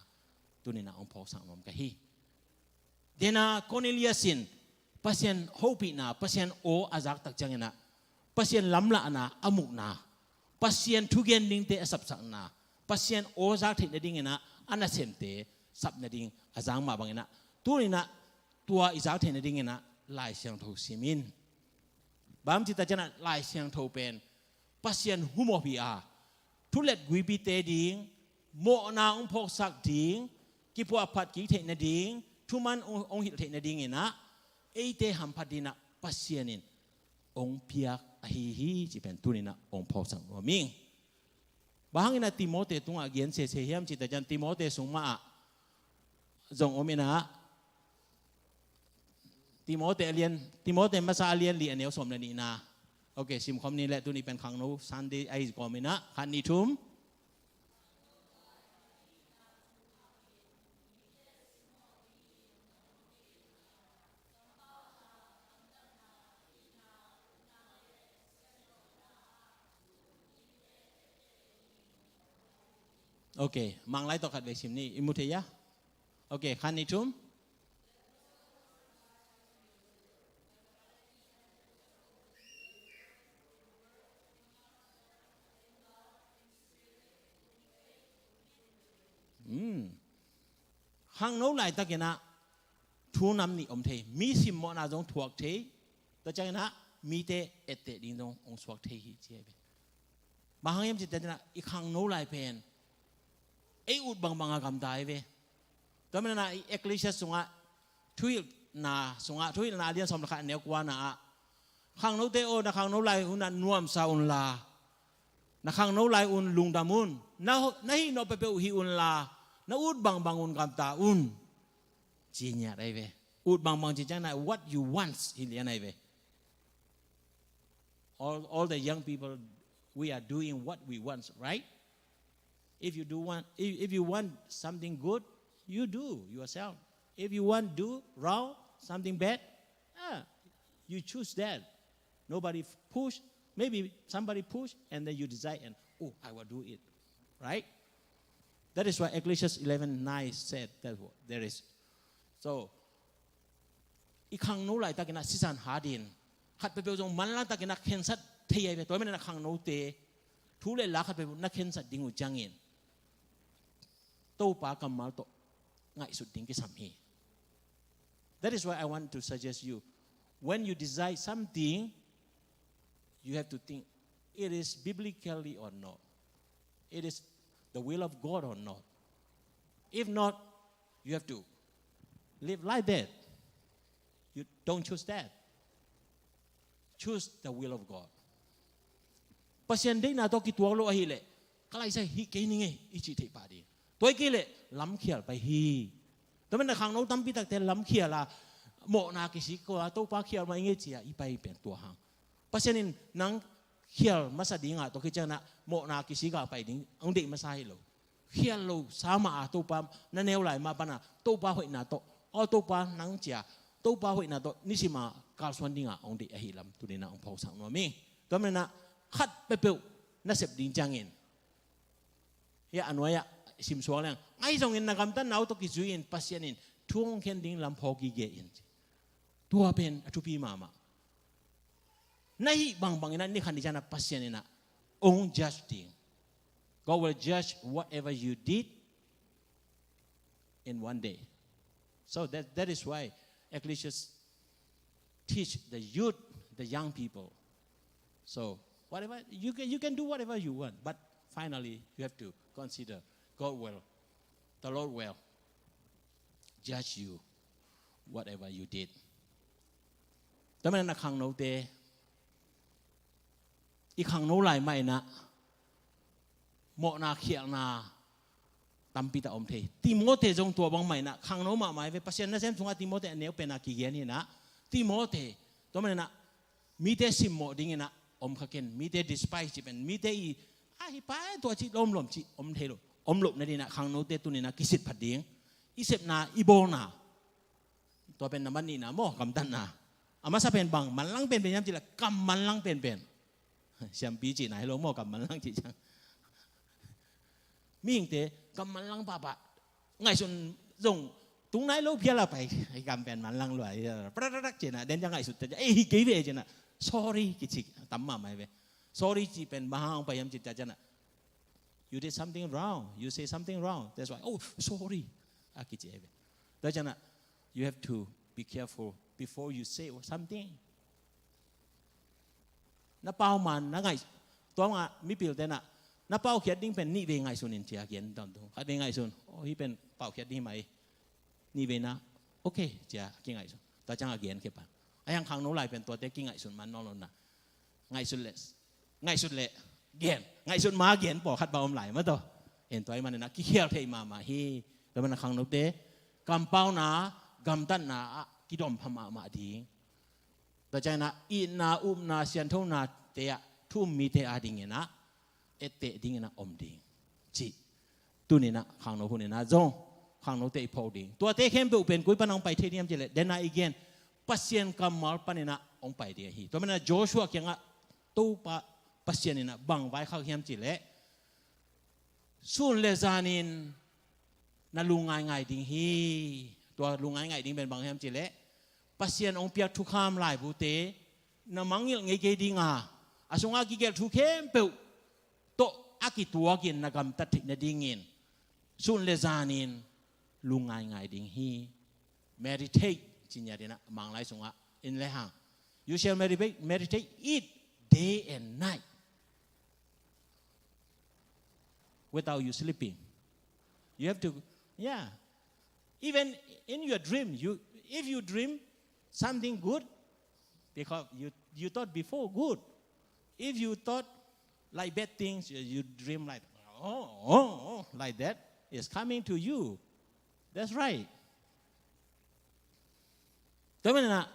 tuni inah hong phawksak nuam ka hi. Dena Cornelius in Pasian hopihna, Pasian aw a zak tak ciang inah, Pasian lamlahna a muhna, Pasian thugen dingte a sapsakna, Pasian aw zak theih nading inah a nasemte sap nading a zak mah bang inah, tuni inah tua i zak theih nading inah Lai Siangtho sim in. Bang hiam cih tak ciang inah Lai Siangtho pen Pasian humop hi a, thulet guipite ding, mawhna hong phawksak ding, kipuahphat kik theih nading, thuman hong, hong hilh theih nading inah eite hamphat ding inah Pasian in hong piak ahi hi cih pen tuni inah hong phawksak nuam ing. Bang hang inah Timote tungah gen sese hiam cih tak ciang Timote sung mah ah zong om inah, Timote a lian, Timote masa a lian li a neu sawm le nihna. Ok, simkhawm ni leh tuni pen khangno Sunday ahi kawm inah khat nih thum. Ok, Manglai tawh khat vei sim ni, i mu thei a? Ok, khat nih thum. Hmm. Khangno laitak inah thu nam nih om thei, mi simmawhna zong thuak thei, tua ciang inah mite etteh ding zong hong suak thei hi ci hi ve. Bang hang hiam cih tak ciang inah i khangno lai pen ei ut bangbang a gamta hi ve. Tua manin ah i Ecclesia sungah thuhilhna sungah, thuhilhna a lian sawm le khat a neu kuana ah, khangnote aw, na khangno lai hun ah nuamsa unla, na khangno lai un lungdam un, na, na hih nawh peuhpeuh hih unla, na ut bangbang un gamta un, ci ngiat ahi ve. Ut bangbang ci ciang inah what you want hi lian ahi ve. All, all the young people, we are doing what we want, right? If you do want, if, if you want something good, you do yourself. If you want do wrong, something bad, ah, you choose that. Nobody f-, push. Maybe somebody push, and then you decide, and, "Oh, I will do it." Right? That is why Ecclesiastes eleven nine said that wo-, there is. So, i khangno laitak inah sisan hat in, khat peuhpeuh zong manlang tak inah khensat thei ahi ve. Tua manin ah khangnote thu le la khat peuhpeuh na khensat ding uh ciangin Topa kammal tawh ngaihsut ding kisam hi. That is why I want to suggest you, When you decide something, you have to think, it is biblically or not? It is the will of God or not? If not, you have to live like that. You don't choose that. Choose the will of God. Pasian deihna tawh kituak lo ahih leh, ka laisai hih kei ning e i cih theih pah ding. Tua hi kei leh lamkhial pai hi. Tua manin a khangno tampi takte lamkhial a, mawhna kisik ko a, Topa khial mah ing e ci a i pai pen tua hang. Pasian in nang khial masa ding a, tua khit ciangin a mawhna kisik a pai ding hong deih masa hi lo. Khial lo sa mah a Topa na neu lai mah pan a Topa hoihna tawh, aw Topa nang ci a, Topa hoihna tawh nisim a kalsuan ding a hong deih ahih lam tuni in a hong phawksak nuam ing. Tua manin a khat peuhpeuh na sep ding ciangin, hih a nuai ah simsuak leng, ahi zongin na gamtatna uh tawh kizui in Pasian in thu hong khen ding lam phawk gige in. Tua pen a thupi mahmah. Na hih bangbang in a ni khat ni ciang a Pasian in a hong judge ding. God will judge whatever you did in one day. So that, that is why Ecclesiastes teach the youth, the young people. So whatever you can, you can do whatever you want, but finally you have to consider God will, the Lord will judge you whatever you did. Tua manin a khangnote, i khangno lai mah in a mawhna khialhna tampi tak om thei. Timote zong tua bang mah in a khangno mahmah hi ve. Pasian nasem sungah Timote a neu pen a kigen hi in a, Timote, tua manin a mite simmawh ding in a om kha ken, mite despise cih pen, mite i, a hih pa e tua cih lomlom cih om thei lo. Om loh nading in a khangnote tuni in a kisit phat ding. I sepna, i bawlna, tua pen nambat nihna maw, gamtatna. A masa pen bang manlang penpen hiam cih leh kam manlang penpen. Siampi cihna hi lo maw, kam manlang cih ciang. Mihingte kam manlang pahpah, ngaihsun zong tung nai lo phial a pai, kam pen manlang lua hi. Pradak cihna den ciang ngaihsut ta ciang, eh, hi kei ve cihna. Sorry kici tam mahmah hi ve. Sorry cih pen bang hang hong pai hiam cih ta ciang a, you did something wrong, you say something wrong, that's why, oh, sorry, a kici hi ve. Tua ciang a, you have to be careful before you say something. Na pau man na ngaih, tua mah mipilte in a, na paukhiat ding pen nih vei ngaihsun in ci a gen tawntung. Khat vei ngaihsun, oh, hih pen paukhiat ding hi mah hi. Nih vei na, okay, ci a kingaihsun. Tua ciang a gen khia pan. A hiang khangno lai pen tuate kingaihsun man nawn lo in a, ngaihsut leh, ngaihsut leh gen, ngaihsut ma gen pawlkhat bang om lai mah tawh. En tua ahih manin a kikhial thei mahmah hi. Tua manin a khangnote kampauna, gamtatna ah kidom pha mahmah ding. Tua ciangin a itna, upna, sianthonate ah thu um mite adingin a etteh dingin a om ding cih tuni in a khangno hun in a zong khangnote i phawk ding. Tuate khempeuh pen koi pan hong pai thei ding hiam cih leh, den a i gen Pasian kammal panin a hong pai ding ahi. Tua manin a Joshua kiangah Topa Pasian in a bang vaikhak hiam cih leh, sun le zanin na lungngaingai ding hi. Tua lungngaingai ding pen bang hiam cih leh, Pasian hong piak thukham laibute na mangngilh ngei kei ding a, a sungah kigelh thu khempeuh tawh a kituakin na gamtat theih nadingin sun le zanin lungngaingai ding hi. Meditate, ci ngiat in a Manglai sungah in le hang. You shall meditate, meditate it day and night without you sleeping. You have to, yeah. Even in your dream, you, if you dream something good, because you, you thought before good. If you thought like bad things, you, you dream like, oh, oh, oh, like that is coming to you. That's right. Tua manin a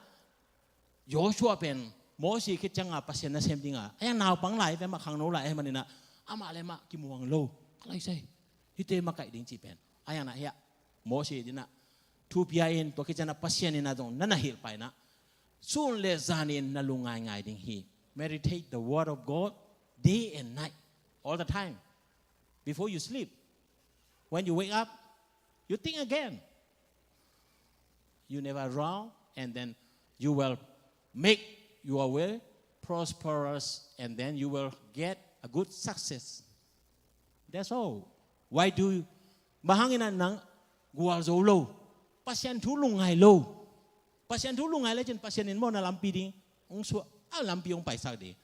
Joshua pen Moses khit ciang a Pasian nasem ding a, a hiang naupang lai ve mah, khangno lai ahih manin a, amah le amah kimuang lo. Ka laisai, hihte makaih ding cih pen, a hiang na hiah Moses in a thu pia in, tua khit ciang a Pasian in a zong na na hilh pah in a, sun le zanin na lungngaingai ding hi. Meditate the word of God day and night, all the time, before you sleep. When you wake up, you think again. You never wrong, and then you will make your way prosperous, and then you will get a good success. That's all. Why do you, bang hangin a nang gualzo lo, Pasian thu lungngai lo? Pasian thu lungngai lecin Pasian in maw na lampi ding hong suah, a lampi hong paisak ding.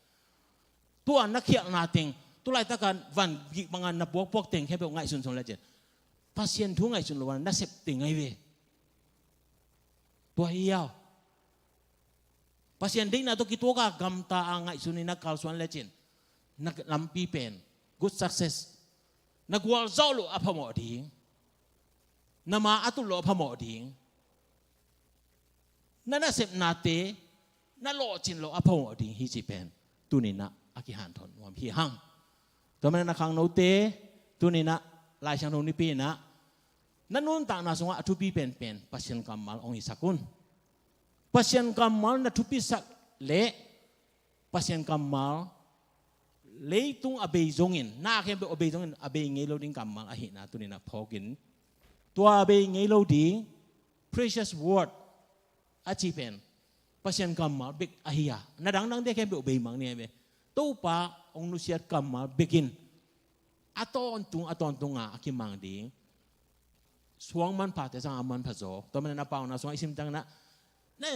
Tua na khialhna teng, tu laitakin van gik bangin na puakpuak teng khempeuh ngaihsunsun lecin Pasian thu ngaihsun lo a na sep teng ahi ve. Tua hi a, Pasian deihna tawh kituak a gamta a ngaihsun in a kalsuan lecin na lampi pen good success. Na gualzawh loh a phamawh ding. Na ma a tut loh a phamawh ding. Na nasepnate na lawhcin loh a phamawh ding hi cih pen tuni-in ah a kihanthawn nuam hi hang. Tua manin ah khangnote, tuni-in ah Lai Siangtho nipi-in ah na nuntakna sungah a thupi penpen Pasian kammal hong hisak un. Pasian kammal na thupisak leh Pasian kammal leitung a bei zongin, na khempeuh a bei zongin a bei ngei lo ding kammal ahihna tuni-in ah phawkin, tua a bei ngei lo ding precious word a cih pen Pasian kammal bek ahi a, na dangdangte khempeuh bei mang ni ahi ve. Topa hong nusiat kammal bekin a tawntung a tawntung a a kimang ding suang manphate sang a manpha zaw. Tua manin ah a pauna sungah i sim ciangin ah na,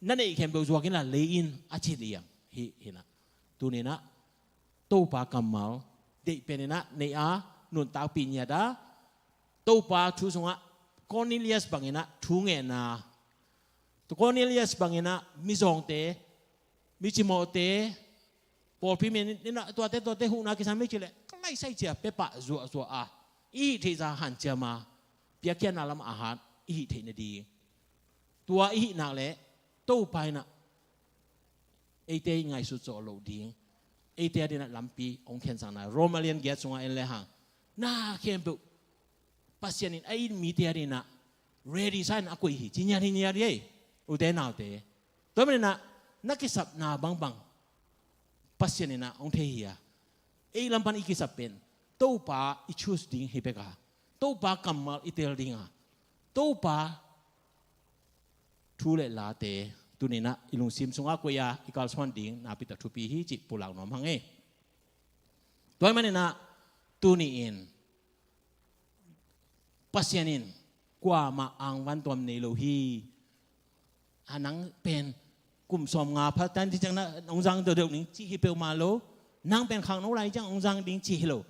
na neih khempeuh zuak inla lei in a ci liang hi, hi-in ah tuni-in ah Topa kammal deih pen in ah neih a, nuntakpih ngiat a, Topa thu sungah Cornelius bangin ah thu ngetna, Cornelius bangin ah mizawngte, micimawhte, pawlpi mi in ah tuate tuate huhna kisam hi cih leh ka laisai cia pepah zuahzuah a, i hih theih zah hanciam a, piakkhiatna lamah a hat i hih theih nading. Tua i hih nak leh Topa in ah eite i ngaihsut zawh loh ding, eite adingin ah lampi hong khensakna. Rome a lian giat sungah en lehang, na khempeuh Pasian in a it mite adingin ah ready sa-in a koih hi, ci ngiat hi, ngiat hi ei, ute naute. Tua manin ah na kisapna bangbang Pasian in ah hong thei hi a, ei lam pan i kisap pen Topa i choose ding hi bek a, Topa kammal i tel ding a, Topa thu le late tuni-in ah i lungsim sungah koih a i kalsuan ding nakpi tak thupi hi cih pulak nuam hang ei. Tua ahih manin ah tuni-in Pasian in kuamah angvan tuam nei lo hi. A, nang pen kum sawmnga pha tan ding ciang na hong zang deuhdeuh ning cih hi peuhmah lo. Nang pen khangno lai ciang hong zang ding cih hi lo.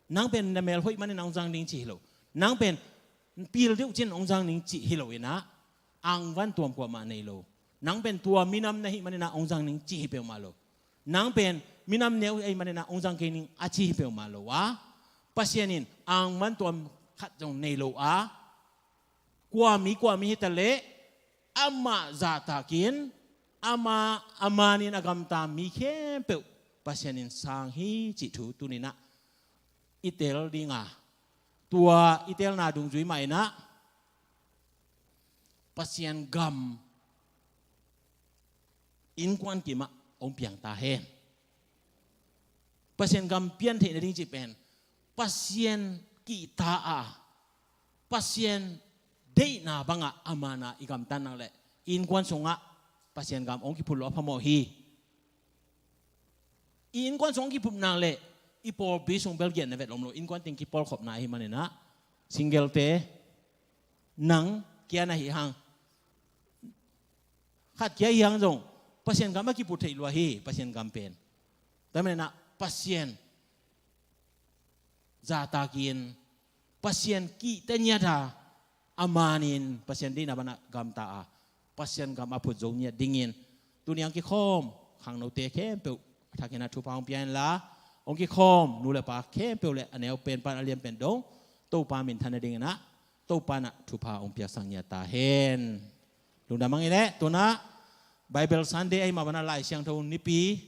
Nang pen na mel hoih manin hong zang ding cih hi lo. Nang pen pil deuh cin hong zang ding cih hi lo-in ah angvan tuam kuamah nei lo. Nang pen tua minam na hih manin ah hong zang ding cih hi peuhmah lo. Nang pen minam neu ahih manin ah hong zang kei ning a ci hi peuhmah lo a, Pasian in angvan tuam khat zong nei lo a, kua mi kua mi hi ta leh amah zahtakin, amah a manin a gamta mi khempeuh Pasian in sang hi cih thu tuni-in ah i tel ding a, tua i telna dungzui mah in ah Pasian gam innkuan kimah hong piang ta hen. Pasian gam pian theih nading cih pen Pasian kihta a, Pasian deihna bangah a man a i gamtat nak leh i innkuan sungah Pasian gam hong kiphut loh a phamawh hi. I innkuan sung hong kiphut nak leh i pawlpi sung bel giahna vet om lo, innkuan teng kipawlkhopna ahih manin ah single-te nang kia na hih hang, khat kia hih hang zong Pasian gam a kiphut theih lua hi, Pasian gam pen. Tua manin ah Pasian zahtakin, Pasian kihta ngiat a, a manin Pasian deihna bangah gamta a, Pasian gam a phut zo ngiat dingin tuni hong kikhawm khangnote khempeuh a thakin ah thupha hong pia inla, hong kikhawm nu le pa khempeuh le a neu pen pan a lian pen dong Topa minthan nadingin ah Topa in ah thupha hong piaksak ngiat ta hen. Lungdam hang ei leh, tu-in ah Bible Sunday ahih mah bangin ah Lai Siangtho nipi,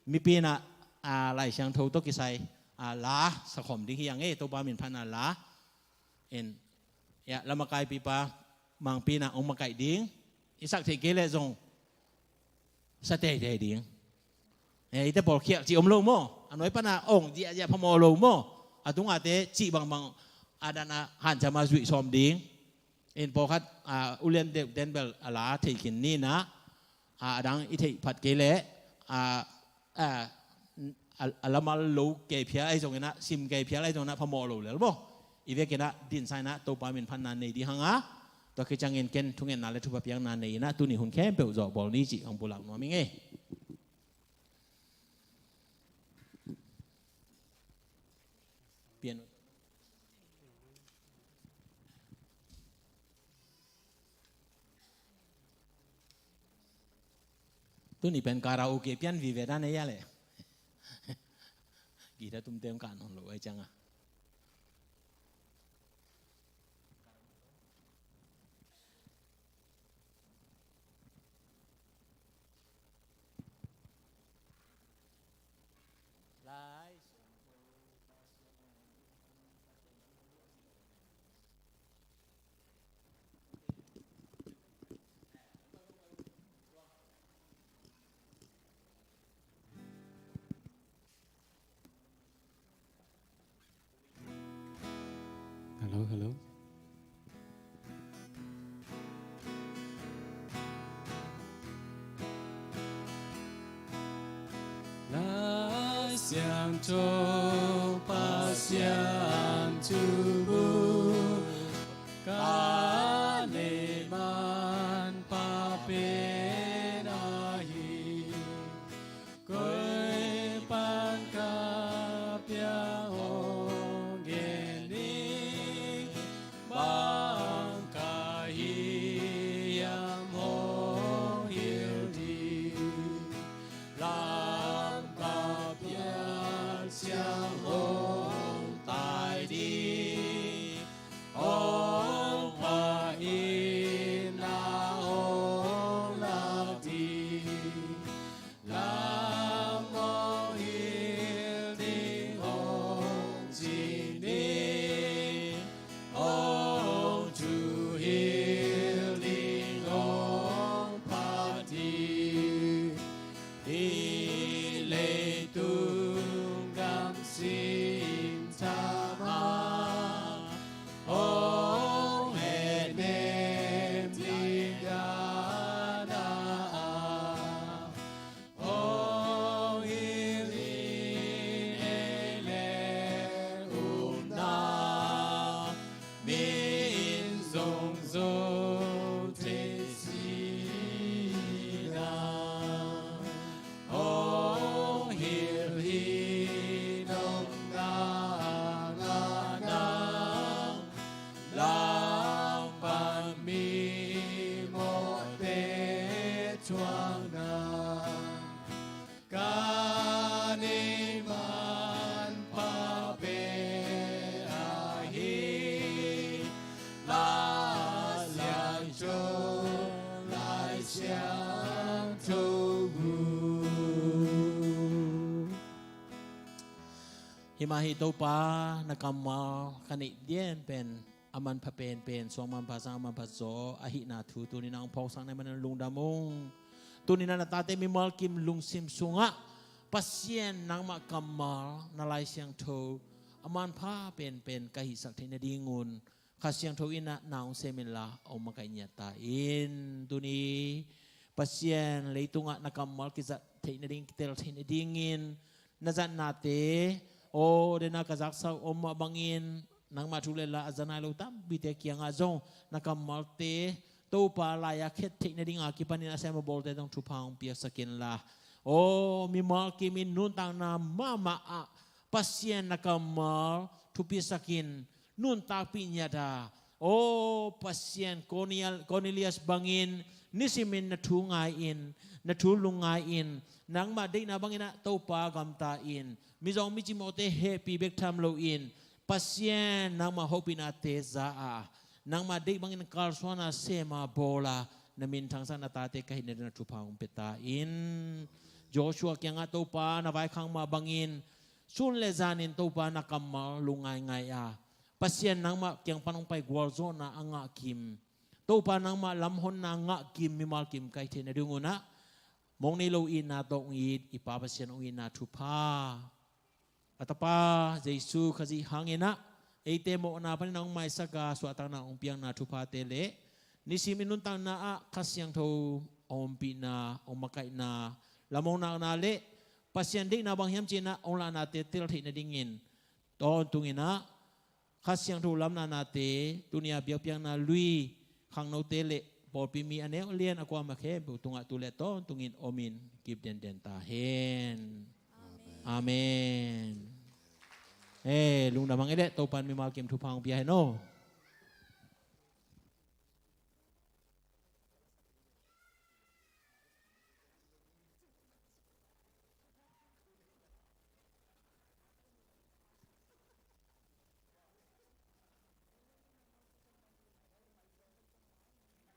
mipi in ah, a, Lai Siangtho tawh kisai, a, la sakhawm ding hi hang ei, Topa minphatna la. En, ya, lamakaipipa Mangpi in ah hong makaih ding, i sak theih kei leh zong sa teitei ding. Eh, eite pawl khialh cih om lo maw? A nuai pan a ong ziahziah phamawh lo maw? A tungate cih bangbang a dan a hanciam a zuih sawm ding. In pawlkhat, a, ulian deuh ten bel a la thei khin ni in ah, a, a dang i theih phat kei leh, a, a, a, a lamal lo kei phial ahi zongin ah, sim kei phial ahi zongin ah phamawh lo lel maw? I vekin ah dinsa in ah Topa minphatna nei ding hang a, Tua khit ciangin ken thungetna le thupha piakna nei in ah tuni hun khempeuh zawhbawl ni cih hong pulak nuam ing ei. Pian. Tuni pen karaoke pian vive dan ei a leh. Guitar tumte hong kah nawn lo ai ciang a. Hello, hello. Lai Siangtho Pasian thu mu, ka neih manpha pen ahi. Koi pan ka piang hong gen ning, bang ka hiam hong hilh ding. Lamka piang siang hong tai ding, hong pha in na hong lak ding. Lam hong hilh ding hong cing ding, hong thu hilh ding hong phat ding. Hih leitung gam sing thamah hong hehnem ding dan a, hong hilh in ei le upna, mi in zong zo thei si na. Hong hilh hi nong na ngana, Lamka mi mawhte thuakna. Ka neih manpha pen ahi, Lai Siangtho, Lai Siangtho mu. Himah hi Topa, na kammal ka neih diam pen a manpha penpen, suang manpha sang a manpha zaw ahihna thu tuni-in hong phawksak na hih manin lungdam ung. Tuni-in na tate mimal kim lungsim sungah Pasian nangmah kammal, na Lai Siangtho a manpha penpen ka hihsak theih nadingun Kha Siangtho in na hong sem inla hong makaih ngiat ta in. Tuni Pasian, leitungah na kammal kizat theih nading, kitel theih nadingin na zatnate, aw, dena ka zaksa uh om mah bangin nangmah thu le la a za nai lo tampite kiangah zong na kammalte Topa lai-a khet theih nadinga kipanin a sem a bawlte zong thupha hong piaksak inla, aw, mimal kimin nuntakna mahmah ah Pasian na kammal thupisakin nuntakpih ngiat a, aw Pasian, Cornel-, Cornelius bangin nisimin na thu ngai-in, na thu lungngai-in, nangmah deihna bangin ah Topa gamta in, mizawng micimawhte hehpih bek tham loin, Pasian nangmah hopihna teza a, nangmah deih bangin kalsuanna sema bawla, na minthangsak na tate ka hihna dingin thupha hong pia ta in. Joshua kiangah Topa na vaikhak mah bangin sun le zanin Topa na kammal lungngaingai a, Pasian nangmah kiang pan hong pai gualzawhna a ngahkim, Topa nangmah lamhonna a ngahkim mimal kim ka hih theih nadingun ah, mong nei lo itna tawh hong it i Pa Pasian hong itna thupha, a Tapa Jesu Khazih hangin ah eite mawhna panin hong maisak a, suahtakna hong piakna thuphate le nisimin nuntakna ah Kha Siangtho a ompihna, hong makaihna, lamhongnakna le Pasian deihna bang hiam ci-in ah hong lahnate tel theih nadingin tawntungin ah Kha Siangtho lamlahnate, tuni-a biakpiakna lui khangnote le pawlpi mi a neu a lian a kuamah khempeuh tungah tu le tawntungin omin kip denden ta hen. Amen. Eh, lungdam hang ei leh, Topan mimal kim thupha hong pia hen aw.